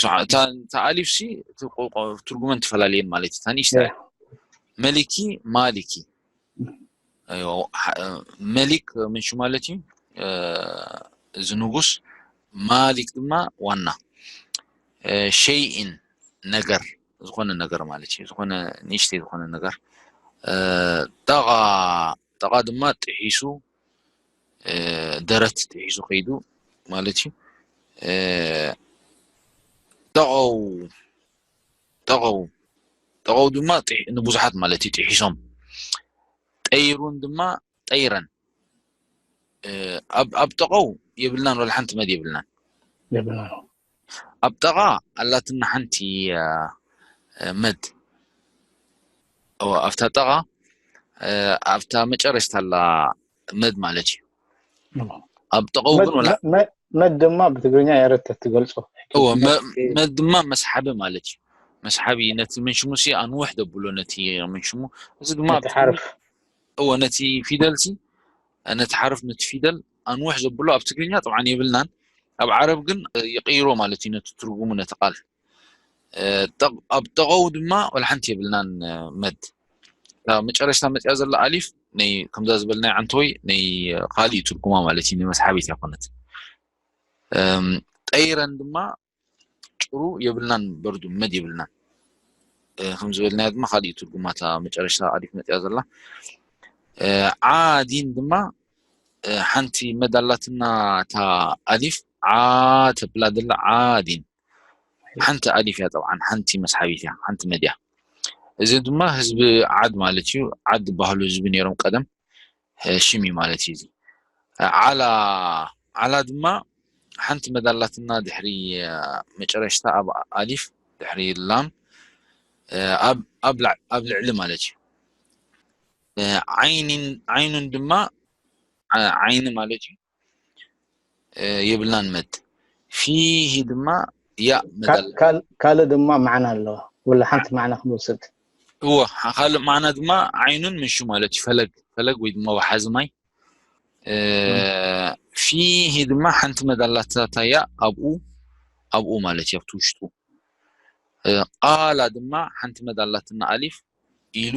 ስማ-፣ እታ፣ እታ ኣሊፍ ሲ፣ እቲ ቆ-፣ ቆ-፣ ትርጉመን ትፈላለየን ማለት እዩ። እታ ንእሽታ ያ። መሊኪ፣ ማሊኪ። ኣይዋ፣ ሓ-፣ መሊክ ምንሹ ማለት እዩ፣ እ፣ እዚ ንጉስ። ማሊክ ድማ ዋና። እ፣ ሸይኢን ነገር፣ ዝኾነ ነገር ማለት እዩ። ዝኾነ ንእሽተይ ዝኾነ ነገር። እ፣ ጠቓ፣ ጠቓ ድማ ጥሒሱ፣ እ፣ ደረት ጥሒሱ ከይዱ ማለት እዩ። እ፣ ጠቐው፣ ጠቐው፣ ጠቐው ድማ ጥሒ-፣ ንብዙሓት ማለት እዩ፣ ጥሒሶም። ጠይሩን ድማ ጠይረን። እ፣ ኣብ፣ ኣብ ጠቐው የብልናን፣ ወላ ሓንቲ መድ የብልናን። የብልና። ኣብ ጠቓ ኣላትና ሓንቲ፣ እ፣ እ፣ መድ። እወ፣ ኣብታ ጠቓ፣ እ፣ ኣብታ መጨረሽታ ኣላ መድ ማለት እዩ። ኣብ ጠቐው ግን ወላ መድ፣ መድ፣ መድ ድማ ብትግርኛ ያረተ ትገልጾ። እወ፣ መ-፣ መድ ድማ መስሓቢ ማለት እዩ። መስሓቢ ነቲ ምን ሽሙ ሲ ኣንውሕ ደብሎ ነቲ ምን ሽሙ። እዚ ድማ ነቲ ሓርፍ። እወ፣ ነቲ ፊደል ሲ፣ ነቲ ሓርፍ፣ ነቲ ፊደል ኣንውሕ ዘብሎ ኣብ ትግርኛ ጥብዓን የብልናን። ኣብ ዓረብ ግን፣ እ፣ ይቕይሮ ማለት እዩ ነቲ ትርጉሙ ነቲ ቃል። እ፣ ጠቕ-፣ ኣብ ጠቐው ድማ ወላ ሓንቲ የብልናን፣ እ፣ መድ። እታ መጨረሽታ መጽያ ዘላ ኣሊፍ ናይ ከምዛ ዝበልናይ ዓንተወይ ናይ፣ እ፣ ካልእ ትርጉማ ማለት እዩ፣ ናይ መስሓቢት ኣይኮነት። እም፣ ጠይረን ድማ ጭሩ የብልናን፣ በርዱ መድ የብልናን። እ፣ ከም ዝበልናዮ ድማ ካልእ ትርጉማ እታ መጨረሽታ ኣሊፍ መጽያ ዘላ። እ፣ ዓዲን ድማ፣ እ፣ ሓንቲ መድ ኣላትና እታ ኣሊፍ ዓ ተብላ ዘላ ዓዲን። ሓንቲ ኣሊፍ እያ ጠብዓን፣ ሓንቲ መስሓቢት እያ፣ ሓንቲ መድ እያ። እዚ ድማ ህዝቢ ዓድ ማለት እዩ። ዓድ ዝበሃሉ ህዝቢ ነይሮም ቀደም። እ፣ ሽም እዩ ማለት እዩ እዚ። እ፣ ዓላ፣ ዓላ ድማ ሓንቲ መድ ኣላትና ድሕሪ፣ እ፣ መጨረሽታ ኣብ ኣሊፍ፣ ድሕሪ ላም፣ እ፣ ኣብ፣ ኣብ ላዕ-፣ ኣብ ልዕሊ ማለት እዩ። እ፣ ዓይኒን፣ ዓይኑን ድማ፣ ዓ-፣ ዓይኒ ማለት እዩ። እ፣ የብልናን መድ። ፊሂ ድማ ያእ መድ ካል-፣ ኣላ። ካል-፣ ካልእ ድማ ማዕና ኣለዋ። ወላ ሓንቲ ማዕና ክንወስድ። እወ፣ ካ-፣ ካልእ ማዕና ድማ ዓይኑን ምንሹ ማለት እዩ። ፈለግ፣ ፈለግ ወይ ድማ ወሓዚ ማይ። እ፣ ፊሂ ድማ ሓንቲ መድ ኣላታ፣ እታ ያእ ኣብኡ፣ ኣብኡ ማለት እዩ፣ ኣብቲ ውሽጡ። እ፣ ቃላ ድማ ሓንቲ መድ ኣላትና ኣሊፍ ኢሉ፣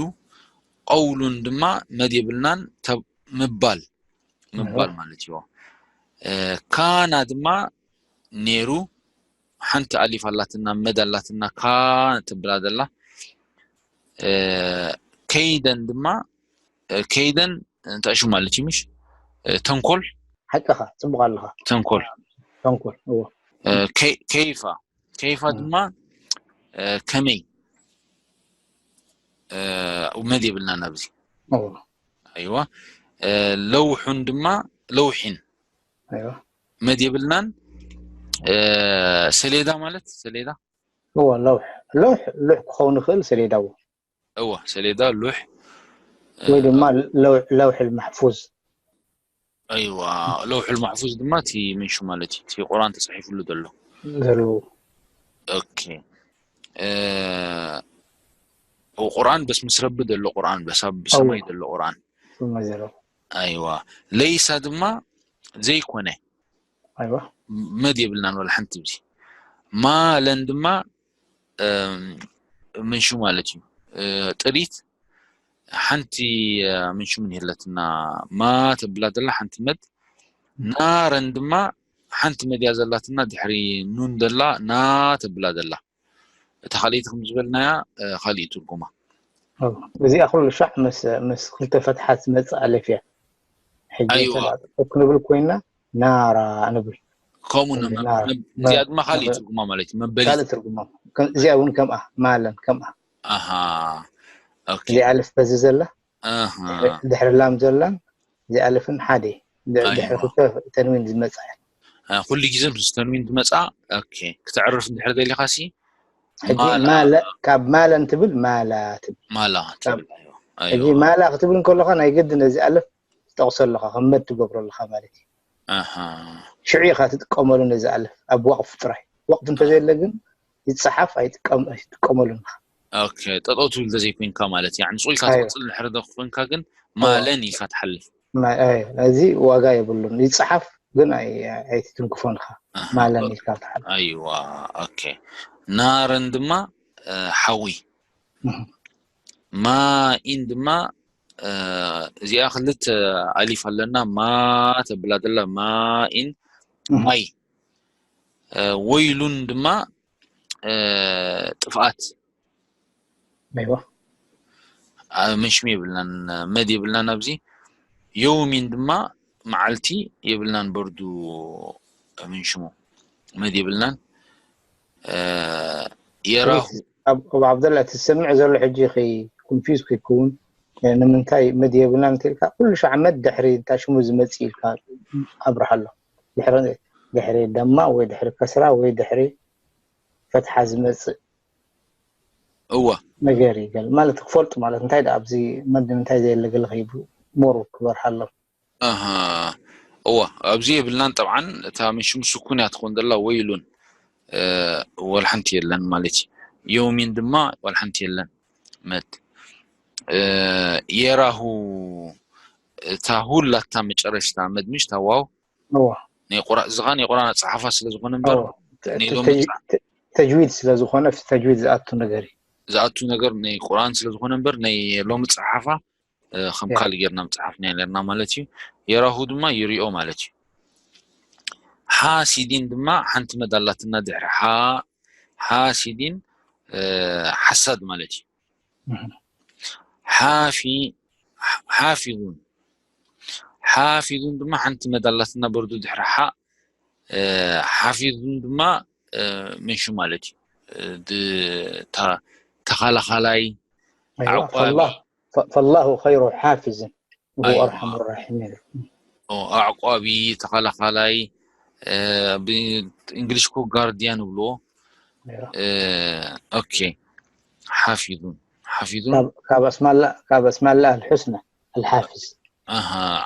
ቀውሉን ድማ መድ የብልናን፣ ተብ-፣ ምባል፣ ምባል እህ። ማለት እዩ። እ፣ ካና ድማ ነይሩ፣ ሓንቲ ኣሊፍ ኣላትና፣ መድ ኣላትና፣ ካ ትብላ ዘላ። እ፣ ከይደን ድማ፣ እ፣ ከይደን እንታይ ሽሙ ማለት እዩ፣ ምሽ? እ፣ ተንኮል? ሓቅኻ፣ ጽቡቕ ኣለኻ። ተንኮል። ተንኮል፣ እወ። እ፣ ከይ-፣ ከይፋ፣ ከይፋ ድማ ከመይ መድ የብልናን ኣብዚ። ኣይዋ ለውሑን ድማ ለውሒን መድ የብልናን። ሰሌዳ ማለት ሰሌዳ እዎ ለውሕ ለውሕ ልሕ ክኸውን ይኽእል ሰሌዳ እዎ እወ ሰሌዳ ሉሕ ወይ ድማ ለውሕ ልማሕፉዝ ኣይዋ ለውሕ ልማሕፉዝ ድማ እቲ ምንሹ ማለት እዩ እቲ ቁርኣን ተፃሒፍሉ ዘሎ ዘለዉ ኦኬ ቁርኣን በስ ምስ ረቢ ዘሎ ቁርኣን በስ ኣብ ሰማይ ዘሎ ቁርኣን ሰማይ ዘለዉ ኣይዋ ለይሳ ድማ ዘይኮነ ኣይዋ መድ የብልናን ወላ ሓንቲ ብዚ ማለን ድማ ምንሹ ማለት እዩ ጥሪት ሓንቲ ምንሹ ምን የለትና ማ ተብላ ዘላ ሓንቲ መድ ናረን ድማ ሓንቲ መድያ ዘላትና ድሕሪ ኑን ዘላ ና ተብላ ዘላ እታ ካልእቲ ከም ዝበልናያ ካልእ ትርጉማ እዚኣ ኩሉ ሻዕ ምስ ምስ ክልተ ፈትሓት ዝመፅእ ኣለፍ እያ ሕጂ ክንብል ኮይና ናራ ንብል ከምኡ እዚኣ ድማ ካልእ ትርጉማ ማለት እዩ መበሊ ካልእ ትርጉማ እዚኣ እውን ከምኣ ማለን ከምኣ ኣሃ ኦኬ እዚኣ ኣልፍ በዚ ዘላ ኣሃ ድሕሪ ላም ዘላን እዚኣ ኣልፍን ሓደ ድሕሪ ክልተ ተንዊን ዝመፅእ ኩሉ ግዜ ምስ ተንዊን ዝመፃ ኦኬ ክትዕርፍ እንድሕር ደሊኻ ሲ ሕጂ ማለ ካብ ማለን ትብል ማላ ትብል ማላ ትብል ሕጂ ማላ ክትብል እንከለኻ ናይ ግድን እዚ ኣልፍ ትጠቕሶ ኣለኻ ከም መድ ትገብሮ ኣለኻ ማለት እዩ ኣሃ ሽዑ ኢኻ ትጥቀመሉ ነዚ ኣልፍ ኣብ ወቕፍ ጥራይ ወቕፍ እንተዘየለ ግን ይፀሓፍ ኣይትጥቀመሉን ኢኻ ኦኬ ጠጠው ትብል እንተዘይኮይንካ ማለት እዩ ንፁልካ ትቕፅል ድሕሪ ዶ ኮይንካ ግን ማለን ኢልካ ትሓልፍ እዚ ዋጋ የብሉን ይፀሓፍ ግን ኣይትትንክፎን ኢኻ ማለን ኢልካ ትሓልፍ ኣይዋ ኦኬ ናረን ድማ ሓዊ ማኢን ድማ እዚኣ ክልተ ኣሊፍ ኣለና ማ ተብላ ዘላ ማኢን ማይ ወይሉን ድማ ጥፍኣት ኣይዋ ምንሽሙ የብልናን መድ የብልናን ኣብዚ የውሚን ድማ መዓልቲ የብልናን በርዱ ምንሽሙ መድ የብልናን የራሁ ኣብ ዓብደላ ትሰምዕ ዘሎ ሕጂ ኮንፊዝ ከይከውን ንምንታይ መድ የብልናን እንተልካ ኩሉ ሻዕ መድ ድሕሪ እንታይ ሽሙ ዝመፅእ ኢልካ ኣብርሃ ኣሎ ድሕሪ ደማ ወይ ድሕሪ ከስራ ወይ ድሕሪ ፈትሓ ዝመፅእ እወ ነገር እዩ ማለት ክፈልጡ ማለት እንታይ ኣብዚ መድ እንታይ ዘየለ ገለ ከይብሉ ሞር ክበርሃሎም እወ ኣብዚ የብልናን ጠብዓን እታ ምሽም ስኩን እያ ትኾን ዘላ ወይሉን ወልሓንቲ የለን ማለት እዩ የውሚን ድማ ወልሓንቲ የለን መድ የራሁ እታ ሁላታ መጨረሽታ መድ ምሽ ታዋው እወ ናይ ቁራ እዚኻ ናይ ቁርኣን ኣፀሓፋ ስለ ዝኾነ እምበር ናይ ሎሚ ተጅዊድ ስለ ዝኾነ ተጅዊድ ዝኣቱ ነገር እዩ ዝኣቱ ነገር ናይ ቁርኣን ስለ ዝኾነ እምበር ናይ ሎሚ ፀሓፋ ከም ካልእ ጌርና ምፅሓፍና ነርና ማለት እዩ የራሁ ድማ ይሪኦ ማለት እዩ ሓሲዲን ድማ ሓንቲ መድ ኣላትና ድሕሪ ሓ ሓሲዲን ሓሳድ ማለት እዩ ሓፊ ሓፊዙን ሓፊዙን ድማ ሓንቲ መድ ኣላትና በርዱ ድሕሪ ሓ ሓፊዙን ድማ ምንሹ ማለት እዩ ተኸላኻላይ ዓቋቢ فالله خير حافظ وهو أرحم الراحمين ኣዕቋቢ ተኸላኻላይ ብእንግሊሽ ኮ ጋርዲያን ይብልዎ ኦኬ ሓፊዙን ሓፊዙን ካብ ኣስማላ ካብ ኣስማላ الحسنى الحافظ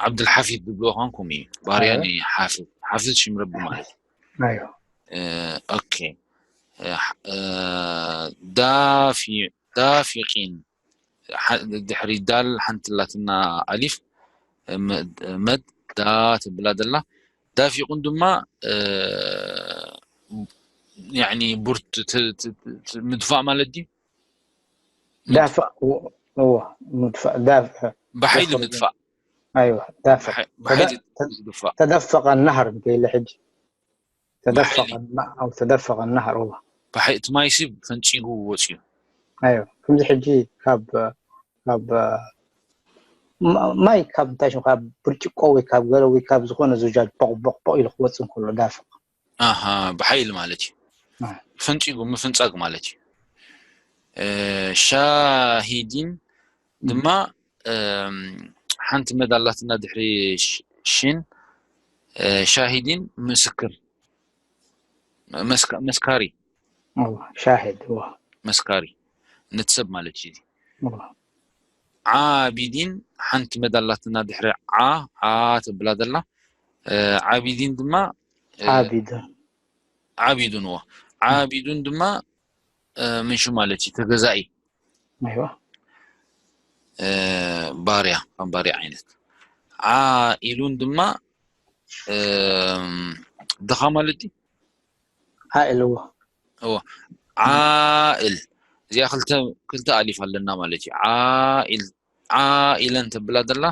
ዓብድልሓፊዝ ዝብልዎ ኳንኩም እዩ ባህርያ ናይ ሓፊዝ ሓፊዝ ሽም ረቢ ማለት እዩ ኦኬ ዳፊ ዳፊቂን ድሕሪ ዳል ሓንቲ ላትና ኣሊፍ መድ ዳ ትብላ ዘላ ዳፊቁን ድማ ያኒ ቡርት ምድፋእ ማለት ድዩ دافع و- هو مدفع دافع ብሓይሊ يخرج. ምድፋእ ايوه دافع ብሓይሊ تد- ምድፋእ تدفق النهر مثل حج تدفق بحيلي. الماء او تدفق النهر هو ብሓይ እቲ ማይሲ ፈንፂጉ ወፅዩ ايوه كم حجي كاب كاب ማይ ካብ እንታይ ሽም ካብ ብርጭቆ ወይ ካብ ገለ ወይ ካብ ዝኾነ ዙጃጅ ቦቕ ቦቕ ቦቕ ኢሉ ክወፅእ እንከሎ ዳፍቕ ኣሃ ብሓይሊ ማለት እዩ ፈንጺጉ ምፍንጻግ ማለት እዩ። ሻሂዲን ድማ ሓንቲ መድ ኣላትና ድሕሪ ሽን። ሻሂዲን ምስክር መስካሪ ሻሂድ መስካሪ ነቲ ሰብ ማለት እዩ። ዓቢዲን ሓንቲ መድ ኣላትና ድሕሪ ዓ ዓ ተብላ ዘላ ዓቢዲን ድማ ዓቢዱን ዓቢዱን ዎ ዓቢዱን ድማ ምንሹ ማለት እዩ ተገዛኢ ኣይዋ ባርያ ከም ባርያ ዓይነት ዓኢሉን ድማ ድኻ ማለት እዩ ዓእል ዎ እዎ ዓእል እዚኣ ክልተ ክልተ ኣሊፍ ኣለና ማለት እዩ ዓኢል ዓኢለን ተብላ ዘላ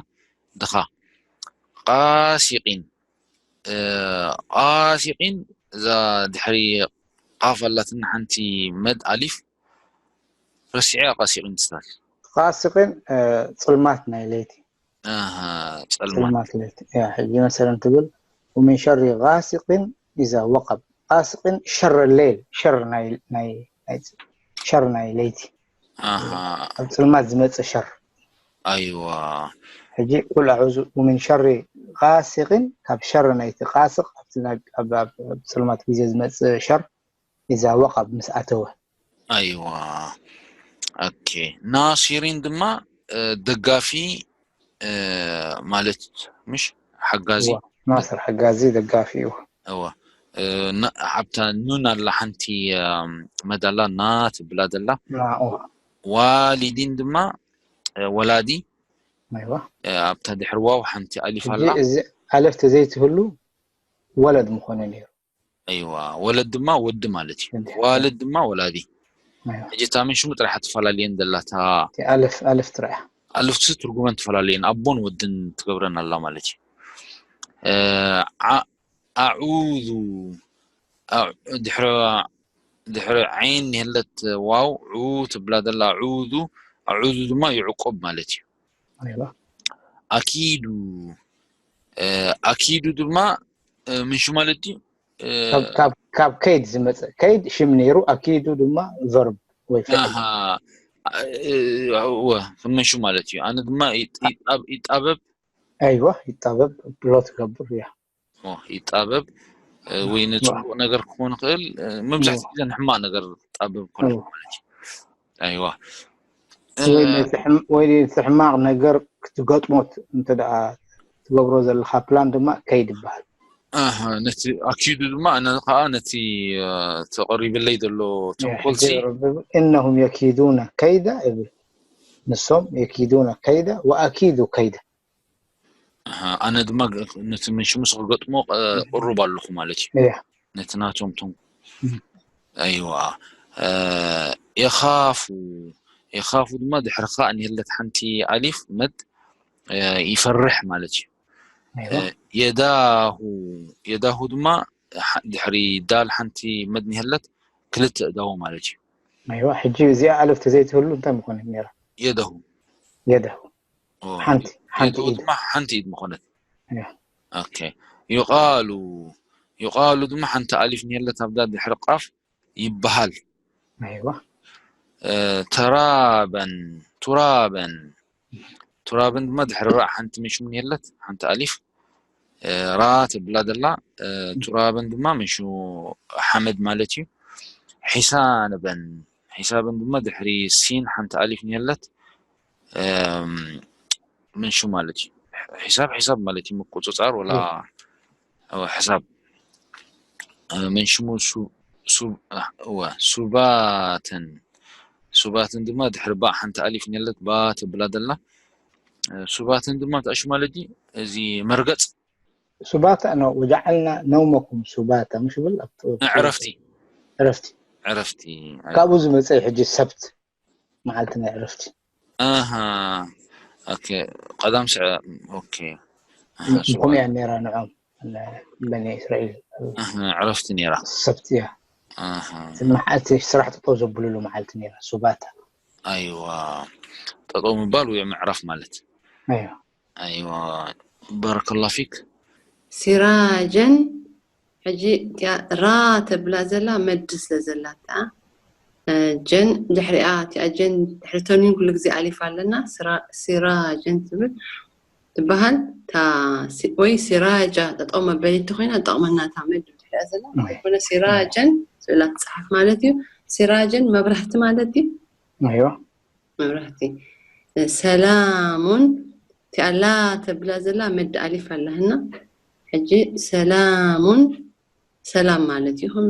ድኻ ቃሲቂን ቃሲቂን እዛ ድሕሪ ቃፍ ኣላትና ሓንቲ መድ ኣሊፍ ረሲዐ ቃሲቂን ትስታል ቃሲቂን ፅልማት ናይ ለይቲ ፀልማት ለይቲ ሕጂ መሰለን ትብል ومن شر غاسق إذا وقب ቃሲቂን ሸር ሌል ሸር ናይ ሸር ናይ ለይቲ ኣብ ፅልማት ዝመፅእ ሸር ኣይዋ ሕጂ ቁል ኣዑዙ ومن شر غاسق ካብ ሸር ናይቲ ቃስቅ ኣብ ፅልማት ግዜ ዝመፅእ ሸር إذا وقب ምስ ኣተወ ኣይዋ ኦኬ ናሲሪን ድማ ደጋፊ ማለት ምሽ ሓጋዚ ናስር ሓጋዚ ደጋፊ እዩ እወ ኣብታ ኑን ኣላ ሓንቲ መዳላ ና ትብላ ዘላ ዋሊዲን ድማ ወላዲ ኣብታ ድሕሪ ዋው ሓንቲ ኣሊፍ ኣላ እዚ ኣለፍቲ ዘይትህሉ ወለድ ምኾነ ነይሩ ኣይዋ ወለድ ድማ ወዲ ማለት እዩ ዋልድ ድማ ወላዲ ሕጂ እታ ምን ሽሙ ጥራሕ ትፈላለየን ዘላታ ኣለፍ ኣለፍ ጥራሕ ኣለፍቲ ትርጉመን ትፈላለየን ኣቦን ወድን ትገብረን ኣላ ማለት እዩ ኣዑዙ ድሕሪ ዓይን የለት ዋው ዑ ትብላ ዘላ ኣዑዙ ኣዑዙ ድማ ይዕቆብ ማለት እዩ ኣኪዱ ኣኪዱ ድማ ምንሹ ማለት እዩ ካብ ከይድ ዝመፀ ከይድ ሽም ነይሩ ኣኪዱ ድማ ቨርብ ወይ ምንሹ ማለት እዩ ኣነ ድማ ይጣበብ ኣይዋ ይጣበብ ብሎ ትገብር እያ ይጣበብ ወይ ንፅቡቅ ነገር ክኾን ይኽእል መብዛሕትኡ ግዜ ንሕማቅ ነገር ጣበብ ኮነ ማለት እዩ ኣይዋ ወይ እቲ ሕማቅ ነገር ክትገጥሞት እንተ ትገብሮ ዘለካ ፕላን ድማ ከይድ ይበሃል ነቲ ኣኪዱ ድማ ኣነ ከዓ ነቲ ተቀሪብለይ ዘሎ ተንኮልሲ እነሁም የኪዱነ ከይዳ እብል ንሶም የኪዱነ ከይዳ ወኣኪዱ ከይዳ ኣነ ድማ ነቲ ምንሽሙስ ክገጥሞ ቅሩብ ኣለኹ ማለት እዩ ነቲ ናቶም ቶም ኣይዋ የኻፉ የኻፉ ድማ ድሕሪ ኻእ ንህለት ሓንቲ ኣሊፍ መድ ይፈርሕ ማለት እዩ የዳሁ የዳሁ ድማ ድሕሪ ዳል ሓንቲ መድ ንህለት ክልተ እዳዎ ማለት እዩ ኣይዋ ሕጂ እዚኣ ኣለፍቲ ዘይትህሉ እንታይ ምኾነ ነራ የደሁ የደሁ ሓንቲ ሓንቲ ኢድ ድማ ሓንቲ ኢድ ምኾነት ኦኬ ይቃሉ ይቃሉ ድማ ሓንቲ ኣሊፍ ንየለት ኣብዳ ድሕሪ ቃፍ ይበሃል ኣይዋ ተራበን ቱራበን ቱራበን ድማ ድሕሪ ራ ሓንቲ ምሽ ምን የለት ሓንቲ ኣሊፍ ራ ትብላ ደላ ቱራበን ድማ ምሹ ሓመድ ማለት እዩ ሒሳንበን ሒሳብን ድማ ድሕሪ ሲን ሓንቲ ኣሊፍ ንየለት ምንሹ ማለት እዩ ሒሳብ ሒሳብ ማለት እዩ ምቁፅፃር ወላ ሕሳብ ምንሽሙ ሱባትን ሱባትን ድማ ድሕሪ ባእ ሓንቲ ኣሊፍ ንየለት ባ ትብላ ደላ ሱባትን ድማ ተኣሹ ማለት እዩ እዚ መርገፅ ሱባታ ነው ወጃዓልና ነውመኩም ሱባታ ምሽ ብል ዕረፍቲ ዕረፍቲ ዕረፍቲ ካብኡ ዝመፀ ሕጂ ሰብት መዓልቲ ናይ ዕረፍቲ ኣሃ ኦኬ ቀዳም ስዐ ኦኬ ከምኡ እያ ነይራ ንዖም በኒ እስራኤል ዕረፍቲ ነይራ ሰብት እያ መዓልቲ ስራሕ ጠጠው ዘብልሉ መዓልቲ ነይራ ሱባታ ኣይዋ ጠጠው ምባል ወይ ምዕራፍ ማለት ኣይዋ ኣይዋ ባረከላ ፊክ سراجا ሕጂ እቲኣ ራ ተብላ ዘላ መዲ ስለ ዘላታ፣ ጀን ድሕሪኣ፣ እቲኣ ጀን ድሕሪ ተንዊን ኩሉ ግዜ ኣሊፍ ኣለና። ስራ-፣ ሲራጀን ትብል ትበሃል። እታ ሲ-፣ ወይ ሲራጃ ጠጠው መበሊቲ ኮይና ትጠቕመና እታ መዲ ድሕሪኣ ዘላ። ኣይኮነ፣ ሲራጀን ስብላ ትፅሓፍ ማለት እዩ። ሲራጀን መብራህቲ ማለት እዩ። ኣይዋ መብራህቲ። ሰላሙን፣ እቲኣ ላ ተብላ ዘላ መዲ ኣሊፍ ኣለህና። ሕጂ ሰላሙን ሰላም ማለት እዩ። ከም፣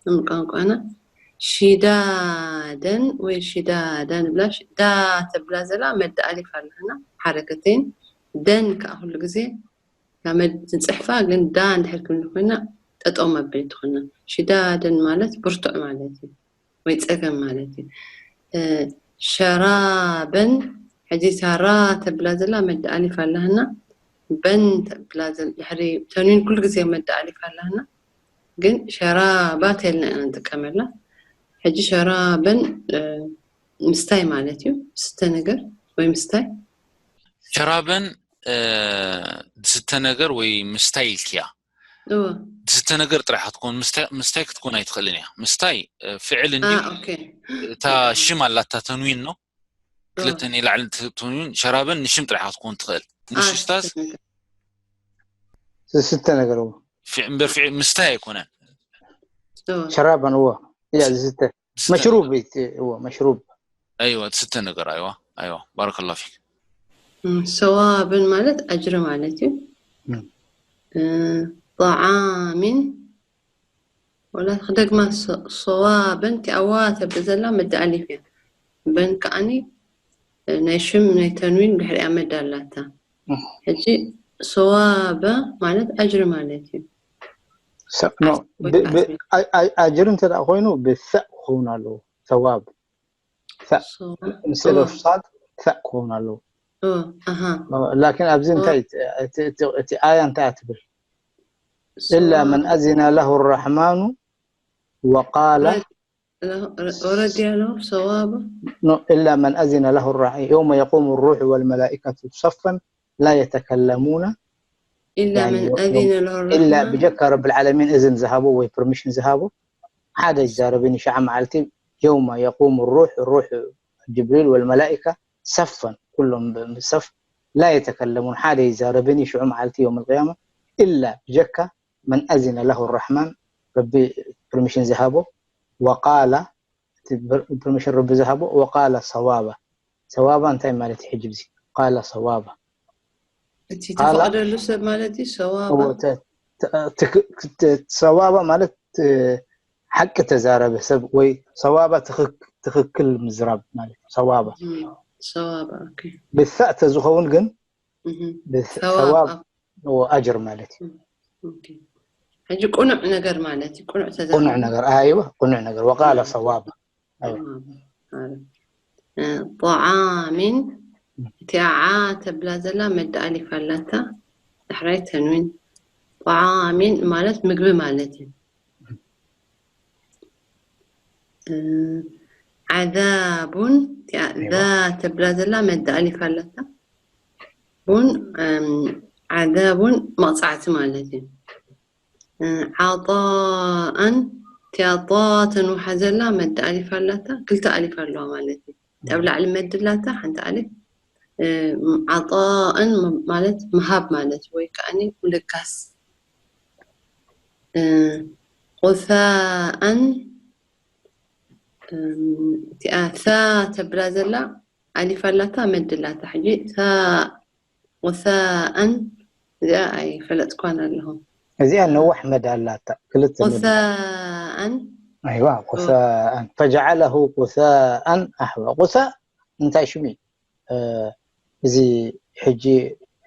ከም ቋንቋና ሽዳደን ወይ ሽዳዳ ንብላ። ሽ-፣ ዳ ተብላ ዘላ መዲ ኣሊፍ ኣለህና። ሓረከተይን ደን ከዓ ኩሉ ግዜ እታ መዲ ንፅሕፋ፣ ግን ዳ እንድሕር ክንብል ኮይና ጠጠው መበል ትኾና። ሽዳደን ማለት ብርቱዕ ማለት እዩ፣ ወይ ፀገም ማለት እዩ። እ፣ ሸራበን፣ ሕጂ እታ ራ ተብላ ዘላ መዲ ኣሊፍ ኣለህና። በን ተብላ ዘል-፣ ድሕሪ ተንዊን ኩሉ ግዜ መዲ ኣሊፍ ኣለህና። ግን ሸራባ ተልና ኢና ንጥቀመላ። ሕጂ ሸራበን፣ እ፣ ምስታይ ማለት እዩ። ስተ ነገር ወይ ምስታይ። ሸራበን፣ እ፣ ዝስተ ነገር ወይ ምስታይ ኢልክያ። እወ። ዝስተ ነገር ጥራሕ ክትኮን፣ ምስታይ፣ ምስታይ ክትኮን ኣይትኽእልን እያ። ምስታይ፣ እ፣ ፍዕል አ፣ እንድዩ። ኦኬ። እታ ሽም ኣላታ ተንዊን ነው። ክልተ ንላዕሊ ተ-፣ ተንዊን፣ ሸራበን ንሽም ጥራሕ ክትኮን ትኽእል። አ፣ ንሽስታስ ስተ ነገር። ዝስተ ነገር እዎ። ፊዕ-፣ እምበር ፊዕ-፣ ምስታይ ኣይኮነን። እወ። ሸራበን እዎ። እያ ዝስተ። ዝስተ መሽሩብ ነገር። ይት-፣ እዎ፣ መሽሩብ። ኣይዋ፣ ዝስተ ነገር። ኣይዋ፣ ኣይዋ። ባረከላሁ ፊክ። እም፣ ሰዋብን ማለት ኣጅሪ ማለት እዩ። እም። እ፣ ጠዓሚን፣ ወላ ክደግማ፣ ሰ-፣ ሰዋብን፣ እቲኣ ዋ ተብል ዘላ መዲ ኣሊፍ እያ። በን ከዓኒ፣ እ፣ ናይ ሽም ናይ ተንዊን ድሕሪኣ መዲ ኣላታ። እም። ሕጂ ሰዋበ ማለት ኣጅሪ ማለት እዩ። ሰ-፣ ኖ፣ ወይ ብ-፣ ከዓ ብ-፣ ስሜት። አ-፣ አ-፣ ኣጅሪ እንተ ደኣ ኮይኑ ብሰእ ክኸውን ኣለዎ። ሰዋብ። ሰእ። ሰዋ-፣ Instead of ኦ፣ ሳድ፣ ሰእ ክኸውን ኣለዎ። ኦ፣ ኣሃ። ላኪን ኣብዚ ኦ። እንታይ፣ እቲ፣ እቲ፣ እቲ ኣያ እንታይ እያ ትብል? إلا من ሰዋብ። أذن له الرحمن وقال ረ-፣ ረ-፣ ረ-፣ ወረድ ያለው ሰዋብ። ኖ፣ إلا من أذن له الرحمن يوم يقوم الروح والملائكة صفا لا يتكلمون إلا يعني من يوم أذن له إلا الرحمن. ብጀካ ረብል ዓለሚን እዝን ዝሃቦ ወይ ፐርሚሽን ዝሃቦ ሓደ ይዛረብን ሸዓ መዓልቲ يوم يقوم الروح الروح جبريل والملائكة صفا ኩሎም ብሰፍ لا يتكلمون ሓደ ይዛረብን ሽዑ መዓልቲ يوم القيامة إلا ብጀካ من أذن له الرحمن ረቢ ፐርሚሽን ዝሃቦ وقال እቲ ፐርሚሽን ረቢ ዝሃቦ وقال صوابا ሰዋባ እንታይ ማለት እዩ? ሕጂ ብዚ قال صوابا እቲ ቃላ ተፈቐደሉ ሰብ ማለት እዩ። ሰዋባ። እዎ፣ ተ-፣ ተ-፣ ትክ-፣ ተ-፣ ሰዋባ ማለት እ፣ ሓቂ ተዛረበ ሰብ ወይ ሰዋባ ትኽክ-፣ ትኽክል ምዝራብ ማለት እዩ። ሰዋባ እም፣ ሰዋባ። ኦኬ። ብሳእ ተዝኸውን ግን እም፣ ብስ-፣ ሰዋብ ሰዋብ ኣብ-፣ እዎ፣ ኣጅር ማለት እዩ። ኦኬ። ሕጂ ቁኑዕ ነገር ማለት እዩ። ቁኑዕ ተዛረበ። ቁኑዕ ነገር ኣይወ ቁኑዕ ነገር وقال ቁኑዕ። صوابا ኣይወ ሰዋብ። እ፣ ጠዓሚን፣ እቲኣ ዓ ተብላ ዘላ መዲ ኣሊፍ ኣላታ፣ ዳሕራይ ተንዊን። ጠዓሚን ማለት ምግቢ ማለት እዩ። እ፣ ዓዛቡን፣ እቲኣ ኣይዋ። ዛ ተብላ ዘላ መዲ ኣሊፍ ኣላታ። ቡን፣ እም፣ ዓዛቡን መቕጻዕቲ ማለት እዩ። እ፣ ዓጣኣን፣ እቲኣ ጣ ተንውሓ ዘላ መዲ ኣሊፍ ኣላታ፣ ክልተ ኣሊፍ ኣለዋ ማለት እዩ። ኣብ ላዕሊ መዲ ኣላታ ሓንቲ ኣሊፍ፣ እ፣ ዓጣኣን ም-፣ ማለት ምሃብ ማለት ወይ ከዓኒ ምልጋስ። እ፣ ቁሳኣን፣ እም፣ እቲኣ ሳ ተብላ ዘላ ኣሊፍ ኣላታ መዲ ኣላታ። ሕጂ ሳ፣ ቁሳኣን፣ እዚኣ ኣይፈለጥኳን ኣለኹ። እዚኣ ነዋሕ መዲ ኣላታ፣ ክልተ መዲ። ቁሳኣን፣ ኣይዋ፣ ቁሳኣን። فجعله غثاء أحوى። ቁሳእ እንታይ ሽሙ እዩ? እ፣ እዚ ሕጂ፣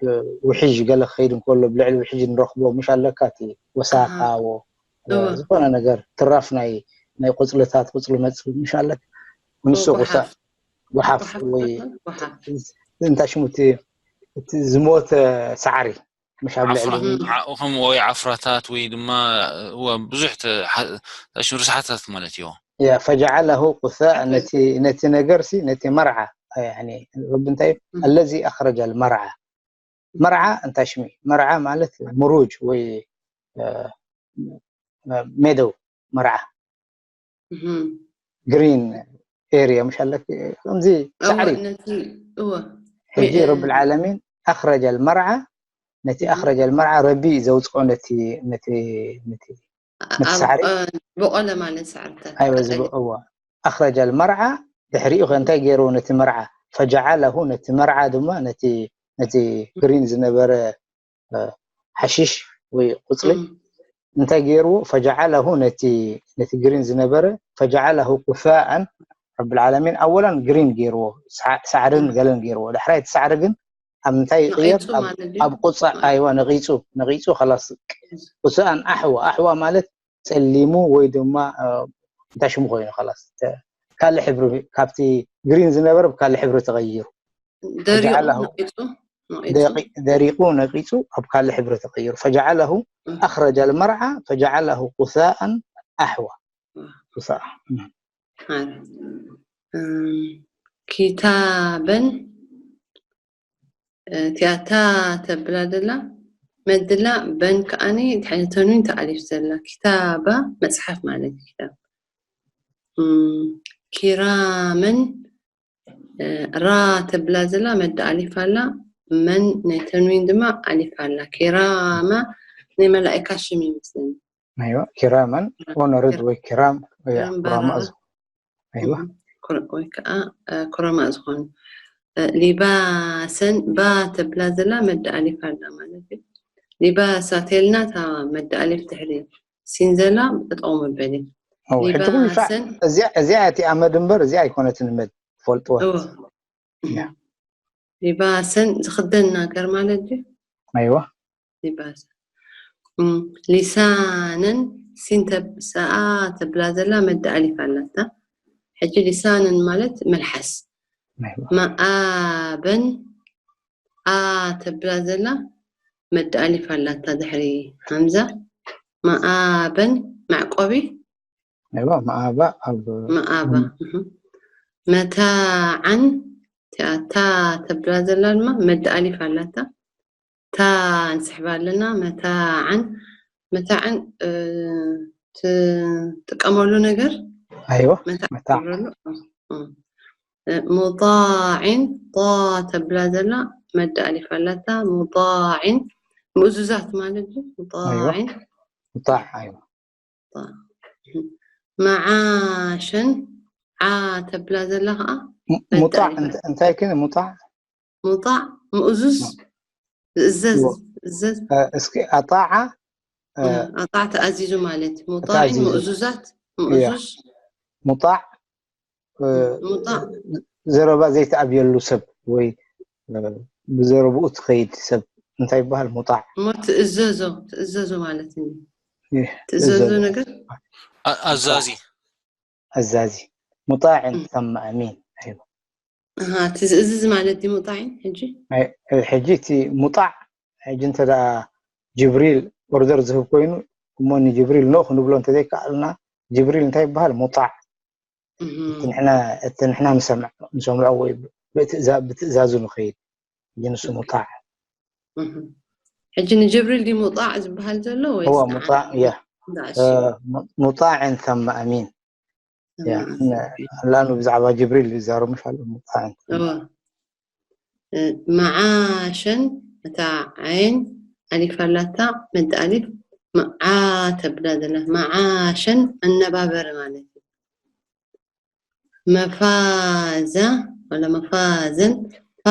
እ፣ ውሒጅ ገለ ክኸይድ እንከሎ ብልዕሊ ውሒጅ ንረኽቦ ምሽ ኣለካ እቲ ወሳኻ ኣሃ። ዎ-፣ እወ። ዝኾነ ነገር ትራፍ ናይ፣ ናይ ቁጽልታት ቁጽሊ መጽሊ ምሽ ኣለካ ንሱ ኦ፣ ቁሳእ ጓሓፍ። ጓሓፍ ጓሓፍ ወይ ይበሃል? ጓሓፍ። እንታይ ሽሙ እቲ፣ እቲ ዝሞተ ሳዕሪ ምሽ ኣብ ልዕሊ ዓፍራ-፣ ዓ-፣ ከም ወይ ዓፍራታት ወይ ድማ እወ ብዙሕ ተ-፣ ሓ-፣ ታሽም ርስሓታት ማለት እዩ። ያ فجعله غثاء ነቲ፣ ነቲ ነገር ሲ ነቲ መርዓ ያኒ ረቢ እንታይ እም። الذي أخرج المرعى መርዓ እንታይ ሽሙ መርዓ ማለት ምሩጅ ወይ እ፣ ሜደው መርዓ እህም። ግሪን ኤርያ ምሽ ኣለክ ከምዚ እወ ሳዕሪ ነቲ እወ ሕጂ ሜ- ረብ العالمين أخرج المرعى ነቲ እህም። أخرج المرعى ረቢ ዘውፅኦ ነቲ ነቲ ነቲ ነቲ ኣብ ሳዕሪ እ፣ በቆለ ማለት ሳዕርታት ኣይወ ቀጠሊ ዝብ እወ أخرج المرعى ድሕሪኡ ከ እንታይ ገይርዎ ነቲ መርዓ فجعله ነቲ መርዓ ድማ ነቲ ነቲ ግሪን ዝነበረ እ፣ ሓሽሽ ወይ ቁፅሊ እም፣ እንታይ ገይርዎ فجعله ነቲ ነቲ ግሪን ዝነበረ فجعله غثاء ረብ العالمين ኣወላን ግሪን ገይርዎ ሰዓ- ሳዕርን እም። ገለን ገይርዎ ዳሕራይ እቲ ሳዕሪ ግን ኣብ ምንታይ ይቕየር ነቒጹ ኣብ ማለት ድዩ ኣብ ቁፃ ማለት ኣይዋ ነቒፁ ነቒፁ خلاص غثاء أحوى أحوى ማለት ፀሊሙ ወይ ድማ እ፣ እንታይ ሽሙ ኮይኑ خلاص ተ- ካልእ ሕብሪ ካብቲ ግሪን ዝነበረ ብካልእ ሕብሪ ተቐይሩ ደሪቑ فجعله ነቒጹ ነቒጹ ደቂ- ደሪቁ ነቂጹ ኣብ ካልእ ሕብሪ ተቀይሩ فجعله እም፣ أخرج المرعى فجعله غثاء أحوى غثاء እም። ኪታበን እ፣ ቲያታ ተብላ ዘላ መድላ በን ከኣኒ ድሕሪ ተንዊን ተኣሊፍ ዘላ ኪታባ መፅሓፍ ማለት እዩ። ኪታብ እም፣ ኪራመን እ፣ ራ ተብላ ዘላ መዲ ኣሊፍ ኣላ መን ናይ ተንዊን ድማ ኣሊፍ ኣላ። ኪራማ ናይ መላእካ ሽም ይመስለኒ። ኣይዋ ኪራመን ኦነርድ ወይ ኪራም እያ ኪራም ኩራማ ባራራ እዞ ኣይዋ እም፣ ኩረ- ወይ ከዓ እ፣ ኩረማ ዝኾኑ እ፣ ሊባሰን ባ ተብላ ዘላ መዲ ኣሊፍ ኣላ ማለት እዩ። ሊባሳ ተልና እታ መዲ ኣሊፍ ድሕሪ ሲን ዘላ ጠጠው መበሊ ሕጂ ኩሉ ሻዕ ሊባሰን እዚኣ እዚኣ እቲ ኣመድ እምበር እዚኣ ኣይኮነትን መድ ትፈልጥዋ እወ እያ ሊባሰን ዝኽደን ነገር ማለት ድዩ? ኣይዋ ሊባሰን እም፣ ሊሳነን ሲን ተብ- ሰኣ ተብላ ዘላ መዲ ኣሊፍ ኣላታ። ሕጂ ሊሳነን ማለት መልሓስ ኣይዋ መኣበን ኣ ተብላ ዘላ መዲ ኣሊፍ ኣላታ ድሕሪ ሃምዛ መኣበን መዕቆቢ ኣይዋ መኣባ ኣብ መኣባ እህ። መታዓን እቲኣ ታ ተብላ ዘላ ድማ መዲ ኣሊፍ ኣላታ ታ ንስሕባ ኣለና መታዓን መታዓን እ፣ ትጥቀመሉ ነገር ኣይዋ መታዕ መታዕ ትብለሉ እ፣ እ። እ፣ ሙጣዕን ጣ ተብላ ዘላ መዲ ኣሊፍ ኣላታ ሙጣዕን ምእዙዛት ማለት እዩ ኣይዋ ሙጣዕን ሙጣዕ ኣይዋ መዓሸን ዓ ተብላ ዘላ ከዓ ሙ- መዲ ሙጣዕ ኣሊፍ እንት- እንታይ ግን ሙጣዕ ሙጣዕ ምእዙዝ ዝእዘዝ እዎ። ዝእዘዝ እ፣ እስኪ ኣጣዓ እ፣ እ፣ ኣጣዕ ተኣዚዙ ማለት ሙጣዕን ተኣዚዙ። ምእዙዛት እያ። ምእዙዝ ሙጣዕ እ፣ ሙጣዕ ዘረባ ዘይተኣብየሉ ሰብ ወይ እ፣ ብዘረብኡ ትኸይድ ሰብ እንታይ ይበሃል? ሙጣዕ እሞ ትእዘዞ ትእዘዞ ማለት እዩ። ይህ ትእዘዞ ትእዘዞ። ነገር አ- ኣዛዚ ኣዛዚ ሙጣዕን እም። ሰማ ኣሚን ኣይዋ። ኣሃ፣ ትእዝዝ ማለት ድዩ ሙጣዕን ሕጂ? ናይ- ሕጂ እቲ ሙጣዕ ሕጂ እንተ ደኣ ጅብሪል ኦርደር ዝህብ ኮይኑ እሞ ንጅብሪል ኖ ክንብሎ እንተዘይከኣልና ጅብሪል እንታይ ይበሃል? ሙጣዕ እህ፣ እቲ ንሕና እቲ ንሕና ንሰምዕ ንሰምዖ ወይ ብትእዛ- ብትእዛዙ ንኸይድ ሕጂ ንሱ ሙጣዕ እህ። ሕጂ ንጅብሪል ድዩ ሙጣዕ ዝበሃል ዘሎ ወይስ እዋ ንዓ? ሙጣዕ እያ ንዓሽ? እ፣ ሙ- ሙጣዕን ሰማ ኣሚን እያ ሰማ ኣሚን። ላኑ ብዛዕባ ጅብሪል ይዛረብ ምሽ ኣሎ ሙጣዕን እዋ። እ፣ መዓሸን እታ ዓይን ኣሊፍ ኣላታ መዲ ኣሊፍ መዓ ተብላ ዘላ መዓሸን መነባበሪ ማለት እዩ። መፋዛ ወላ መፋዘን ፋ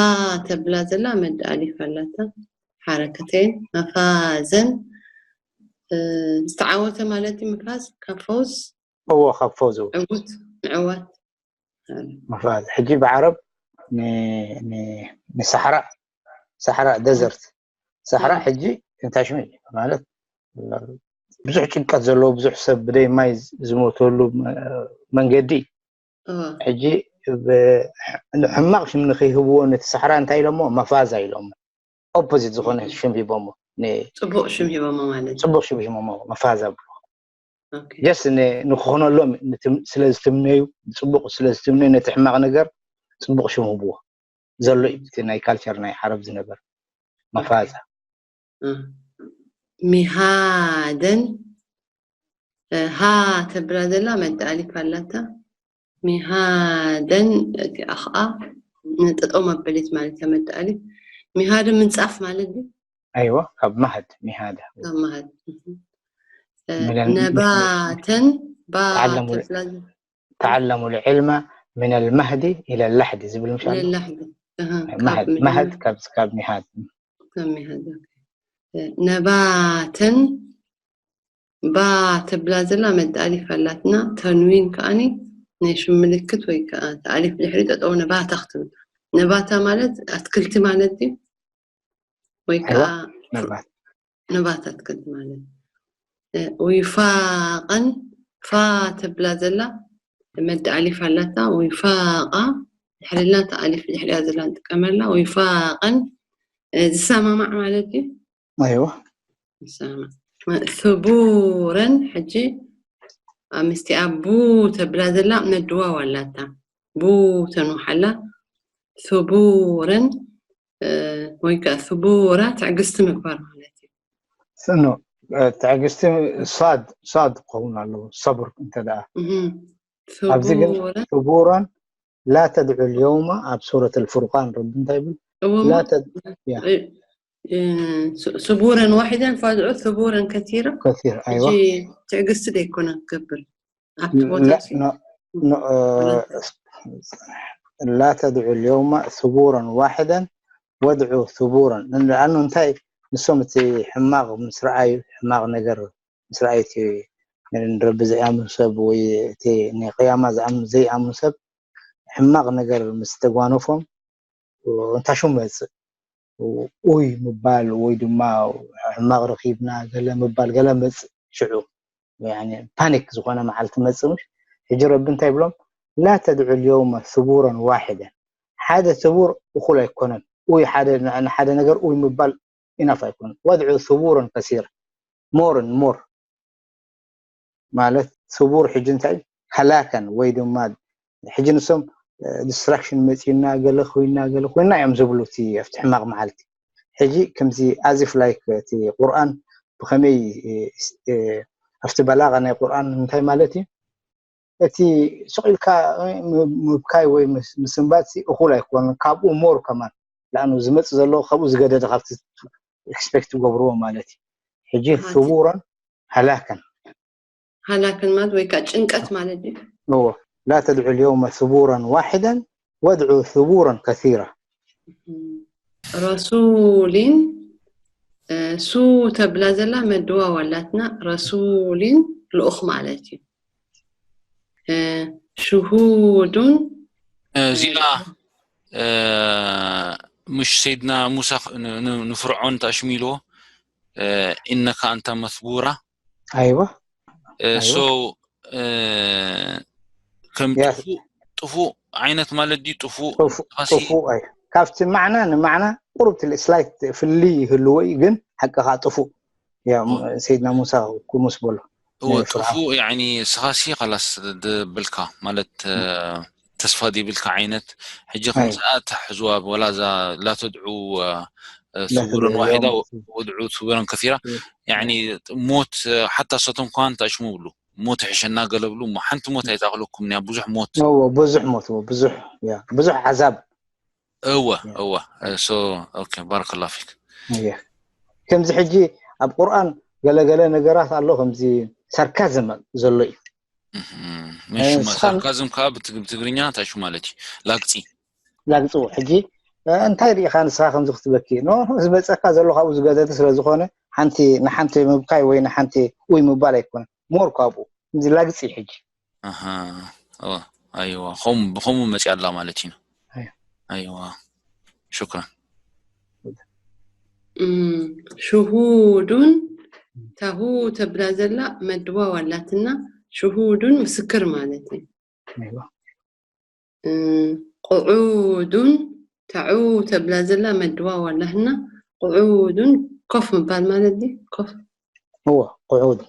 ተብላ ዘላ መዲ ኣሊፍ ኣላታ ሓረከተይን መፋዘን እ፣ ዝተዓወተ ማለት እዩ። ምፋዝ ካብ ፈውዝ እዎ ካብ ፈውዝ እዎ ዕውት ምዕዋት ምፋዝ ሕጂ ብዓረብ ን- ን- ንሳሕራ ሳሕራ ደዘርት ሳሕራ እም። ሕጂ እንታይ ሽሙ ማለት ብዙሕ ጭንቀት ዘለዎ ብዙሕ ሰብ ብደይ ማይ ዝሞተሉ መ- መንገዲ እዋ። ሕጂ ብ- ሕማቕ ሽም ንከይህብዎ ነቲ ሳሕራ እንታይ ኢሎሞ መፋዛ ኢሎሞ ኦፖዚት ዝኾነ እም። ሽም ሂቦሞ ን- ፅቡቅ ሽም ሂቦሞ ማለት እዩ። ፅቡቅ ሽም ሂቦሞ መፋዛ ብሎ ኦኬ። ጀስ ንክኾነሎም ንትም- ስለ ዝትምነዩ ፅቡቅ ስለ ዝትምነዩ ነቲ ሕማቕ ነገር ፅቡቅ ሽም ህብዎ ዘሎ እዩ እቲ ናይ ካልቸር ናይ ዓረብ ዝነበር መፋዛ እ። ሚሃደን ሃ ተብላ ዘላ መዲ ኣሊፍ ኣላታ። ሚሃደን እቲኣ ከዓ ንጠጠው መበሊት ማለት እያ። መዲ ኣሊፍ ሚሃደን ምንፃፍ ማለት እዩ። ኣይዋ ካብ ማህድ ሚሃደ ካብ ማህድ ነባተን ባ ተብላ تعلموا العلم من المهد إلى اللحد ዝብል ምሻ ለላሕዲ ማህድ ካብ ካብ ሚሃድ ነባተን ባ ተብላ ዘላ መዲ ኣሊፍ ኣላትና። ተንዊን ከዓኒ ናይ ሽም ምልክት ወይ ከዓ ኣሊፍ ድሕሪ ጠጠው ነባታ ክትብል። ነባታ ማለት ኣትክልቲ ማለት እዩ። ወይ ከዓ ነባት ኣትክልቲ ማለት። ዊፋቀን ፋ ተብላ ዘላ መዲ ኣሊፍ ኣላታ። ዊፋቃ ድሕሪ ኣላታ ኣሊፍ ድሕሪያ ዘላ ንጥቀመላ። ዊፋቀን ዝሰማማዕ ማለት እዩ። ኣይዋ ثبورا ሕጂ ምስቲኣ ቡ ተብላ ዘላ ነድዋ ዋላታ ቡ ተንውሓላ ثبورا ወይ ከዓ ثبورا ትዕግስቲ ምግባር ማለት እዩ። ትዕግስቲ ሳድ ሳድ ክኸውን ኣለዎ ሰብር እንተ ደኣ ኣብዚ ግን ثبورا لا تدعوا اليوم ኣብ ሱረት الفرقان ረቢ እንታይ ይብል ثبورا واحدا فادعوا ثبورا كثيرا كثير ኣይዋ ትዕግስቲ ደይኮነ ክገብር ኣብቲ ቦታ لا تدعوا اليوم ثبورا واحدا وادعوا ثبورا لأنه እንታይ ንሶም እቲ ሕማቕ ምስ ረኣዩ ሕማቕ ነገር ምስ ረኣዩ እቲ ንረቢ ዘይኣምኑ ሰብ ወይ እቲ ንቅያማ ዝኣምኑ ዘይኣምኑ ሰብ ሕማቕ ነገር ምስ ተጓነፎም እንታይ ሽሙ መፅእ ኡይ ምባል ወይ ድማ ሕማቕ ረኺብና ገለ ምባል ገለ መፅእ ሽዑ ፓኒክ ዝኾነ መዓልቲ መፅእ ምሽ ሕጂ ረቢ እንታይ ይብሎም لا تدعوا اليوم ثبورا واحدا ሓደ ثبور እኹል ኣይኮነን ኡይ ሓደ ነገር ኡይ ምባል ኢናፍ ኣይኮነን وادعوا ثبورا كثيرا more and more ማለት ثبور ሕጂ እንታይ ሃላከን ወይ ድማ ሕጂ ንሶም ዲስትራክሽን መፂና ገለ ኮይና ገለ ኮይና እዮም ዝብሉ እቲ ኣብቲ ሕማቕ መዓልቲ ሕጂ ከምዚ as if like እቲ ቁርኣን ብከመይ ኣብቲ በላغة ናይ ቁርኣን እንታይ ማለት እዩ እቲ ስቕ ኢልካ ምብካይ ወይ ምስንባት እኹል ኣይኮነን ካብኡ more ከማን لأنه ዝመፅእ ዘሎ ካብኡ ዝገደደ ካብቲ expect ትገብርዎ ማለት እዩ ሕጂ ثبورا ሃላከን ሃላከን ማለት ወይ ከዓ ጭንቀት ማለት እዩ لا تدعوا اليوم ثبورا واحدا وادعوا ثبورا كثيرا ረሱሊን ሱ ተብላ ዘላ መድዋ ዋላትና ረሱሊን ልኡኽ ማለት እዩ ሽሁዱን እዚኣ ምሽ ሰይድና ሙሳ ንፍርዖን ተኣሽሙ ኢልዎ ኢነካ ኣንታ መስቡራ ኣይዋ so ከም ጥፉእ ጥፉእ ዓይነት ማለት ድዩ ጥፉእ ጥፉእ ኣይ ካብቲ ማዕና ንማዕና ቁሩብ ትል ስላይት ፍልይ ይህልዎ እዩ ግን ሓቅኻ ጥፉእ ሰይድና ሙሳ ኩሙስ በሎ እወ ጥፉእ ያኒ ስኻሲ ኸላስ ድብልካ ማለት ተስፋ ዲብልካ ዓይነት ሕጂ ከምዝኣ ተሕዝዋ ወላ እዛ ላተድዑ ሱቡረን ዋሒዳ ወድዑ ሱቡረን ከሲራ ያኒ ሞት ሓታ ሰቶም ከዋን ተኣሽሙ ብሉ ሞት ይሕሸና ገለ ብሉ እሞ ሓንቲ ሞት ኣይትኣኽለኩም እያ ብዙሕ ሞት ብዙሕ ሞት ብዙሕ ብዙሕ ዓዛብ እወ እወ so okay ባረከላ ፊክ ከምዚ ሕጂ ኣብ ቁርኣን ገለገለ ነገራት ኣሎ ከምዚ ሳርካዝም ዘሎ እዩ ሳርካዝም ከዓ ብትግርኛ እንታይ ሽሙ ማለት እዩ ላግፂ ላግፂ ሕጂ እንታይ ርኢኻ ንስኻ ከምዚ ክትበኪ ኖ ዝመፀካ ዘሎ ካብኡ ዝገደደ ስለዝኾነ ሓንቲ ንሓንቲ ምብካይ ወይ ንሓንቲ ውይ ምባል ኣይኮነ ሞር ካብኡ እዚ ላግፂ ሕጂ ኣይዋ ከም ብኸምኡ መፂኣ ኣላ ማለት እዩ ኣይዋ ሽክራን ሽሁዱን ታሁ ተብላ ዘላ መድዋ ዋላትና ሽሁዱን ምስክር ማለት እዩ ቅዑዱን ታዑ ተብላ ዘላ መድዋ ዋላህና ቅዑዱን ኮፍ ምባል ማለት ድዩ ኮፍ እዎ ቅዑድ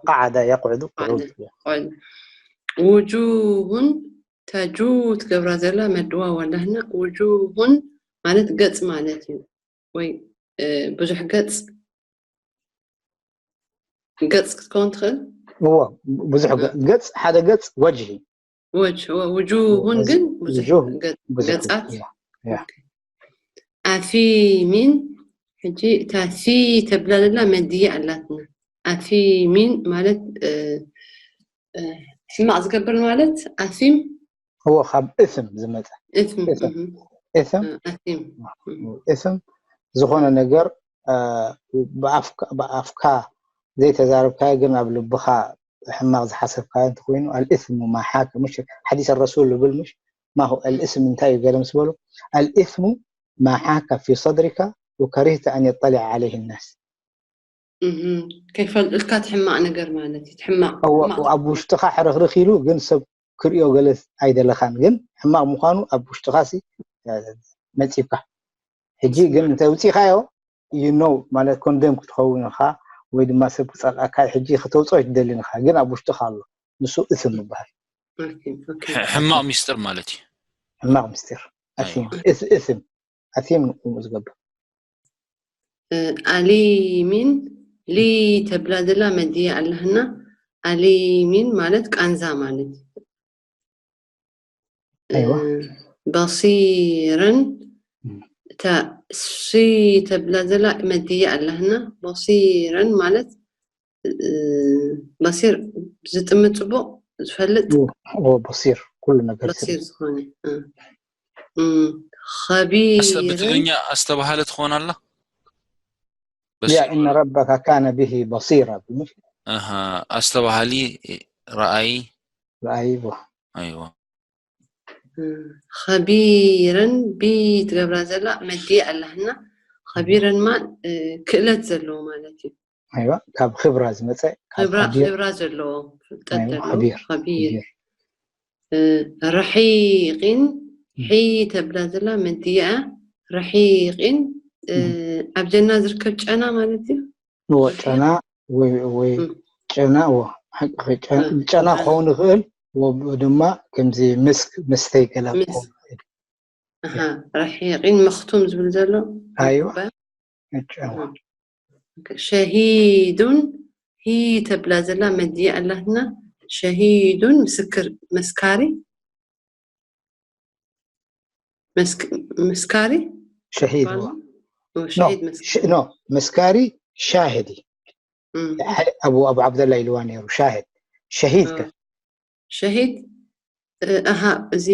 ቃዓዳ የቅዕዱ ቅዑድ ውጁሁን ታጁ ትገብራ ዘላ መድዋ ዋላህና ውጁሁን ማለት ገጽ ማለት እዩ ወይ ብዙሕ ገጽ ገጽ ክትከውን ትኽእል እዎ፣ ብዙሕ ገ- ገጽ፣ ሓደ ገጽ ወጅሂ። ወጅ ውጁሁን ግን ብዙሕ ውጁህ ገ- ብዙሕ ገጻት ያ፣ ያ። ኦኬ። ኣፊሚን ሕጂ እታ ሲ ተብላ ዘላ መድያ ኣላትና። ኣፊሚን ማለት እ፣ እ፣ ሕማቕ ዝገብር ማለት ኣፊም እዎ፣ ካብ እትም ዝመጸ እትም እትም። እህ፣ እትም እ፣ ኣፊም እትም ዝኾነ ነገር እ፣ ብኣፍካ ብኣፍካ ዘይተዛረብካዮ ግን ኣብ ልብኻ ሕማቕ ዝሓሰብካዮ እንተኮይኑ ኣልእስሙ ማሓከ ምሽ ሓዲስ ረሱል ይብል ምሽ ማሁ ኣልእስም እንታይ እዩ ገለ ምስ በሉ ኣልእስሙ ማሓከ ፊ ሰድሪካ ወከሪህተ ኣን የጠሊዐ ዓለይህ ናስ እህ፣ ከይፈልጡልካ እቲ ሕማቕ ነገር ማለት እዩ። እቲ ሕማቕ እዎ፣ ሕማቕ ኣብ ውሽጥኻ ሕርኽርኽ ኢሉ ግን ሰብ ክሪኦ ገለ ኣይደለኻን ግን ሕማቕ ምዃኑ ኣብ ውሽጥኻ ሲ መፂብካ ሕጂ ግን እንተ ውፂኻዮ you know ማለት ኮንደም ክትኸውን ኢኻ ወይ ድማ ሰብ ክፀልኣካ ሕጂ ከተውፅኦ ኣይትደልን ኢኻ ግን ኣብ ውሽጥኻ ኣሎ ንሱ እትም ይበሃል ኦኬ፣ ኦኬ። ሕ- ሕማቕ ሚስጥር ማለት እዩ። ሕማቕ ምስጢር ኣይዋ። ኣቲም እስ- እትም ኣቲም ንቁም ዝገብር እ፣ ኣሊሚን ሊ ተብላ ዘላ መድያ ኣለህና ኣሊሚን ማለት ቃንዛ ማለት እዩ። ኣይዋ። እ፣ በሲረን እም። እታ ሲ ተብላ ዘላ መድያ ኣለህና በሲረን ማለት እ፣ በሲር ዝጥምት ጽቡቕ ዝፈልጥ እዎ፣ እዎ፣ በሲር ኩሉ ነገር በሲር ዝኾነ እ፣ እም፣ ኸቢርን ብትግርኛ ኣስተባሃለ ትኾን ኣላ ያ እነ ረበካ ካነ ብሂ በሲራ ብምሽ ኣሃ፣ ኣስተባሃሊ ረኣይ ኣይዎ ኣይዋ ኸቢረን ቢ ትገብራ ዘላ መዲ ኣለህና ኸቢረን ማ ክእለት ዘለዎ ማለት እዩ። ኣይዋ ካብ ክብራ ዝመፀ ካብ ክብራ ከቢር ክብራ ዘለዎ ፍልጠት ኣይዋ ዘለዎ ከቢር ኸቢር ከቢር እ፣ ረሒቂን ሒ ተብላ ዘላ መዲ እያ። ረሒቂን እ፣ ኣብ ጀና ዝርከብ ጨና ማለት እዩ። እዎ ረሒቅ ጨና ወይ ወይ እም፣ ጨና እዎ ሓቂ ጨ- እ፣ ጨና ጨና ክኸውን ይኽእል እዎ ብኡ ድማ ከምዚ ምስክ መስተይ ገላ ምስ ክኸውን ይኽእል ኣሃ፣ ረሒቂን መኽቱም ዝብል ዘሎ ኣይዋ እባ። ጨዋ እም። ሸሂዱን ሂ ተብላ ዘላ መዲ ኣላትና። ሸሂዱን ምስክር መስካሪ መስክ- መስካሪ ሸሂድ ባል እዎ ኦ፣ ኖ ሸሂድ መስካሪ ሽ- ኖ መስካሪ ሻሂድ እዩ እም፣ ሓ- ኣቡ ኣቡ ዓብደላ ኢልዋ ነይሩ ሻሂድ ሸሂድ ኦ፣ ከ ሸሂድ እ፣ ኣሃ እዚ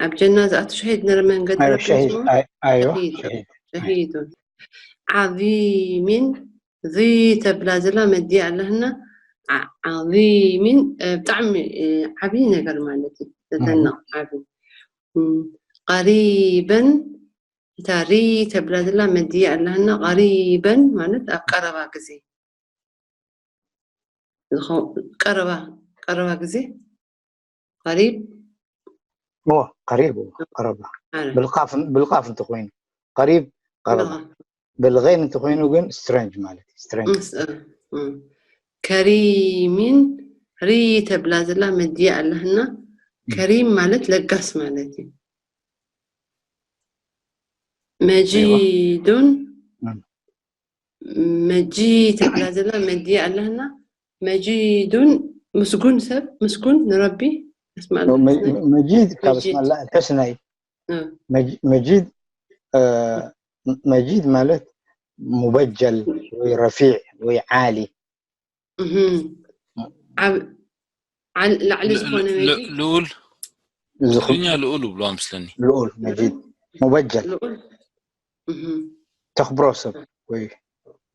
ኣብ ጀና ዝኣቱ ሸሂድ ነረ መንገዲ ኣዮ ረቢ ሸሂድ ስሙ ኣይ- ኣዮ ሸሂድ ሸሂድ ሸሂዱን ዓዚሚን ዚ ተብላ ዘላ መዲ ኣለህና ዓ- ዓዚሚን እ፣ ብጣዕሚ እ፣ ዓብዪ ነገር ማለት እዩ። ዘደንቕ ዓብዪ እም፣ ቀሪበን እታ ሪ ተብላ ዘላ መዲ ኣለህና ቀሪበን ማለት ኣብ ቀረባ ግዜ ዝኸው- ቀረባ ቀረባ ግዜ ቀሪብ እዎ ቀሪብ እዎ ቀረባ ኣረ ብልቃፍ ብልቃፍ እንተኮይኑ ቀሪብ ቀረባ ብልቃፍ። ብልገይን እንተኮይኑ ግን ስትሬንጅ ማለት እዩ ስትሬንጅ ምስ እ፣ እ። ከሪሚን ሪ ተብላ ዘላ መዲ ኣለህና ከሪም ማለት ለጋስ ማለት እዩ። መጂዱን እም። መጂ ተብላ ዘላ መዲ ኣለህና መጂዱን ምስጉን ሰብ ምስጉን ንረቢ ኣስማል መ- ሕስነ መ- መጂድ ካብ መጂድ እስማላ ሕስና እዩ እ፣ መጅ- መጂድ እ፣ መጂድ ማለት ሙበጀል ወይ ረፊዕ ወይ ዓሊ እህም። ዓብ- ዓል- ላዕሊ ል- ዝኾነ ል- መጂ ልኡል ዝኹ- ትግርኛ ልኡል ይብልዋ ምስለኒ። ልኡል መጂድ ሙበጀል ልኡል እህም። ተኽብሮ ሰብ ወይ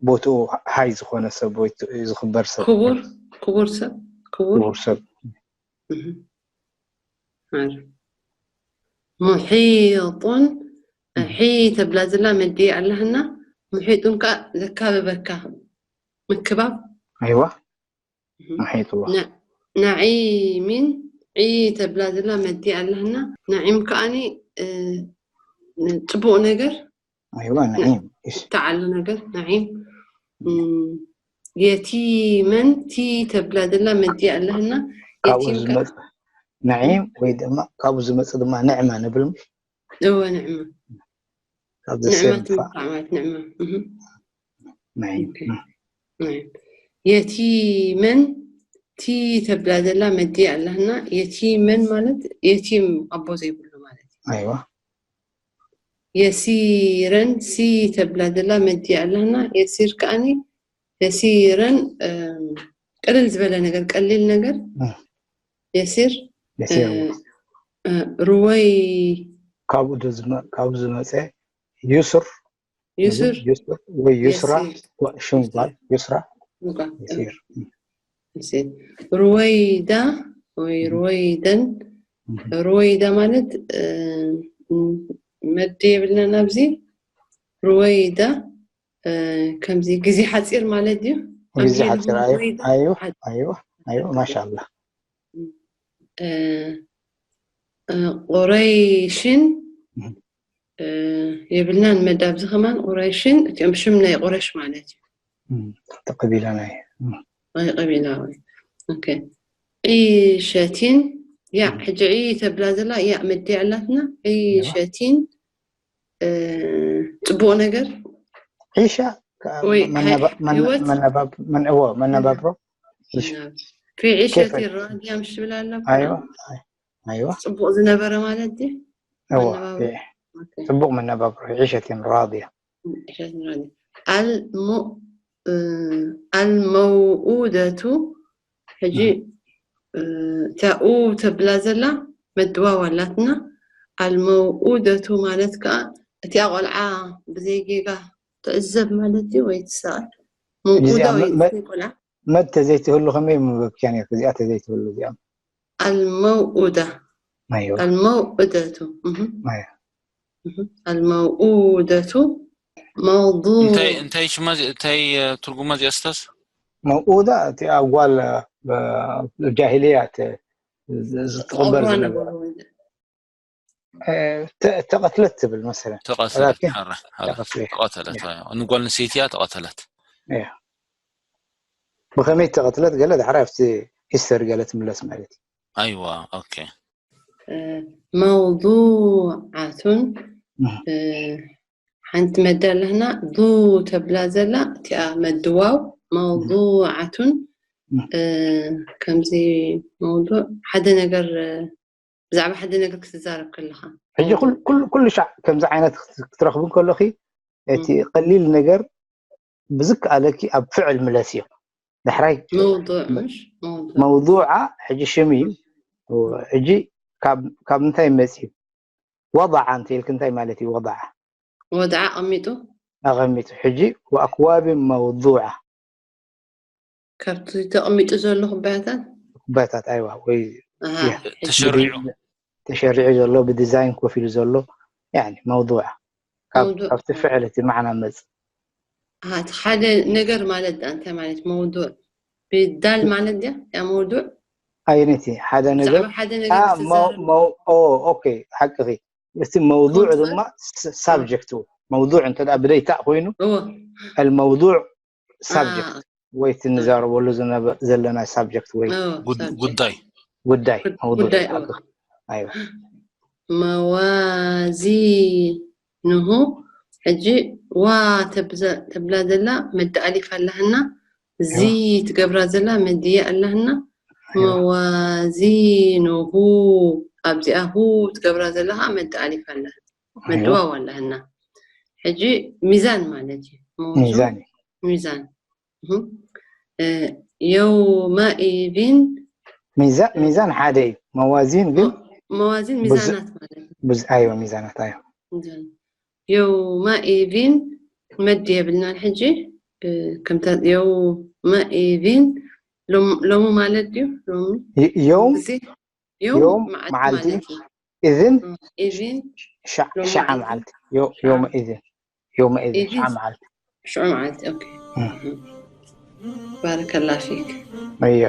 ቦትኡ ሃይ ዝኾነ ሰብ ወይ ት- ዝኽበር ሰብ ክቡር ክቡር ሰብ ክቡር ክቡር ሰብ እህ። ሓር። ሙሒጡን ሒ ተብላ ዘላ መዲ ኣለህና ሙሒጡን ከዓ ዘካበበካ ምክባብ ኣይዋ እህ። ንሒጥዋ ነ- ነዒሚን ዒ ተብላ ዘላ መዲ ኣለህና ነዒም ከዓኒ እ፣ ጽቡቕ ነገር ኣይዋ ንዒም እሺ ተዓሉ ነገር ነዒም እም፣ የቲመን ቲ ተብላ ዘላ መዲ ኣለህና ካብኡ የቲም ከ- ዝመፅ ንዒም ወይ ድማ ካብኡ ዝመፅ ድማ ንዕማ ንብል ምሽ እወ ንዕማ ካብ ንዕማ ዘሰብ ትምካዕ ማለት ንዕማ እህ። ንዒም ኦኬ። ንዒም። የቲመን ቲ ተብላ ዘላ መድያ ኣለህና። የቲመን ማለት የቲም ኣቦ ዘይብሉ ማለት እዩ። ኣይዋ የሲረን ሲ ተብላ ዘላ መድያ ኣለህና። የሲር ከኣኒ የሲረን እም፣ ቅልል ዝበለ ነገር፣ ቀሊል ነገር። የሲር የሲር እ፣ ሩወይ ካብኡ ዶ ዝመ- ካብኡ ዝመፀ ዩስር ዩስር ዩስር ወይ ዩስራ የሲር ሽም ይባል ዩስራ እባ፣ የሲር እሺ። ሩወይዳ ወይ ሩወይደን። ሩወይዳ ማለት እ፣ መዲ የብልናን ኣብዚ። ሩወይዳ እ፣ ከምዚ ግዜ ሓፂር ማለት ድዩ? ግዜ ኣብዚ ሓፂር ንኹን ኣዩ ሩወይዳ ኣዩ ሓፂር ኣዩ ኣዩ ማሻላ እ፣ እ፣ ቁረይሽን እህ። እ፣ የብልናን መዲ ኣብዚ ከማን። ቁረይሽን እቲኦም ሽም ናይ ቁረሽ ማለት እዩ። ተቀቢላናይ ናይ ቀቢላዊ። ኦኬ። ዒሸቲን ያ ሕጂ ዒ ተብላ ዘላ ያ መዲ ኣላትና። ዒሸቲን እ፣ ፅቡቅ ነገር ዒሻ ወይ መነባ- መነ- ህይወት መነባብ- መን- እዎ መነባብሮ ዒሻ ፊ ዒሸቲን ኬፈ- ራድያ ምሽ ትብል ኣላ። ኣይዋ ኣይዋ ፅቡቅ ዝነበረ ማለት ድዩ? እዎ መነባብሮ። ዒ- ፅቡቅ መነባብሮ ዒሸቲን ራድያ ዒሸቲን ራድያ። ኣልሙ እ፣ ኣልመውኡደቱ ሕጂ እ፣ እታ ኡ ተብላ ዘላ መድዋው ኣላትና። ኣልመውኡደቱ ማለት ከዓ እቲኣ ቆልዓ ብዘይ ጌጋ ትዕዘብ ማለት እዩ ወይ ትሰቐል። መውኡዳ እዚኣ ወይ መ- ትሰይ ቆልዓ መድ ተዘይትህሉ ከመይ ምበክያ ነርክ እዚኣ ተዘይትህሉ እዚኣ ኣልመውኡዳ ኣይዋ ኣልመውኡደቱ እህ፣ ኣይዋ እህ። ኣልመውኡደቱ መውዱ እንታይ እንታይ ሽማ እዚ- እንታይ እ፣ ትርጉማ እዚኣ ስታዝ መውኡዳ እቲ ኣጓል ጃሂልያ ዝትቕበር ተቐብሮ ዝነበረ ነበሩ። እ፣ ተ- ተቐትለት ትብል መሰለ ተቐተለት ላኪን ሓራ ሓራ ተቐትለት ተቐተለት ኣዎ። ንጓል ኣንስተይቲ እያ ተቐተለት እያ ብኸመይ ተቐትለት ገለ ዳሕራይ ኣብቲ ሂስተሪ ገለ ትምለስ ማለት እዩ ኣይዋ ኦኬ እ፣ መውዱዓቱን እህ። እ፣ ሓንቲ መዲ ኣለህና ዱ ተብላ ዘላ እቲኣ መድዋው መውዱዓቱን እህ። እ፣ ከምዚ መውዱዕ ሓደ ነገር እ፣ ብዛዕባ ሓደ ነገር ክትዛረብ ከለኻ ሕጂ ኩል- ኩል- ኩሉ ሻዕ ከምዚ ዓይነት ክት- ክትረኽቡ ከለኺ እቲ ቀሊል ነገር ብዝከኣለኪ ኣብ ፍዕል ምለስዮ ዳሕራይ መውዱዕ ምሽ መውዱዕ መውዱዓ ሕጂ ሽም እዩ ሕጂ ካብ ካብ ምንታይ መፅዩ ወضዓ እንተ ኢልክ እንታይ ማለት እዩ ወضዓ ወድዓ ኣቐሚጡ ኣቐሚጡ ሕጂ ወኣክዋብ መውضዓ ካብቲ ተቐሚጡ ዘሎ ኩባያታት ኩባያታት ኣይዋ ወይ ኣሃ፣ ያ። ሕጂ ተሸሪዑ ተሸሪዑ ዘሎ ብዲዛይን ኮፍ ኢሉ ዘሎ ያኒ መውضع ካብ መውضوع። ካብቲ ፍዕል እቲ ማዕና መጽ ኣሃ፣ እቲ ሓደ ነገር ማለት ደኣ እንታይ ማለት መውዱዕ ብዳል ማለት ድያ ያ መውዱዕ ኣይነቲ ሓደ ነገር ብዛዕባ ሓደ ነገር አ፣ ክትዛረብ መው- መው- ኦ፣ ኦኬ ሓቅኺ እቲ መውضوع መውضوع። ድማ ሳብጀክት መውضوع እንተ ደኣ ብደይታእ ኮይኑ እዎ الموضوع አ፣ ሳብጀክት ወይ እቲ ንዛረበሉ ዝነበ- ዘለና ሳብጀክት ወይ እዎ ጉድ- ሳብጀክት። ጉዳይ ጉዳይ ጉድ- መውضوع ጉዳይ ይሓቅኺ እዎ። ኣይዋ መዋዚንሁ ሕጂ ዋ ተብዘ- ተብላ ዘላ መዲ ኣሊፍ ኣላህና ዚ ትገብራ ዘላ መድየ ኣላህና ኣይዋ መዋዚንሁ ኣብዚኣ ሁ ትገብራ ዘላ ከዓ መዲ ኣሊፍ ኣላ ኣይዋ መድዋው ኣላህና ሕጂ ሚዛን ማለት እዩ መውዙ ሚዛን እዩ ሚዛን እህ። እ፣ የውመኢዚን ሚዛ- ሚዛን ሓደ እዩ መዋዚን ግን መዋዚን ብዙ- ሚዛናት ማለት እዩ ብዙ ኣዮ ሚዛናት ኣዮ ሚዛን። የውመኢዚን መዲ የብልናን ሕጂ እ፣ ከምታ የውመኢዚን ሎም- ሎሚ ማለት ድዩ ሎሚ ይ- ዮም ግዜ ዮም ዮም መዓልቲ መዓልቲ ማለት እዩ እዝን እ፣ ኢዚን ሸዓ ሎም ሸዓ መዓልቲ መዓልቲ ዮ- ዮም እዝን ዮም እዝን ሸዓ ኢዚን መዓልቲ ሽዑ መዓልቲ ኦኬ እም። ባረከላ ፊክ እዮ